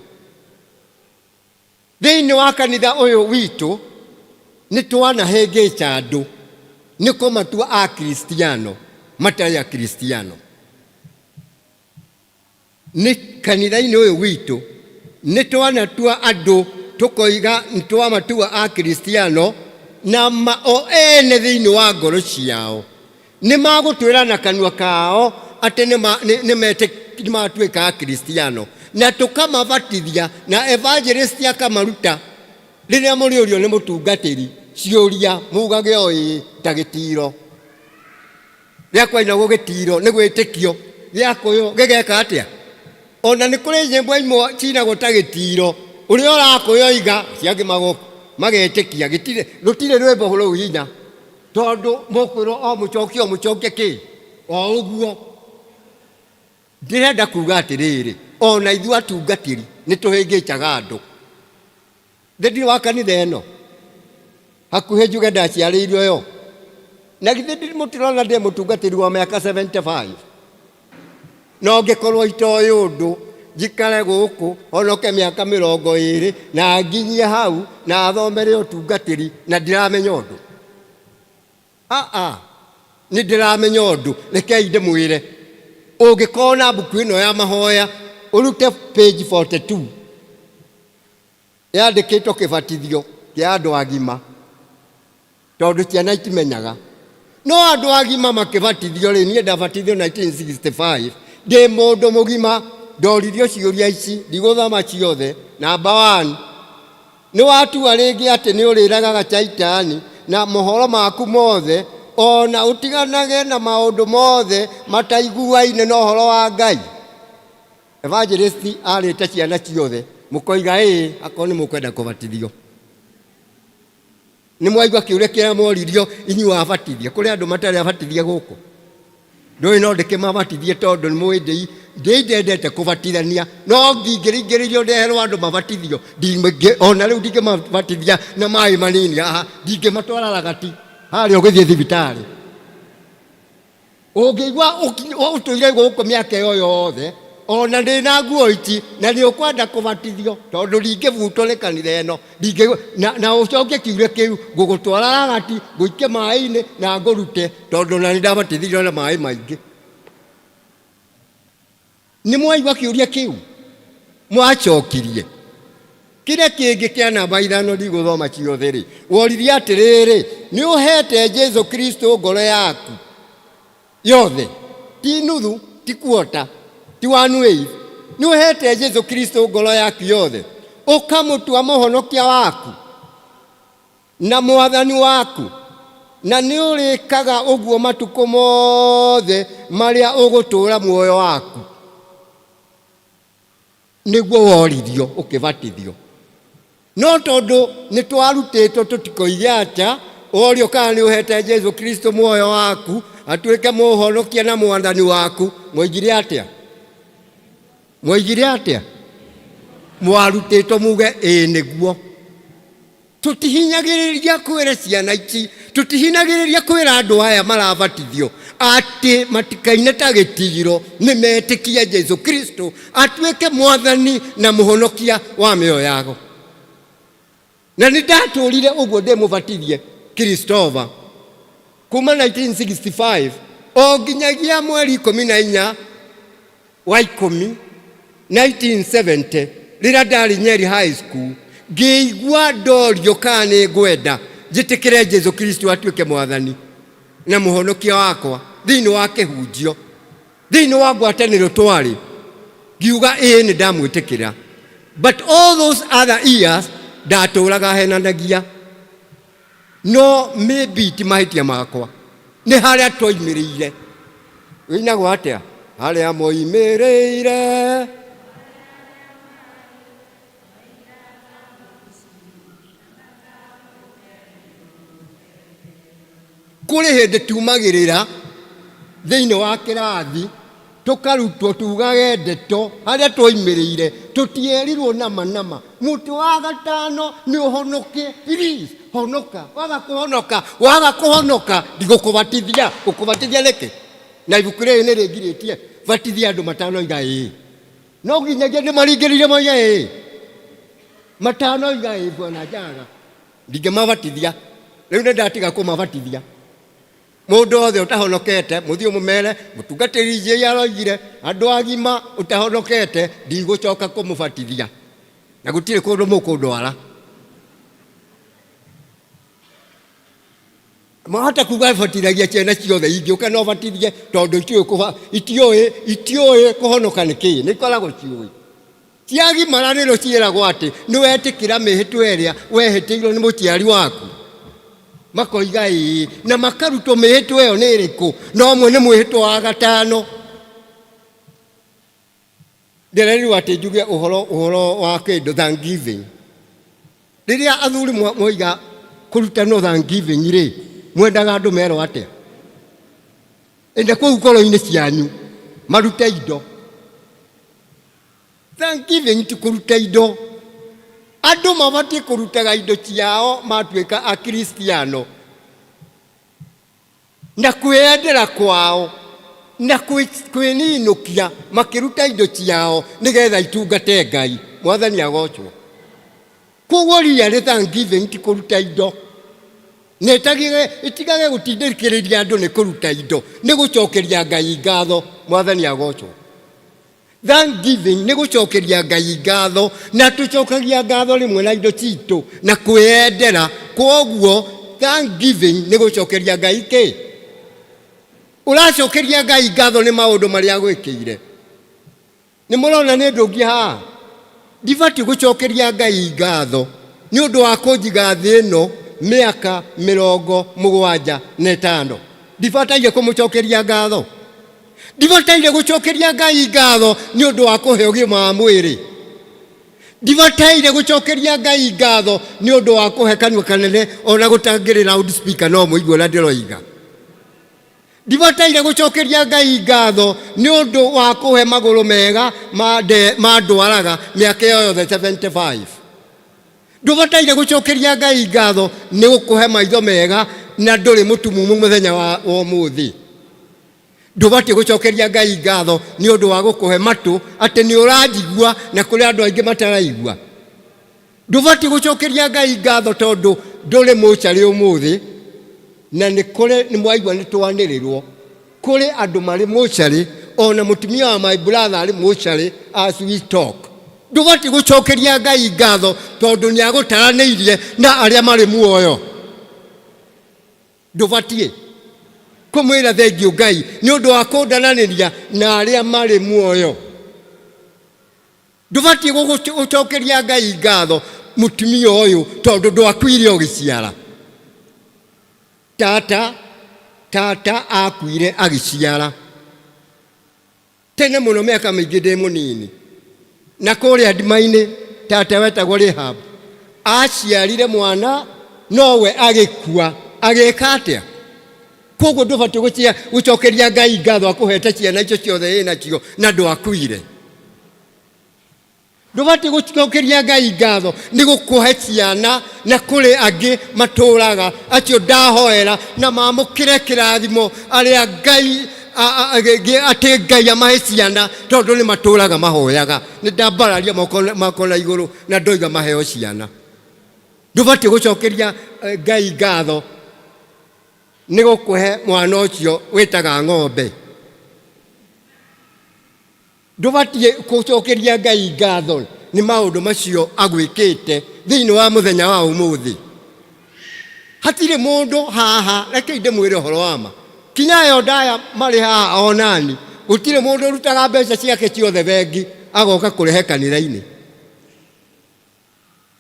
Thĩinĩ wa kanitha ũyũ witũ nĩ twanahĩngĩca andũ nĩ kũmatua akristiano matarĩ akristiano. Nĩ kanitha-inĩ ũyũ witũ nĩ twanatua andũ tũkoiga nĩ twamatua akristiano, na ma o ene thĩinĩ wa ngoro ciao nĩ magũtwĩra na kanua kao atĩ nĩ matuĩka akristiano, na tũkamabatithia na evangelist akamaruta. Rĩrĩa mũrĩũrio nĩ mũtungatĩri ciũria, mugage o ĩĩ ta gĩtiro. Rĩa kwainagwo gĩtiro nĩ gwĩtĩkio, gĩakũyũ gĩgeka atĩa? Ona nĩ kũrĩ nyĩmbo imwe cinagwo ta gĩtiro, ũrĩa ũrakũyũ oiga, acio angĩ magetĩkia. Gĩtirĩ, rũtirĩ rwĩmbo rũu hinya, tondũ mũkwĩrwo o mũcokie o mũcokie kĩ o ũguo. Ndĩrenda kuga atĩrĩrĩ, ona ithuĩ atungatĩri nĩ tũhĩngĩcaga andũ. Thĩ wa kanitha ĩno hakuhĩ njuge ndaciarĩirwo yo, na githĩ mũtirona ndĩ mũtungatĩri wa mĩaka 75? No ngĩkorwo itoĩ ũndũ, Njikare gũkũ honoke mĩaka mĩrongo ĩrĩ na nginyie hau na thomere ũtungatĩri na ndiramenya ũndũ. Aa, nĩ ndĩramenya ũndũ. Rekei ndĩmwĩre, ũngĩkorwo na mbuku ĩno ya mahoya ũrute page 42 yandĩkĩtwo kĩbatithio kĩa andũ agima, tondũ ciana itimenyaga. No andũ agima makĩbatithio rĩ, niĩ ndabatithio 1965 ndĩ mũndũ mũgima, ndoririo ciũria ici, ndigũthoma ciothe. Namba 1, nĩ watua rĩngĩ atĩ nĩ ũrĩragaga Shaitani na mohoro maku mothe, ona ũtiganage na maũndũ mothe mataiguaine na ũhoro wa Ngai? Evangelist arĩte ciana ciothe, mũkoiga ĩĩ akorwo nĩ mũkwenda kũbatithio. Nĩ mwaigua kĩũria kĩrĩa mworirio inyuĩ abatithie? Kũrĩ andũ matarĩ abatithie gũkũ? Ndũĩ no ndĩkĩmabatithie tondũ nĩ mũĩ ndĩ ndĩ ndendete kũbatithania, no ngingĩringĩrĩrio ndeherwo andũ mabatithio, ona rĩu ndingĩmabatithia na maĩ manini haha, ndingĩmatwara ragati harĩa ũgĩthiĩ thibitarĩ. Ũngĩigua ũtũire gũkũ mĩaka ĩyo yothe, ona ndĩ na nguo ici, na nĩ ũkwenda kũbatithio, tondũ ndingĩbutwo nĩ kanitha ĩno, na ũcokie kiugo kĩu, ngũgũtwara ragati, ngũikie maĩ-inĩ na ngũrute, tondũ na nĩ ndabatithirio na maĩ maingĩ. Nĩ mwaigua kĩũria kĩu mwacokirie? Kĩrĩa kĩngĩ kĩa namba 5, ndigũthoma ciothe rĩ, woririe atĩrĩrĩ, nĩ ũhete Jesu Kristo ngoro yaku yothe? Ti nuthu, ti quarter, ti one eighth. Nĩ ũhete Jesu Kristo ngoro yaku yothe, ũkamũtua mũhonokia waku na mwathani waku, na nĩ ũrĩkaga ũguo matukũ mothe marĩa ũgũtũũra muoyo waku? Nĩguo woririo ũkĩbatithio. No tondũ nĩ twarutĩtwo tũtikoige acha, worio kana nĩ ũhete Jesu Kristo muoyo waku atuĩke mũhonokia na mwathani waku, mwoigire atĩa? Mwoigire atĩa? Mwarutĩtwo muge ĩĩ nĩguo. Tũtihinyagĩrĩria kwĩra ciana ici, tũtihinyagĩrĩria kwĩra andũ aya marabatithio atĩ matikaine ta gĩtigiro, nĩ metĩkie Jesu Kristo atuĩke mwathani na mũhonokia wa mĩoyo yao. Na nĩ ndatũrire ũguo ndĩ mũbatithie Christopher kuma 1965 o nginyagia mweri 14 wa 10 1970, rĩrĩa ndarĩ Nyeri High School, ngĩigua ndorio kana nĩ ngwenda njĩtĩkĩre Jesu Kristo atuĩke mwathani na mũhonokia wakwa thĩinĩ wa kĩhunjio, thĩinĩ wa ngwatanĩro twarĩ, ngiuga ĩĩ nĩ ndamwĩtĩkĩra. But all those other years ndatũraga henanagia, no maybe ti mahĩtia makwa, nĩ harĩa twoimĩrĩire. Wĩinagwo atĩa? Harĩa moimĩrĩire. Kũrĩ hĩndĩ tumagĩrĩra thĩinĩ wa kĩrathi tũkarutwo tugage ndeto harĩa twoimĩrĩire, tũtierirwo nama nama mũtĩ wa gatano nĩ ũhonoke. Please honoka. Waga kũhonoka, waga kũhonoka, ndigũkũbatithia. Gũkũbatithia nĩkĩ? Na ibuku rĩrĩ nĩ rĩngirĩtie batithia andũ matanoiga ĩĩ. No nginyagia ndĩmaringĩrĩire moige ĩĩ. Matanoiga ĩĩ, bwana Njaga, ndingĩmabatithia. Rĩu nĩ ndatiga kũmabatithia. Mũndũ wothe ũtahonokete, mũthiĩ mũmere mũtungatĩri J aroigire andũ agima ũtahonokete ndigũcoka kũmũbatithia, na gũtirĩ kũndũ mũkũndwara. Mwahota kuga batithagia ciana ciothe, ingĩũka no batithie tondũ itiũĩ itiũĩ kũhonoka nĩ kĩĩ, nĩ ikoragwo ciũĩ. Ciagimara nĩrĩo ciĩragwo atĩ nĩ wetĩkĩra mĩhĩtwa ĩrĩa wehĩtĩirwo nĩ mũciari waku. Makoiga ĩĩ, na makarutwo mĩhĩtwa ĩyo nĩ ĩrĩkũ, na ũmwe nĩ mwĩhĩtwa wa gatano. Ndĩrerirwo atĩ njuge ũhoro wa kĩndũ Thanksgiving. Rĩrĩa athuri moiga kũrutanwo Thanksgiving rĩ, mwendaga andũ merwo atĩa? Ende kũu ngoro-inĩ cianyu marute indo. Thanksgiving ti kũruta indo. Andũ mabatiĩ kũrutaga indo ciao matuĩka Akristiano na kwĩyendera kwao. Na kwĩninũkia makĩruta indo ciao nĩgetha itungate Ngai. Mwathani agocwo. Koguo ria thanksgiving ti kũruta indo, na ĩtigage gũtindĩkĩrĩria andũ nĩ kũruta indo, nĩ gũcokeria Ngai ngatho. Mwathani agocwo. Thanksgiving nĩ gũcokeria Ngai ngatho, na tũcokagia ngatho rĩmwe na indo citũ na kwĩyendera. Koguo thanksgiving nĩ gũcokeria Ngai kĩ? Ũracokeria Ngai ngatho nĩ maũndũ marĩa agwĩkĩire. Nĩ mũrona nĩ ndũngi haha? Ndibatiĩ gũcokeria Ngai ngatho nĩ ũndũ wa kũnjiga thĩ ĩno mĩaka 75? Ndibataire kũmũcokeria ngatho? Ndibataire gũcokeria Ngai ngatho nĩ ũndũ wa kũhe ũgima wa mwĩrĩ? Ndibataire gũcokeria Ngai ngatho nĩ ũndũ wa kũhe kanua kanene, ona gũtangĩrĩ loudspeaker no mũigue ũrĩa ndĩroiga? Ndibataire gũcokeria Ngai ngatho nĩ ũndũ wa kũhe magũrũ mega mandwaraga mĩaka ĩyo yothe 75? Ndũbataire gũcokeria Ngai ngatho nĩ gũkũhe maitho mega na ndũrĩ mũtumumu mũthenya wa ũmũthĩ? Ndũbatiĩ gũcokeria Ngai ngatho nĩ ũndũ wa gũkũhe matũ atĩ nĩ ũranjigua na kũrĩ andũ aingĩ mataraigua? Ndũbatiĩ gũcokeria Ngai ngatho tondũ ndũrĩ mũcarĩ ũmũthĩ, na nĩ kũrĩ nĩ mwaigua nĩ twanĩrĩrwo kũrĩ andũ marĩ mũcarĩ, ona mũtumia wa my brother arĩ mũcarĩ as we talk? Ndũbatiĩ gũcokeria Ngai ngatho tondũ nĩ agũtaranĩirie na arĩa marĩ muoyo? Ndũbatiĩ kũmwĩra thengiũ Ngai nĩ ũndũ wa kũndaranĩria na arĩa marĩ muoyo? Ndũbatiĩ gũcokeria Ngai ngatho, mũtumia ũyũ, tondũ ndwakuire ũgĩciara? Tata akuire agĩciara tene mũno, mĩaka mĩingĩ ndĩ mũnini, na kũrĩa ndima-inĩ. Tata wetagwo Rahab aciarire mwana nowe agĩkua agĩka atĩa? Koguo ndũbatiĩ gũcokeria Ngai ngatho akũhete ciana icio ciothe ĩnacio na ndwakuire? Ndũbatiĩ gũcokeria Ngai ngatho nĩ gũkũhe ciana na kũrĩ angĩ matũraga acio ndahoera na mamũkĩre kĩrathimo arĩa Ngai atĩ Ngai amahe ciana, tondũ nĩ matũraga mahoyaga? Nĩ ndambararia moko makwa na igũrũ na ndoiga maheo ciana. Ndũbatiĩ gũcokeria Ngai ngatho nĩ gũkũhe mwana ũcio wĩtaga ng'ombe? Ndũbatiĩ gũcokeria Ngai ngatho nĩ maũndũ macio agwĩkĩte thĩinĩ wa mũthenya wa ũmũthĩ? Hatirĩ mũndũ haha, rekei ndĩmwĩre ũhoro wa ma, kinya ayo ndaya marĩ haha onani, gũtirĩ mũndũ ũrutaga mbeca ciake ciothe bengi agoka kũrehe kanitha-inĩ.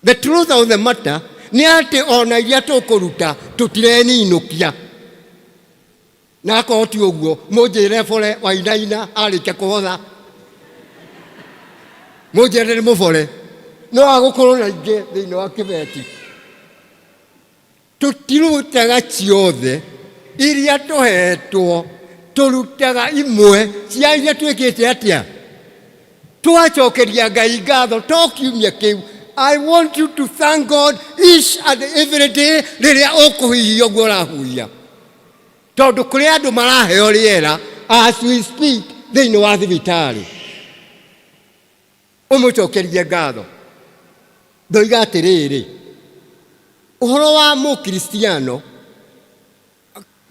The truth of the matter nĩ atĩ ona iria tũkũruta tũtireninũkia, na akorwo ti ũguo mũnjĩre bore wainaina arĩkia kũhotha, mũnjĩre nĩ mũbore, no agũkorwo na ingĩ thĩinĩ wa kĩbeti. Tũtirutaga ciothe iria tũhetwo, tũrutaga imwe cia iria twĩkĩte atĩa, twacokeria Ngai ngatho to kiumia kĩu. I want you to thank God each and every day rĩrĩa ũkũhihia ũguo ũrahuhia, tondũ kũrĩ andũ maraheo rĩera as we speak thĩinĩ wa thibitarĩ. Ũmũcokerie ngatho. Ndoiga atĩrĩrĩ, ũhoro wa mũkristiano,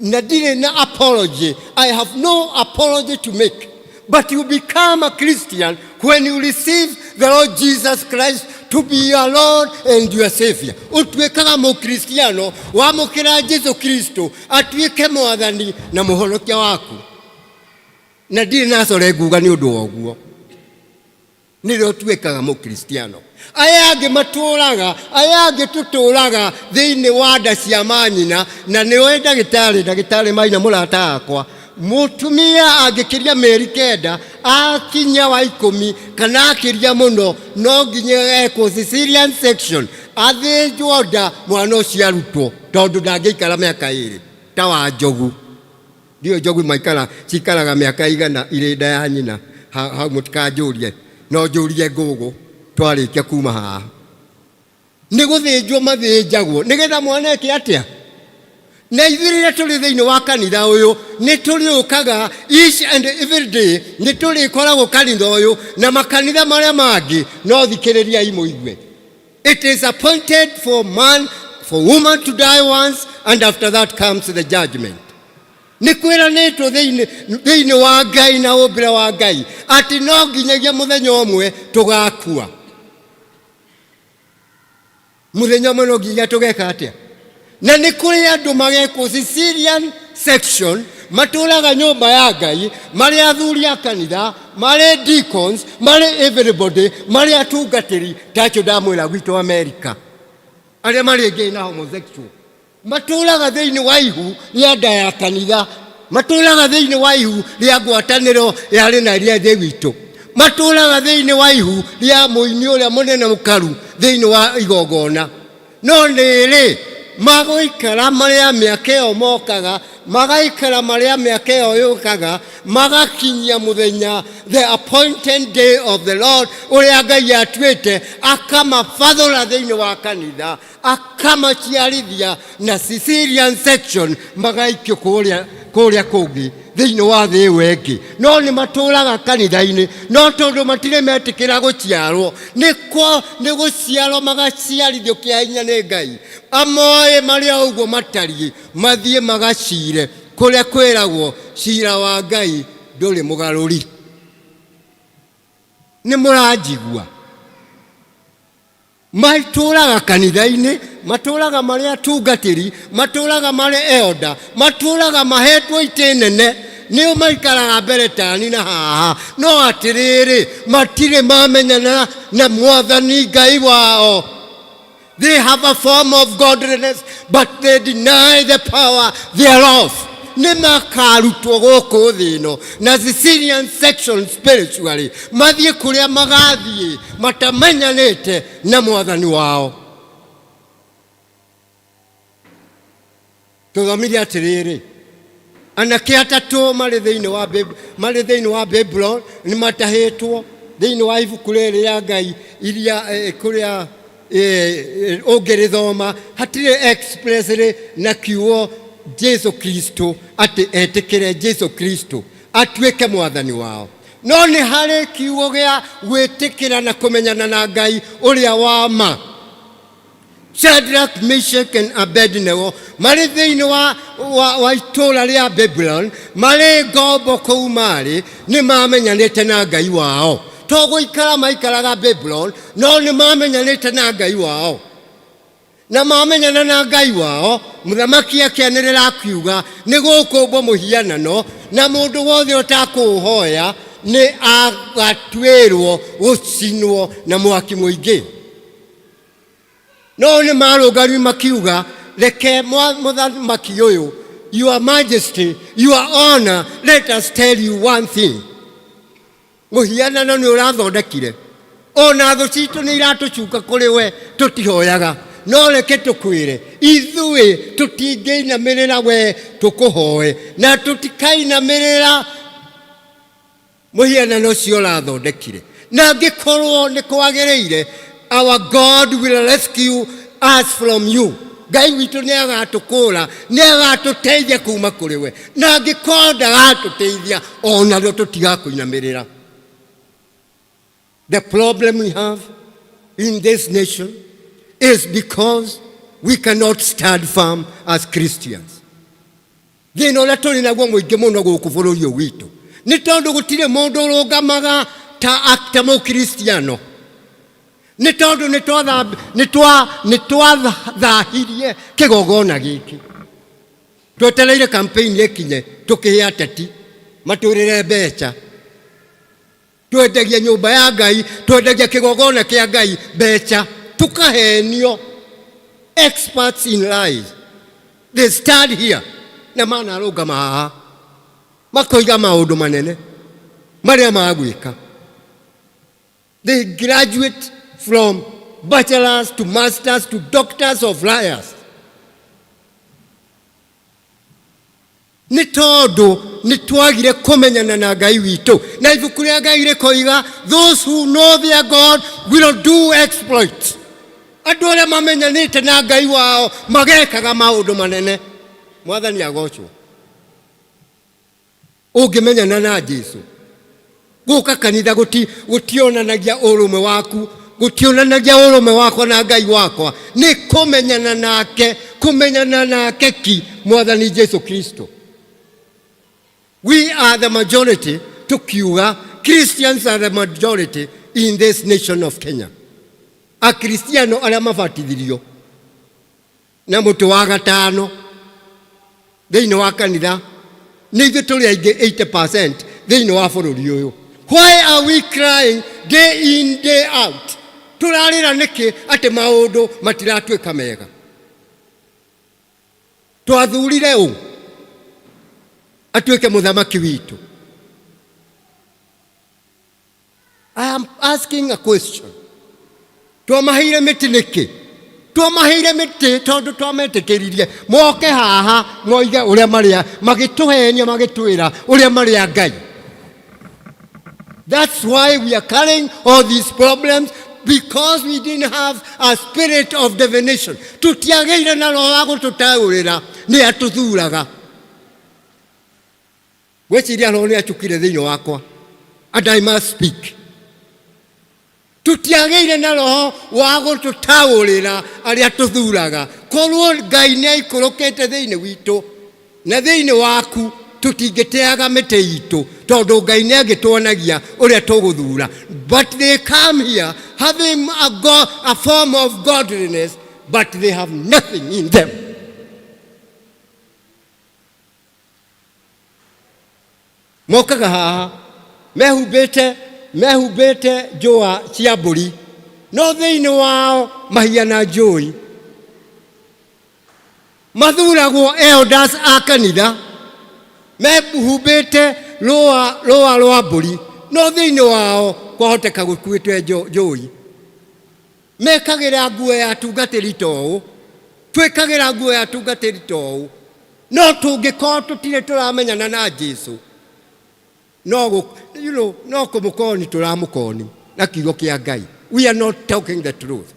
na ndirĩ na apology, I have no apology to make, but you become a Christian when you receive the Lord Jesus Christ to be your Lord and your Savior. Ũtuĩkaga mũkristiano wamũkĩra Jesu Kristo atuĩke mwathani na mũhonokia waku, na ndirĩ na core nguga nĩ ũndũ wa ũguo. Nĩrĩo ũtuĩkaga mũkristiano. Aya angĩ matũraga, aya angĩ tũtũraga thĩinĩ wa nda cia manyina, na nĩwe ndagĩtarĩ Maina, mũrata wakwa, mũtumia angĩkĩria mĩeri 9, akinya wa 10 kana akĩria mũno, no nginya ekwo cesarean section, athĩnjwo nda, mwana ũcio arutwo, tondũ ndangĩikara mĩaka 2 ta wa njogu. Ndiũĩ njogu maikara cikaraga mĩaka igana irĩ nda ya nyina. Hau mũtikanjũrie, no njũrie ngũgũ twarĩkia kuma haha. Nĩ gũthĩnjwo mathĩnjagwo nĩgetha mwana eke atĩa? Na ithuĩ rĩrĩa tũrĩ thĩinĩ wa kanitha ũyũ nĩ tũrĩũkaga each and every day, nĩ tũrĩkoragwo kanitha ũyũ na makanitha marĩa mangĩ. No thikĩrĩriai mũigue, it is appointed for man, for woman to die once, and after that comes the judgment. Nĩ kwĩranĩtwo thĩinĩ wa Ngai na ũmbĩre wa Ngai atĩ no nginyagia mũthenya ũmwe tũgakua. Mũthenya ũmwe no nginya tũgeka atĩa? Na nĩ kũrĩ andũ magekwo Sicilian section, matũraga nyũmba ya Ngai, marĩ athuri a kanitha, marĩ deacons, marĩ everybody, marĩ atungatĩri. Tacio ndamwĩra gwitũ America, arĩa marĩ gay na homosexual matũraga thĩinĩ wa ihu rĩa nda ya kanitha, matũraga thĩinĩ wa ihu rĩa ngwatanĩro ya rĩna rĩa thĩ witũ, matũraga thĩinĩ wa ihu rĩa mũini ũrĩa mũnene mũkaru thĩinĩ wa igongona. No nĩrĩ magũikara marĩa mĩaka ĩyo mokaga, magaikara marĩa mĩaka ĩyo yũkaga, magakinyia mũthenya, the appointed day of the Lord, ũrĩa Ngai atuĩte, akamabathũra thĩinĩ wa kanitha, akamaciarithia na Sicilian section, magaikio kũrĩa kũngĩ thĩinĩ wa thĩ ĩyo ĩngĩ. No nĩ matũraga kanitha-inĩ, no tondũ matirĩ metĩkĩra gũciarwo, nĩ gũciarwo magaciarithio kĩa hinya nĩ Ngai, amoĩ marĩa ũguo matariĩ, mathiĩ magacire kũrĩa kwĩragwo cira wa Ngai ndũrĩ mũgarũri. Nĩ mũranjigua? Matũraga kanitha-inĩ, matũraga marĩ atungatĩri, matũraga marĩ elder, matũraga mahetwo itĩ nene, nĩo maikaraga mbere tani na haha, no atĩrĩrĩ, matirĩ mamenyana na Mwathani Ngai wao. They have a form of godliness, but they deny the power thereof. Nĩ makarutwo gũkũ thĩ ĩno na Sicilian section spiritually, mathiĩ kũrĩa magathiĩ matamenyanĩte na Mwathani wao. Tũthomire atĩrĩrĩ, anake atatũ marĩ thĩinĩ wa Babylon, nĩ matahĩtwo thĩinĩ wa ibuku rĩrĩ rĩa Ngai iria kũrĩa ũngĩrĩthoma hatirĩ expressly na kiugo Jesu Kristo atĩ etĩkĩre Jesu Kristo atuĩke Mwathani wao, no nĩ harĩ kiugo gĩa gwĩtĩkĩra na kũmenyana na Ngai ũrĩa wa ma. Shadrach, Meshach and Abednego marĩ thĩinĩ wa itũũra rĩa Babylon, marĩ ngombo kũu marĩ, nĩ mamenyanĩte na Ngai wao. To gũikara maikaraga Babylon, no nĩ mamenyanĩte na Ngai wao. Na mamenyana na Ngai wao, mũthamaki akĩanĩrĩra akiuga nĩ gũkũmbwo mũhianano, na mũndũ wothe ũtakũũhoya nĩ agatuĩrwo gũcinwo na mwaki mũingĩ. No nĩ marũngariu makiuga, reke mũthamaki ũyũ, your majesty, your honor, let us tell you one thing. Mũhianano nĩ ũrathondekire, ona thũ citũ nĩ iratũcuka kũrĩ we, tũtihoyaga, no reke tũkwĩre, ithuĩ tũtingĩinamĩrĩra we tũkũhoe, na tũtikainamĩrĩra mũhianano ũcio ũrathondekire. Na angĩkorwo nĩ kwagĩrĩire, our God will rescue us from you. Ngai witũ nĩ agatũkũra, nĩ agatũteithia kuma kũrĩ we, na angĩkorwo ndagatũteithia, onarĩo tũtigakũinamĩrĩra. The problem we have in this nation is because we cannot stand firm as Christians. Thĩna ũrĩa tũrĩ naguo mũingĩ mũno gũkũ bũrũri ũyũ witũ nĩ tondũ gũtirĩ mũndũ ũrũgamaga ta mũkristiano, nĩ tondũ nĩ twathahirie kĩgongona gĩkĩ. Twetereire campaign ĩkinye tũkĩhe ateti matwĩrĩre mbeca. Twendagia nyũmba ya Ngai, twendagia kĩgongona kĩa Ngai mbeca, tũkahenio. Experts in lies, they stand here na manarũngama haha makoiga maũndũ manene marĩa magwĩka. They graduate from bachelors to masters to doctors of liars, nĩ tondũ nĩ twagire kũmenyana na Ngai witũ. Na ibuku rĩa Ngai rĩkoiga, those who know their God will do exploits. Andũ arĩa mamenyanĩte na Ngai wao magekaga maũndũ manene. Mwathani agocwo. Ũngĩmenyana na Jesu, gũka kanitha gũtionanagia ũrũme waku, gũtionanagia ũrũme wakwa na Ngai wakwa, nĩ kũmenyana nake, kũmenyana nake ki Mwathani Jesu Kristo. We are the majority, tukiuga Christians are the majority in this nation of Kenya. Akristiano arĩa mabatithirio na mũtĩ wa gatano thĩinĩ wa kanitha nĩ ithuĩ tũrĩ aingĩ 80% thĩinĩ wa bũrũri ũyũ. Why are we crying day in day out? Tũrarĩra nĩkĩ atĩ maũndũ matiratuĩka mega? Twathurire ũ atuĩke mũthamaki witũ? I am asking a question. Twamaheire mĩtĩ nĩkĩ? Twamaheire mĩtĩ tondũ twametĩkĩririe moke haha moige ũrĩa marĩa, magĩtũhenia magĩtwĩra ũrĩa marĩ a Ngai. That's why we are carrying all these problems, because we didn't have a spirit of divination. Tũtiagĩire na roho wa gũtũtaũrĩra nĩ atũthuraga. Gwĩciria roho nĩ acukire thĩinĩ wakwa, and I must speak. Tũtiagĩire na roho wa gũtũtaũrĩra arĩa tũthuraga. Korwo Ngai nĩ aikũrũkĩte thĩinĩ witũ na thĩinĩ waku, tũtingĩteaga mĩtĩ itũ, tondũ Ngai nĩ angĩtuonagia ũrĩa tũgũthura. But they come here having a, God, a form of godliness, but they have nothing in them. Mokaga haha mehumbĩte mehumbĩte njũa cia mbũri, no thĩinĩ wao mahiana njũi. Mathuragwo elders a kanitha mehumbĩte rũa rũa rwa mbũri, no thĩinĩ wao kwahoteka gũkuĩte njũi. Mekagĩra nguo ya atungatĩri ta ũũ, twĩkagĩra nguo ya atungatĩri ta ũũ, no tũngĩkorwo tũtirĩ tũramenyana na Jesu, no you know, no kũmũkoni tũramũkoni na kiugo kĩa Ngai. We are not talking the truth.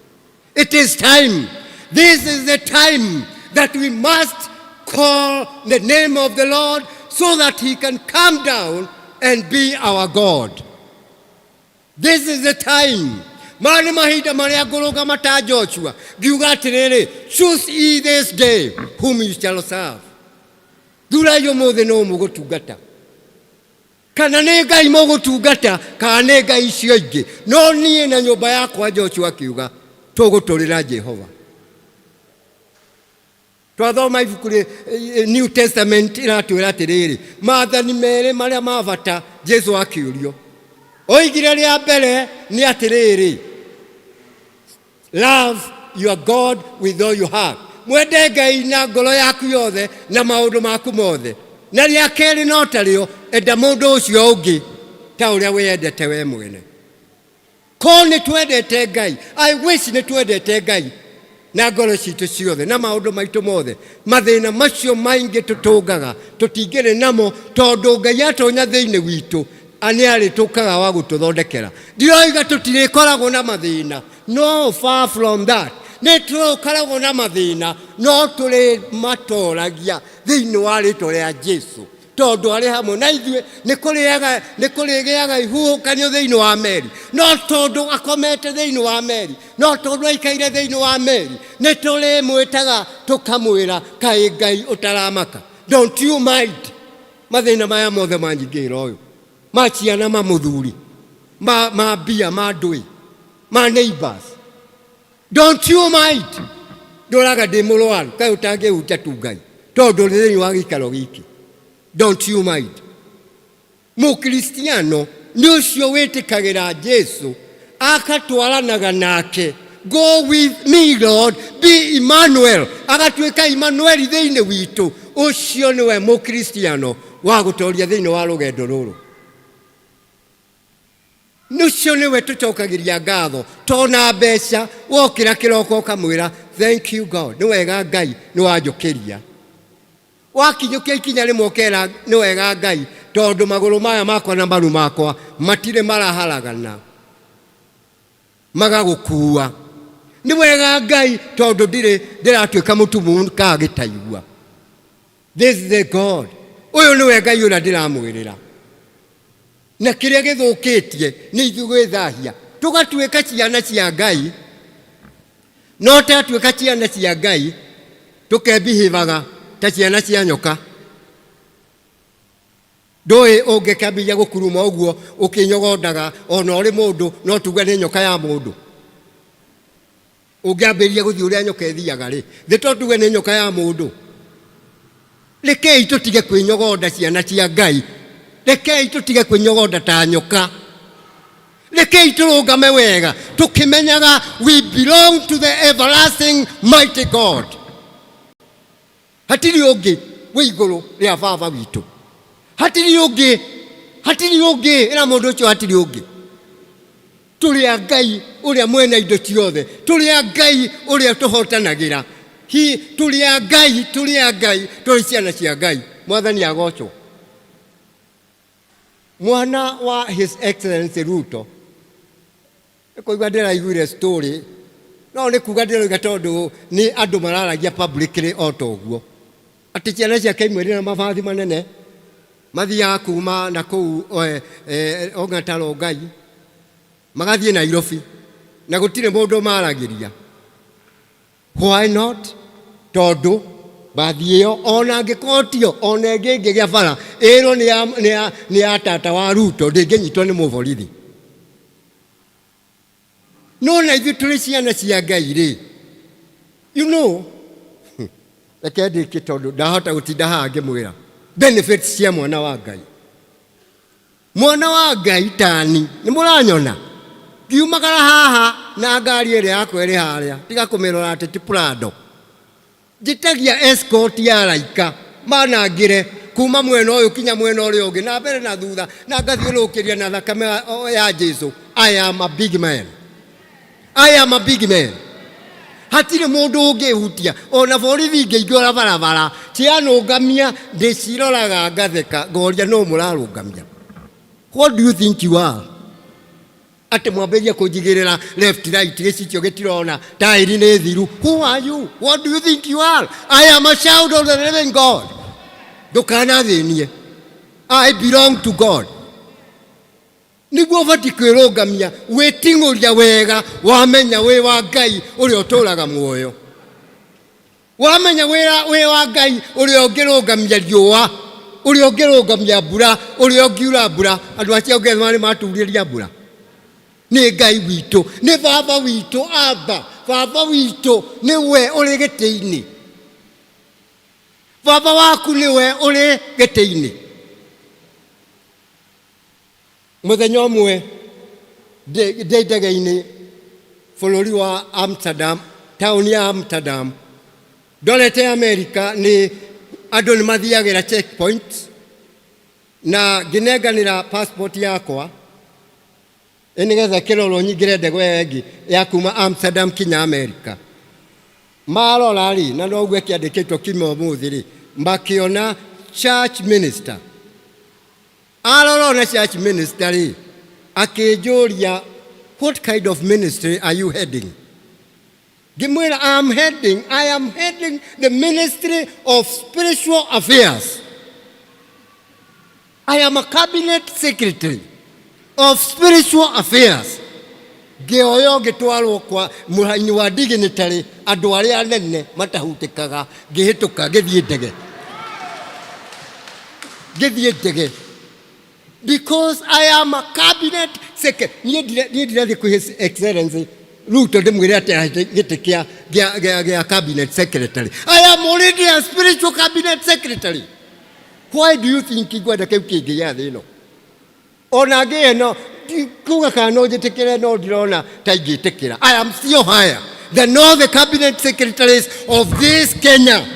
It is time. This is the time that we must call the name of the Lord so that he can come down and be our God. This is the time. Maya nĩ mahinda marĩa ngũrũgama ta Joshua ngiuga atĩrĩrĩ, choose ye this day whom you shall serve. Thurai ũmũthĩ nũ mũgũtungata, kana nĩ Ngai mũgũtungata, kana nĩ ngai icio ingĩ. No niĩ na nyũmba yakwa, Joshua akiuga, tũgũtũrĩra Jehova. Twathoma ibuku rĩ New Testament iratwĩra atĩrĩrĩ, maathani merĩ marĩa ma bata Jesu akĩũrio oigire rĩa mbere nĩ atĩrĩrĩ, love your God with all your heart, mwende Ngai na ngoro yaku yothe na maũndũ maku mothe. Na rĩa kerĩ no tarĩo, enda mũndũ ũcio ũngĩ ta ũrĩa wĩyendete we mwene. Ko nĩ twendete Ngai, I wish nĩ twendete Ngai na ngoro citũ ciothe na maũndũ maitũ mothe, mathĩna macio maingĩ tũtũngaga tũtingĩrĩ namo, tondũ Ngai atonya thĩinĩ witũ nĩ arĩtũkaga wa gũtũthondekera. Ndiroiga tũtirĩkoragwo na mathĩna, no far from that, nĩ tũkoragwo na mathĩna, no tũrĩmatoragia thĩinĩ wa rĩtwa rĩa Jesu, tondũ arĩ hamwe na ithuĩ. Nĩ kũrĩaga, nĩ kũrĩgĩaga ihuhũkanio thĩinĩ wa meri, no tondũ akomete thĩinĩ wa meri, no tondũ aikaire thĩinĩ wa meri, nĩ tũrĩmwĩtaga tũkamwĩra, kaĩ Ngai ũtaramaka? Don't you mind mathĩna maya mothe manyingĩhĩra ũyũ, ma ciana, ma mũthuri, ma mbia, ma ndũĩ, ma neighbors? Don't you mind ndũraga ndĩ mũrwaru, kaĩ ũtangĩhutia tu Ngai tondũ ũrĩ thĩinĩ wa gĩikaro gĩkĩ? Don't you mind. Mũkristiano nĩ ũcio wĩtĩkagĩra Jesu akatwaranaga nake, go with me Lord, be Emmanuel, agatuĩka Emmanuel thĩinĩ witũ. Ũcio nĩwe mũkristiano wa gũtoria thĩinĩ wa rũgendo rũrũ. Ũcio nĩwe tũcokagĩria ngatho tona mbeca. Wokĩra kĩroko ũkamwĩra, thank you God, nĩ wega Ngai nĩ wanjũkĩria. Wakinyũkia ikinya rĩmwe ũkera, nĩ wega Ngai, tondũ magũrũ maya makwa na maru makwa matirĩ maraharagana magagũkua. Nĩ wega Ngai, tondũ ndirĩ ndĩratuĩka mũtumumu kana gĩtaigua. This is the God. Ũyũ nĩwe Ngai ũrĩa ndĩramwĩrĩra. Na kĩrĩa gĩthũkĩtie nĩ ithuĩ gwĩthahia tũgatuĩka ciana cia Ngai, no tatuĩka ciana cia Ngai tũkembihĩvaga ta ciana cia nyoka. Ndũĩ ũngĩkambĩrĩria gũkuruma ũguo ũkĩnyogondaga ona ũrĩ mũndũ no tuge nĩ nyoka ya mũndũ. Ũngĩambĩrĩria gũthiĩ ũrĩa nyoka ĩthiaga rĩ, thĩ to tuge nĩ nyoka ya mũndũ. Rekei tũtige kwĩnyogonda ciana cia Ngai. Rekei tũtige kwĩnyogonda ta nyoka. Rekei tũrũgame wega tũkĩmenyaga we belong to the everlasting mighty God. Hatirĩ ũngĩ wĩ igũrũ rĩa baba witũ. Hatirĩ ũngĩ, hatirĩ ũngĩ, ĩra mũndũ ũcio hatirĩ ũngĩ. Tũrĩ a Ngai ũrĩa mwene indo ciothe, tũrĩ a Ngai ũrĩa tũhotanagĩra. Hi, tũrĩ a Ngai, tũrĩ a Ngai, tũrĩ ciana cia Ngai. Mwathani agocwo. Mwana wa His Excellency Ruto, Nĩ kũigua ndĩraiguire story, no nĩ kuga ndĩroiga tondũ nĩ andũ mararagia publicly o ta ũguo, atĩ ciana ciake imwe irĩ na mabathi manene, mathiaga kuma na kũu Ongata Rongai, magathiĩ Nairobi, na gũtirĩ mũndũ maragĩria. Why not? Tondũ mbathi ĩyo ona angĩkorwo tiyo ona ĩngĩ ĩngĩgĩa bara ĩrwo nĩ ya, nĩ ya, nĩ ya tata wa Ruto ndĩngĩnyitwo nĩ mũborithi. No na ithuĩ tũrĩ ciana cia Ngai rĩ, you know, reke ndĩkie tondũ ndahota gũtinda haha ngĩmwĩra benefits cia mwana wa Ngai. Mwana wa Ngai tani, nĩ mũranyona? Ngiumagara haha na ngari ĩrĩa yakwa ĩrĩ harĩa, tiga kũmĩrora atĩ ti Prado. Njĩtagia escort ya araika manangĩre kuma mwena ũyũ kinya mwena ũrĩa ũngĩ, na mbere na thutha, na ngathiũrũrũkĩria na thakame ya Jesu. I am a big man. I am a big man. Hatirĩ mũndũ ũngĩhutia ona borithi ingĩingĩra barabara cianũngamia ndĩciroraga ngatheka ngoria no mũrarũngamia. What do you think you are? Atĩ mwambĩrĩrie kũnjigĩrĩra left right gĩcicio gĩtirona taĩri nĩ thiru. Who are you? What do you think you are? I am a child of the living God. Ndũkanathĩnie. I belong to God. Nĩguo ũbatiĩ kwĩrũngamia wĩting'ũria wega wamenya wĩ wa Ngai ũrĩa ũtũraga muoyo. Wamenya wĩ wa Ngai ũrĩa ũngĩrũngamia riũa, ũrĩa ũngĩrũngamia mbura, ũrĩa ũngiura mbura. Andũ acio angĩ nĩ maturĩria mbura. Nĩ Ngai witũ, nĩ baba witũ, Abba, baba witũ nĩwe ũrĩ gĩtĩ-inĩ. Baba waku nĩwe ũrĩ gĩtĩ-inĩ. Mũthenya ũmwe ndĩ ndege-inĩ bũrũri wa Amsterdam, taũni ya Amsterdam, ndorete Amerika nĩ andũ nĩ mathiagĩra checkpoint na ngĩnenganĩra passport yakwa ĩ nĩgetha ĩkĩrorwo nyingĩre ndege ĩyo ĩngĩ ya kuma Amsterdam kinya Amerika. Marora rĩ, na noguo ĩkĩandĩkĩtwo kiuma ũmũthĩ rĩ, makĩona church minister. Arora ona church minister rĩ, akĩnjũria what kind of ministry are you heading? Ngĩmwĩra I am heading, I am heading the ministry of spiritual affairs. I am a cabinet secretary of spiritual affairs. Ngĩoywo ngĩtwarwo kwa mũraini wa dignitary andũ arĩa anene matahutĩkaga, ngĩhĩtũka ngĩthiĩ ndege. Ngĩthiĩ ndege because I am a cabinet secretary. Niĩ ndirathiĩ kwĩ His Excellency Ruto ndĩmwĩre atĩ ahe gĩtĩ kĩa cabinet secretary. I am already a spiritual cabinet secretary. Why do you think ngwenda kĩu kĩngĩ gĩa thĩ ĩno? Ona ngĩe no kuga kana no njĩtĩkĩre no ndirona ta ingĩtĩkĩra. I am still higher than all the cabinet secretaries of this Kenya.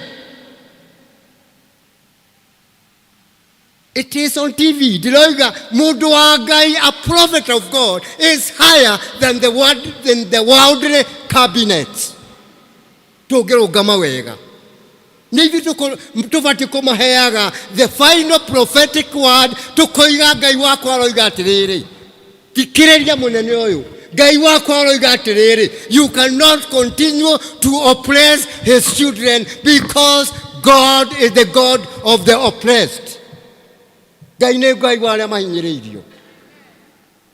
It is on TV. Ndiroiga mũndũ wa Ngai, a prophet of God is higher than the world, than the worldly cabinet. Tũngĩrũngama wega nĩ ithuĩ tũbatiĩ kũmaheaga the final prophetic word, tũkoiga Ngai wakwa aroiga atĩrĩrĩ, thikĩrĩria mũnene ũyũ, Ngai wakwa aroiga atĩrĩrĩ, you cannot continue to oppress his children because God is the God of the oppressed. Ngai nĩ Ngai wa arĩa mahinyĩrĩirio.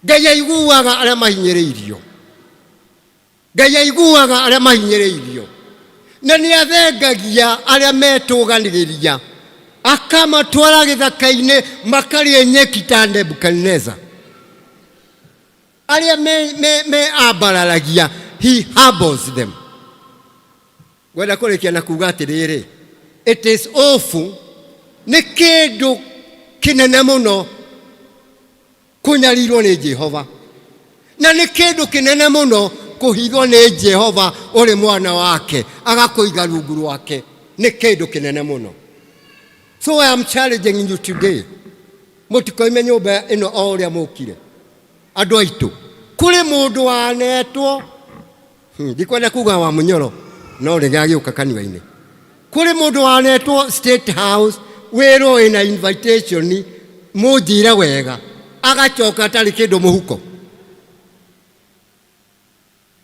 Ngai aiguaga arĩa mahinyĩrĩirio. Ngai aiguaga arĩa mahinyĩrĩirio. Na nĩ athengagia arĩa metũganĩrĩria akamatwara gĩthaka-inĩ makarĩe nyeki ta Nebukadneza. Arĩa me, me, me ambararagia, he humbles them. Ngwenda kũrĩkia na kuga atĩrĩrĩ, it is awful, nĩ kĩndũ kĩnene mũno kũnyarirwo nĩ Jehova, na nĩ kĩndũ kĩnene mũno kũhithwo nĩ Jehova ũrĩ mwana wake agakũiga rungu rwake, nĩ kĩndũ kĩnene mũno. So I am challenging you today, mũtikoime nyũmba ĩno o ũrĩa mũkire. Andũ aitũ, kũrĩ mũndũ wanetwo ndikwenda kuga wa mũnyoro no rĩrĩa agĩũka kanitha-inĩ kũrĩ mũndũ wanetwo State House wĩrwo wĩna invitation mũnjĩre wega agacoka atarĩ kĩndũ mũhuko.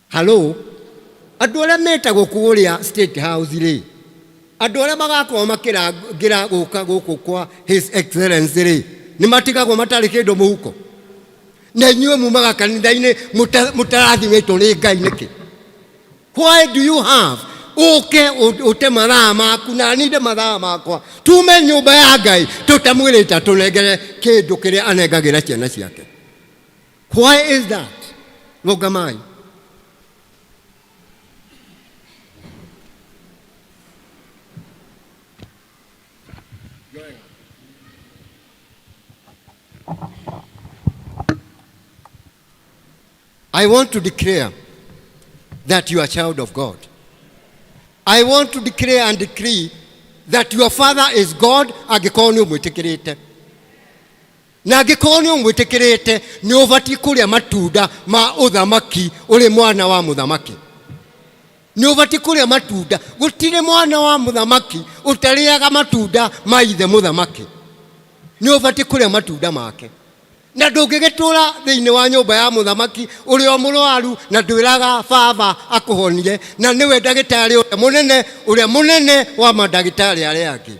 Halo, andũ arĩa metagwo kũrĩa State House rĩ, andũ arĩa magakorwo makĩrangĩra gũka gũkũ kwa His Excellency rĩ, nĩ matigagwo matarĩ kĩndũ mũhuko? Na inyuĩ mumaga kanitha-inĩ mũtarathimĩtwo nĩ Ngai nĩkĩ? Why do you have ũke ũte mathaa maku na ninde mathaa makwa tume nyũmba ya Ngai tũtamwĩrĩte atũnengere kĩndũ kĩrĩa anengagĩra ciana ciake? Why is that? Rũgamai. I want to declare that you are a child of God. I want to declare and decree that your father is God angĩkorwo nĩ ũmwĩtĩkĩrĩte. Na angĩkorwo nĩ ũmwĩtĩkĩrĩte, nĩ ũbatiĩ kũrĩa matunda ma ũthamaki ũrĩ mwana wa mũthamaki. Nĩ ũbatiĩ kũrĩa matunda. Gũtirĩ mwana wa mũthamaki ũtarĩaga matunda ma ithe mũthamaki. Nĩ ũbatiĩ kũrĩa matunda make. Na ndũngĩgĩtũra thĩinĩ wa nyũmba ya mũthamaki ũrĩ o mũrwaru na ndwĩraga baba akũhonie, na nĩwe ndagĩtarĩ ũrĩa mũnene, ũrĩa mũnene wa mandagĩtarĩ arĩa angĩ.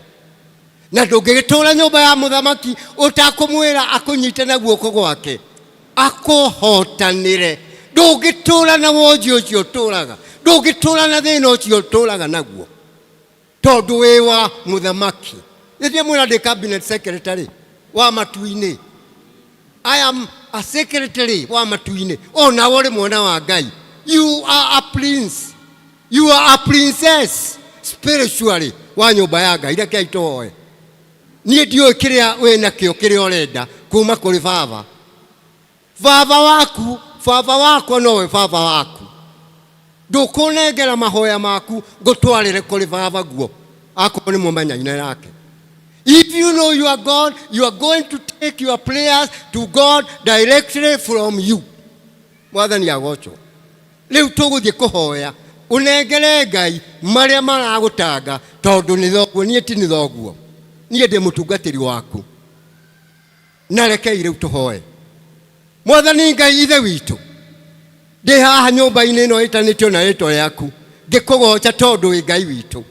Na ndũngĩgĩtũra nyũmba ya mũthamaki ũtakũmwĩra akũnyite na guoko gwake akũhotanĩre. Ndũngĩtũra na wonji ũcio ũtũraga, ndũngĩtũra na thĩna ũcio ũtũraga naguo, tondũ wĩ wa mũthamaki. Rĩrĩa mwĩra ndĩ cabinet secretary wa matu-inĩ, I am a secretary wa matu-inĩ, o nawe ũrĩ mwana wa Ngai. You are a prince, you are a princess spiritually wa nyũmba ya Ngai. Rekei tũhoe. Niĩ ndiũĩ kĩrĩa wĩ nakĩo kĩrĩa ũrenda kuma kũrĩ baba. Baba waku, baba wakwa nowe baba waku. Ndũkũnengera mahoya maku ngũtwarĩre kũrĩ baba guo, akorwo nĩ mũmenyaine nake. If you know your God, you are going to take your prayers to God directly from you. Mwathani agocwo. Rĩu tũgũthiĩ kũhoya ũnengere Ngai marĩa maragũtanga, tondũ nĩ thoguo, niĩ ti nĩ thoguo, niĩ ndĩ mũtungatĩri waku. Na rekei rĩu tũhoe. Mwathani Ngai Ithe witũ, ndĩ haha nyũmba-inĩ ĩno ĩtanĩtio na rĩtwa rĩaku, ngĩkũgoca tondũ wĩ Ngai witũ.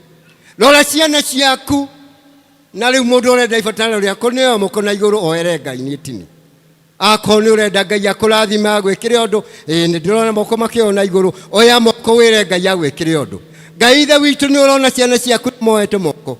Rora ciana ciaku, na rĩu mũndũ ũrenda ibataro rĩaku nĩ oe moko na igũrũ oere Ngai niĩ tini. Akorwo nĩ ũrenda Ngai akũrathime agwĩkĩre ũndũ, ĩĩ nĩ ndĩrona moko makĩoywo na igũrũ, oya moko wĩre Ngai agwĩkĩre ũndũ. Ngai Ithe witũ, nĩ ũrona ciana ciaku moete moko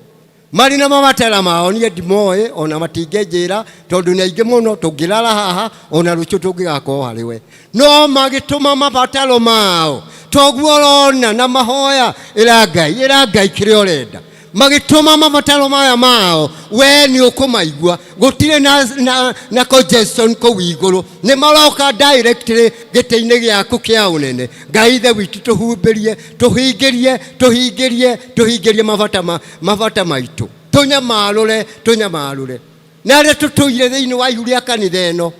marĩ na mabatara mao, niĩ ndimoĩ ona matingĩnjĩra tondũ nĩ aingĩ mũno, tũngĩrara haha ona rũciũ tũngĩgakorwo harĩ we, no magĩtũma mabataro mao toguo ũrona na mahoya, ĩra Ngai, ĩra Ngai kĩrĩa ũrenda. Magĩtũma mabataro maya mao, we nĩ ũkũmaigua. Gũtirĩ na congestion kũu igũrũ, nĩ maroka directly gĩtĩ-inĩ gĩaku kĩa ũnene. Ngai Ithe witũ, tũhumbĩrie, tũhingĩrie, tũhingĩrie, tũhingĩrie mabata maitũ, tũnyamarũre, tũnyamarũre. Na arĩa tũtũire thĩinĩ wa ihu rĩa kanitha ĩno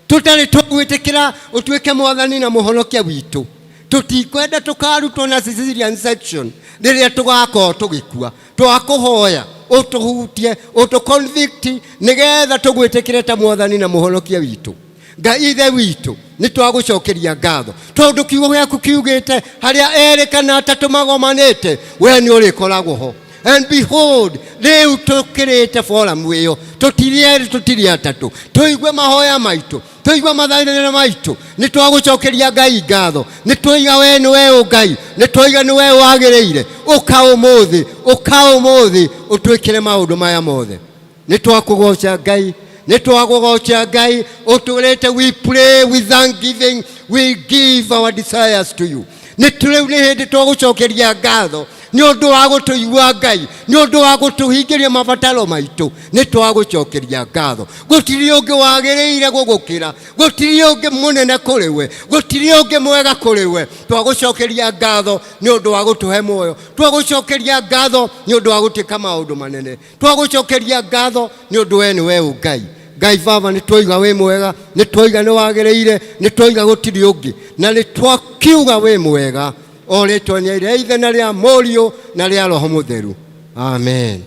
tũtarĩ tũgwĩtĩkĩra ũtuĩke mwathani na mũhonokia witũ, tũtikwenda tũkarutwo na cesarean section rĩrĩa tũgakorwo tũgĩkua. Twakũhoya ũtũhutie, ũtũ-convict nĩgetha tũgwĩtĩkĩre ta mwathani na mũhonokia witũ. Ngai Ithe witũ, nĩ twagũcokeria ngatho tondũ kiugo gĩaku kiugĩte harĩa erĩ kana atatũ magomanĩte, we nĩ ũrĩkoragwo ho. And behold, rĩu tũkĩrĩte foramu ĩyo, tũtirĩ erĩ, tũtirĩ atatũ, tũigue mahoya maitũ, tũigue mathaithana maitũ. Nĩ twagũcokeria Ngai ngatho, nĩ twoiga we nĩ we Ngai, nĩ twoiga nĩ we wagĩrĩire. Ũka ũmũthĩ, ũka ũmũthĩ ũtwĩkĩre maũndũ maya mothe. Nĩ twakũgoca Ngai, nĩ twakũgoca Ngai. Ũtũrĩte, we pray with thanksgiving, we give our desires to you. Nĩ rĩu nĩ hĩndĩ twagũcokeria ngatho nĩ ũndũ wa gũtũigua Ngai, nĩ ũndũ wa gũtũhingĩria mabataro maitũ. Nĩ twagũcokeria ngatho. Gũtirĩ ũngĩ wagĩrĩire gũgũkĩra, gũtirĩ ũngĩ mũnene kũrĩ we, gũtirĩ ũngĩ mwega kũrĩ we. Twagũcokeria ngatho nĩ ũndũ wa gũtũhe muoyo, twagũcokeria ngatho nĩ ũndũ wa gũtĩka maũndũ manene, twagũcokeria ngatho nĩ ũndũ we nĩ we Ngai. Ngai Baba, nĩ twoiga wĩ mwega, nĩ twoiga nĩ wagĩrĩire, nĩ twoiga gũtirĩ ũngĩ, na nĩ twakiuga wĩ mwega. O rĩtwa nĩ rĩa Ithe na rĩa Mũriũ na rĩa Roho Mũtheru. Amen.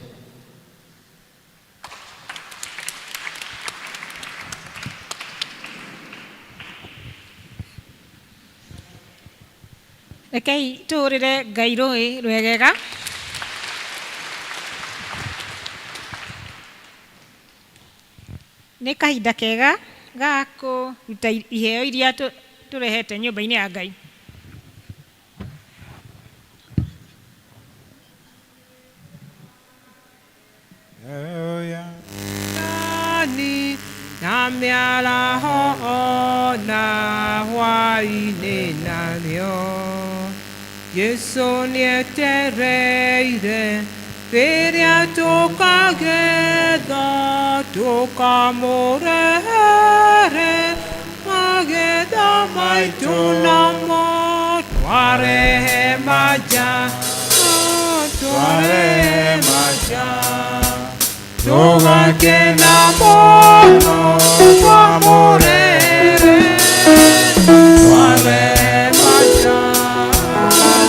Rekei tũhũrĩre Ngai rũĩ rwegega. Nĩ kahinda kega ga kũruta iheo iria tũrehete nyũmba-inĩ ya Ngai. Na mĩaraho ona hwaĩ-inĩ narĩo Jesũ nĩetereire rĩrĩa tũkagetha, tũkamũrehere magetha maitũ, namo twarehe maja, twarehe maja, tũgakena mũno twamũrehere, twarehe maja,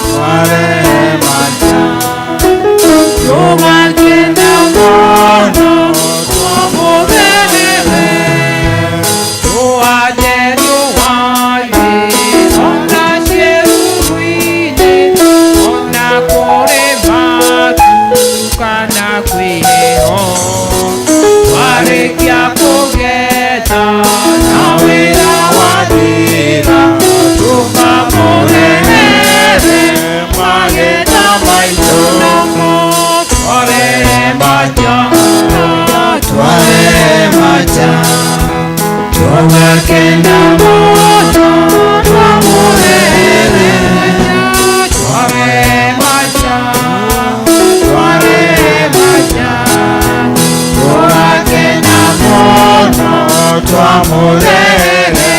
twarehe maja, tũgakena mũno twamũrehere. Tũaje riũa-inĩ ona ciĩruru-inĩ, ona kũrĩ matu kana kwĩ heho, twarĩkia kũgetha na wĩra wathira, tũkamũrehere magetha maitũ, namo twarehe maja, twarehe maja, tũgakena mũno twamũrehere, twarehe maja, twarehe maja, tũgakena mũno twamũrehere.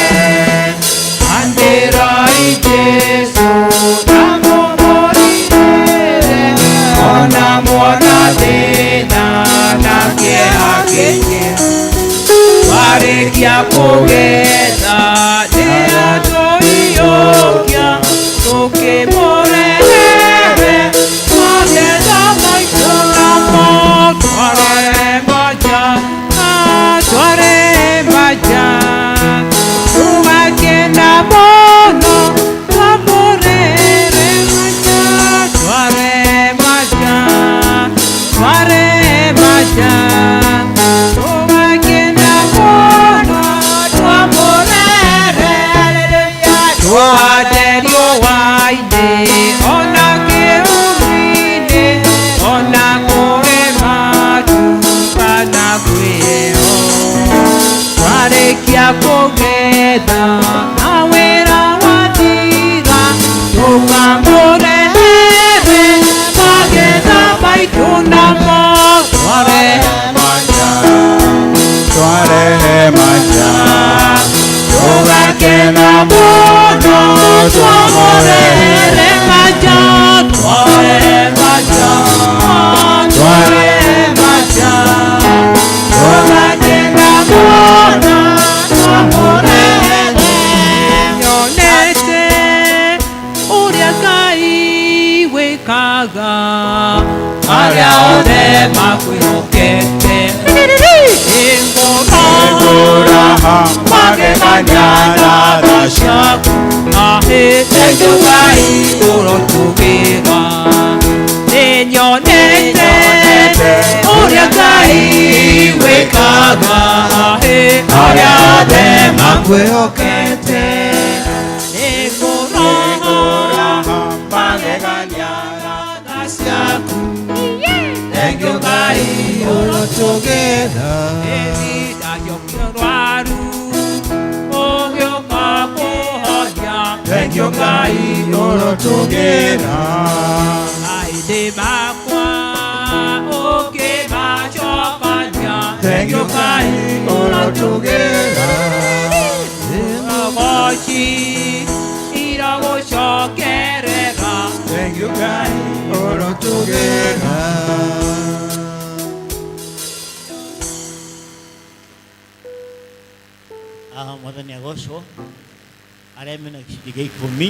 Andĩrai Jesũ ndamũmũrĩre, ona muona thĩna na kĩeha kĩingĩ, twarĩkia kũgetha nĩatũiyũkia, tũkĩmũrehere magetha maitũ, namo twarehe maja, twarehe maja, tũgakena mũno twamũrehere maja, twarehe maja, twarehe maja, tũgakena mũno twamũrehere. Twate riũa-inĩ ona kĩruru-inĩ, ona kũrĩ matu kana kwĩ heho, twarĩkia kũgetha na wĩra wathira, tũkamũrehere magetha maitũ, namo twarehe maja, twarehe maja, tũgakena mũno twamũrehere maja, twarehe maja, twarehe maja, tũgakena mũno twamũrehere. Nyonete ũrĩa Ngai wĩkaga arĩa othe makwĩhokete, Ngũraha magegania na tha ciaku, ahĩ thengiũ Ngai ũrotũgĩra. Nĩnyonete makwĩhokete nĩngũrora magegania na tha ciaku Thengiũ Ngai ũrotũgĩra Ihinda njokire rwaru ũgĩũka kũhonia Thengiũ Ngai ũrotũgĩra Maithe makwa ũkĩmacokania Thengiũ Ngai ũrotũgĩra Ũgoci iragũcokerera Thengiũ Ngai ũrotũgĩra Mwathani agocwo arĩa mena gĩcunjĩ gĩa ikũmi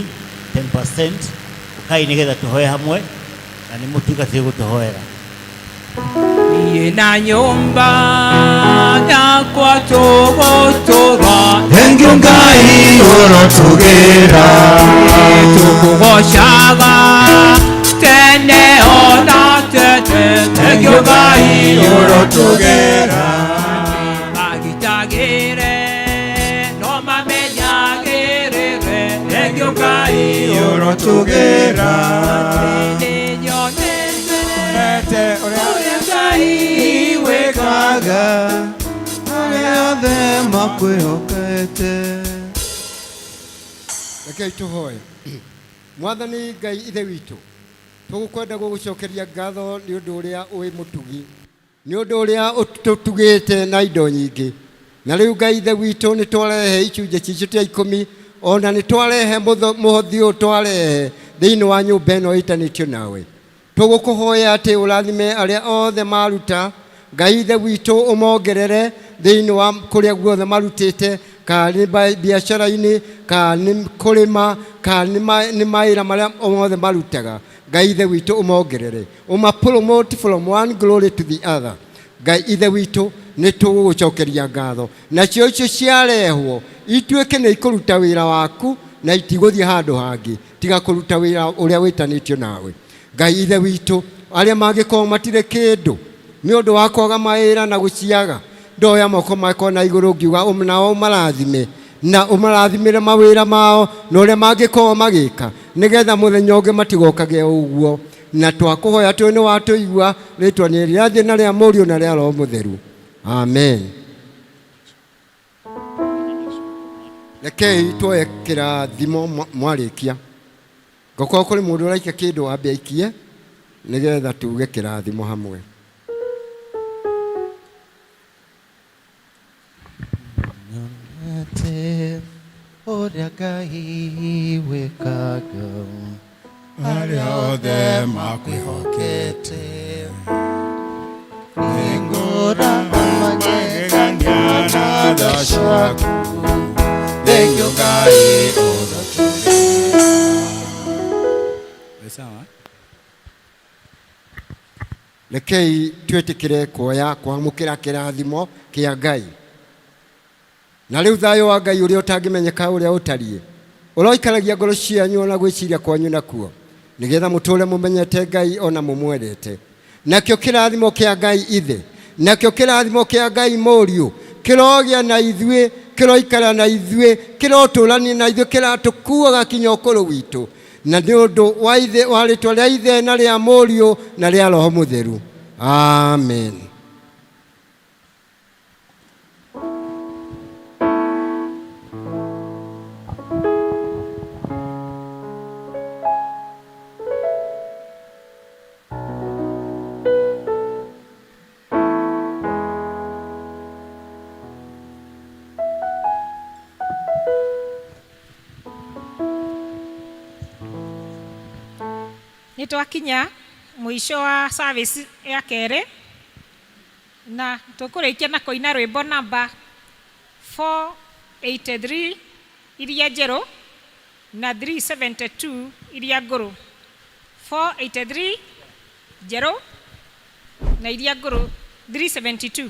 10% ũkai nĩgetha tũhoe hamwe na nĩ mũtungatĩri gũtũhoera. Niĩ na nyũmba yakwa tũgũtũra Thengiũ Ngai ũrotũgĩra Tũkũgocaga tene ona tene Thengiũ Ngai ũrotũgĩra Magitagĩre no mamenyagĩrĩre Thengiũ Ngai ũrotũgĩra Nĩnyonete ũrĩa Ngai wĩkaga arĩa othe makwĩhokete. Rekei tũhoe. Mwathani Ngai Ithe witũ, tũgũkwenda gũgũcokeria ngatho nĩ ũndũ ũrĩa wĩ mũtugi, nĩ ũndũ ũrĩa ũtũtugĩte na indo nyingĩ. Na rĩu Ngai Ithe witũ nĩ twarehe icunjĩ citũ cia ikũmi, ona nĩ twarehe mũhothi ũyũ twarehe thĩinĩ wa nyũmba ĩno ĩtanĩtio nawe. Tũgũkũhoya atĩ ũrathime arĩa othe maruta, Ngai Ithe witũ ũmongerere thĩinĩ wa kũrĩa guothe marutĩte, kana nĩ biacara-inĩ, kana nĩ kũrĩma, kana nĩ mawĩra marĩa mothe marutaga. Ngai Ithe witũ ũmongerere, ũma promote from one glory to the other. Ngai Ithe witũ nĩ tũgũgũcokeria ngatho, nacio icio ciarehwo ituĩke nĩ ikũruta wĩra waku na itigũthiĩ handũ hangĩ tiga kũruta wĩra ũrĩa wĩtanĩtio nawe. Ngai Ithe witũ, arĩa mangĩkorwo matirĩ kĩndũ nĩ ũndũ wa kwaga mawĩra na gũciaga, ndoya moko makwa na igũrũ ngiuga nao ũmarathime na ũmarathimĩre mawĩra mao na ũrĩa mangĩkorwo magĩka, nĩgetha mũthenya ũngĩ matigokage ũguo. Na twakũhoya tũĩ nĩ watũigua, rĩtwa nĩ rĩrathiĩ na rĩa Mũriũ na rĩa Roho Mũtheru. Amen. Rekei tuoye kĩrathimo mwarĩkia. Ngokorwo kũrĩ mũndũ ũraikia kĩndũ ambe aikie nĩgetha tuge kĩrathimo hamwe. Nyonete ũrĩa Ngai wĩkaga arĩa othe makwĩhokete nĩngũra magegania na tha ciaku Thengiũ Ngai ũrotũgĩra. Sawa. Rekei twĩtĩkĩre kuoya kwamũkĩra kĩrathimo kĩa Ngai. Na rĩu thayũ wa Ngai ũrĩa ũtangĩmenyeka ũrĩa ũtariĩ, ũroikaragia ngoro cianyu ona gwĩciria kwanyu nakuo, nĩgetha mũtũũre mũmenyete Ngai ona mũmwendete. Nakĩo kĩrathimo kĩa Ngai Ithe, nakĩo kĩrathimo kĩa Ngai Mũriũ, kĩrogĩa na ithuĩ, kĩroikara na ithuĩ, kĩrotũrania na ithuĩ, kĩratũkuaga kinya ũkũrũ witũ. Na nĩ ũndũ wa Ithe, wa rĩtwa rĩa Ithe na rĩa Mũriũ na rĩa Roho Mũtheru. Amen. Nĩ twakinya mũico wa service ya kerĩ na tũkũrĩkia na kũina rwĩmbo namba 483 iria njerũ na 372 iria ngũrũ. 483 njerũ na iria ngũrũ 372.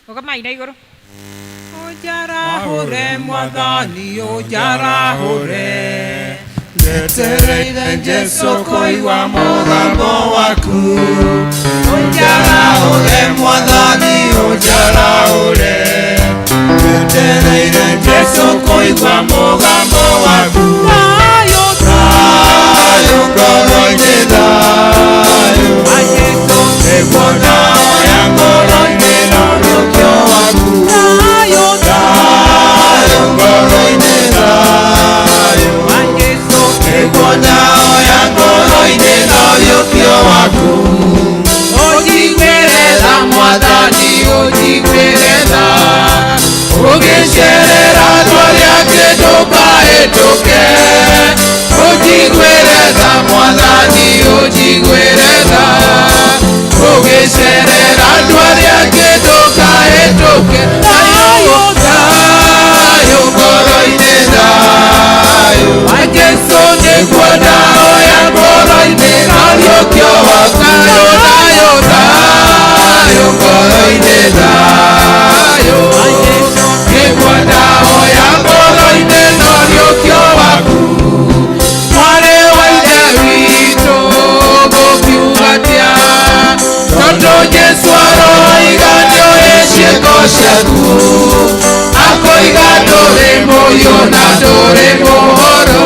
Rũgamai na igũrũ. Ũnjarahũre Mwathani, ũnjarahũre. Njetereire Jesũ kũigua mũgambo waku. Ũnjarahũre Mwathani, ũnjarahũre. Njetereire Jesũ kũigua Ndaigua mũgambo waku. Thayũ, thayũ ngoro-inĩ, thayũ. Wa Jesũ nĩguo ndahoya ngoro-inĩ na ũriũkio waku. Thayũ, thayũ ngoro-inĩ, thayũ. Wa Jesũ nĩguo ndahoya ngoro-inĩ na ũriũkio waku. Ũnjiguĩre tha Mwathani, ũnjiguĩre tha. Ũgĩcerera andũ arĩa angĩ ndũkahĩtũke. Ũnjiguĩre tha Mwathani, ũnjiguĩre tha. Ũgĩcerera andũ arĩa angĩ ndũkahĩtũke. Thayũ, thayũ ngoro-inĩ, thayũ. Wa Jesũ nĩguo ndahoya ngoro-inĩ na ũriũkio waku. Thayũ, thayũ, thayũ ngoro-inĩ, thayũ. Wa Jesũ nĩguo ndahoya ngoro-inĩ na ũriũkio waku. Mwarĩ wa Ithe witũ ngũkiuga atĩa? Tondũ Jesũ aroiga nĩoĩ ciĩko ciaku. Akoiga ndũrĩ mũhiũ na ndũrĩ mũhoro.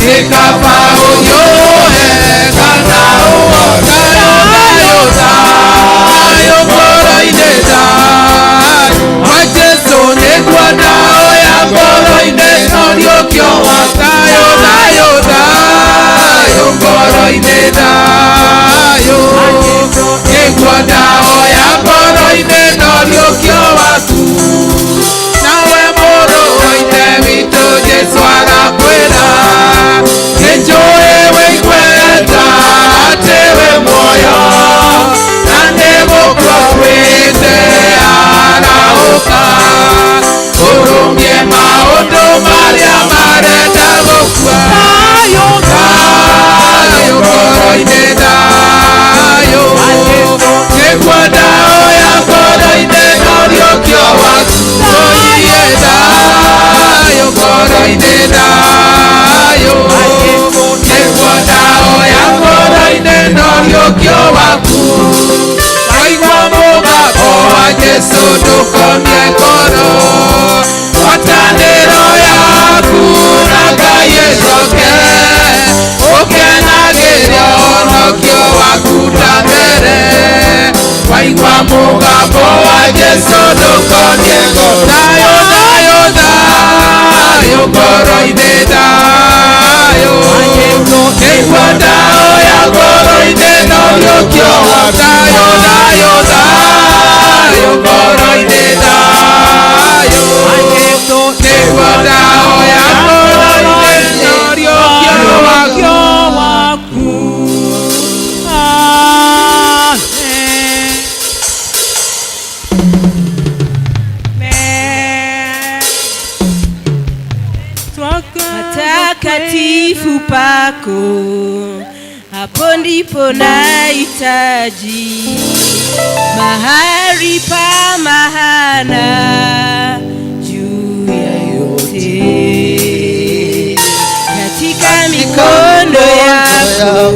Nĩ kaba ũhiũhe kana ũhote. Thayũ, thayũ ngoro-inĩ, thayũ. Wa Jesũ nĩguo ndahoya ngoro-inĩ na ũriũkio waku. Thayũ, thayũ, thayũ ngoro-inĩ, thayũ. Nĩguo ndahoya ngoro-inĩ na ũriũkio waku. Nawe mũrũ wa Ithe witũ Jesũ arakwĩra, nĩnjũĩ wĩiguĩte atĩ wĩ muoyo, na nĩgũkua ũkuĩte arahũka. Ũrũmie maũndũ marĩa marenda gũkua. Thayũ, thayũ ngoro-inĩ, thayũ. Nĩguo ndahoya ngoro-inĩ na ũriũkio waku. Ũiye thayũ ngoro-inĩ, thayũ. Nĩguo ndahoya ngoro-inĩ na ũriũkio waku. Waigua mũgambo wa Jesũ ndũkomie ngoro. Ngwatanĩro yaku na Ngai ĩcoke. Ũkenagĩre ũhonokio waku ta mbere. Waigua mũgambo wa Jesũ ndũkomie ngoro. Thayũ, thayũ, thayũ ngoro-inĩ, thayũ. Nĩguo ndahoya ngoro-inĩ na ũriũkio waku. Thayũ, thayũ, thayũ ngoro-inĩ, thayũ. Nĩguo ndahoya ngoro-inĩ na ũriũkio waku. Patakatifu pako, hapo ndipo nahitaji mahali pa maana juu ya yote. Katika mikono yako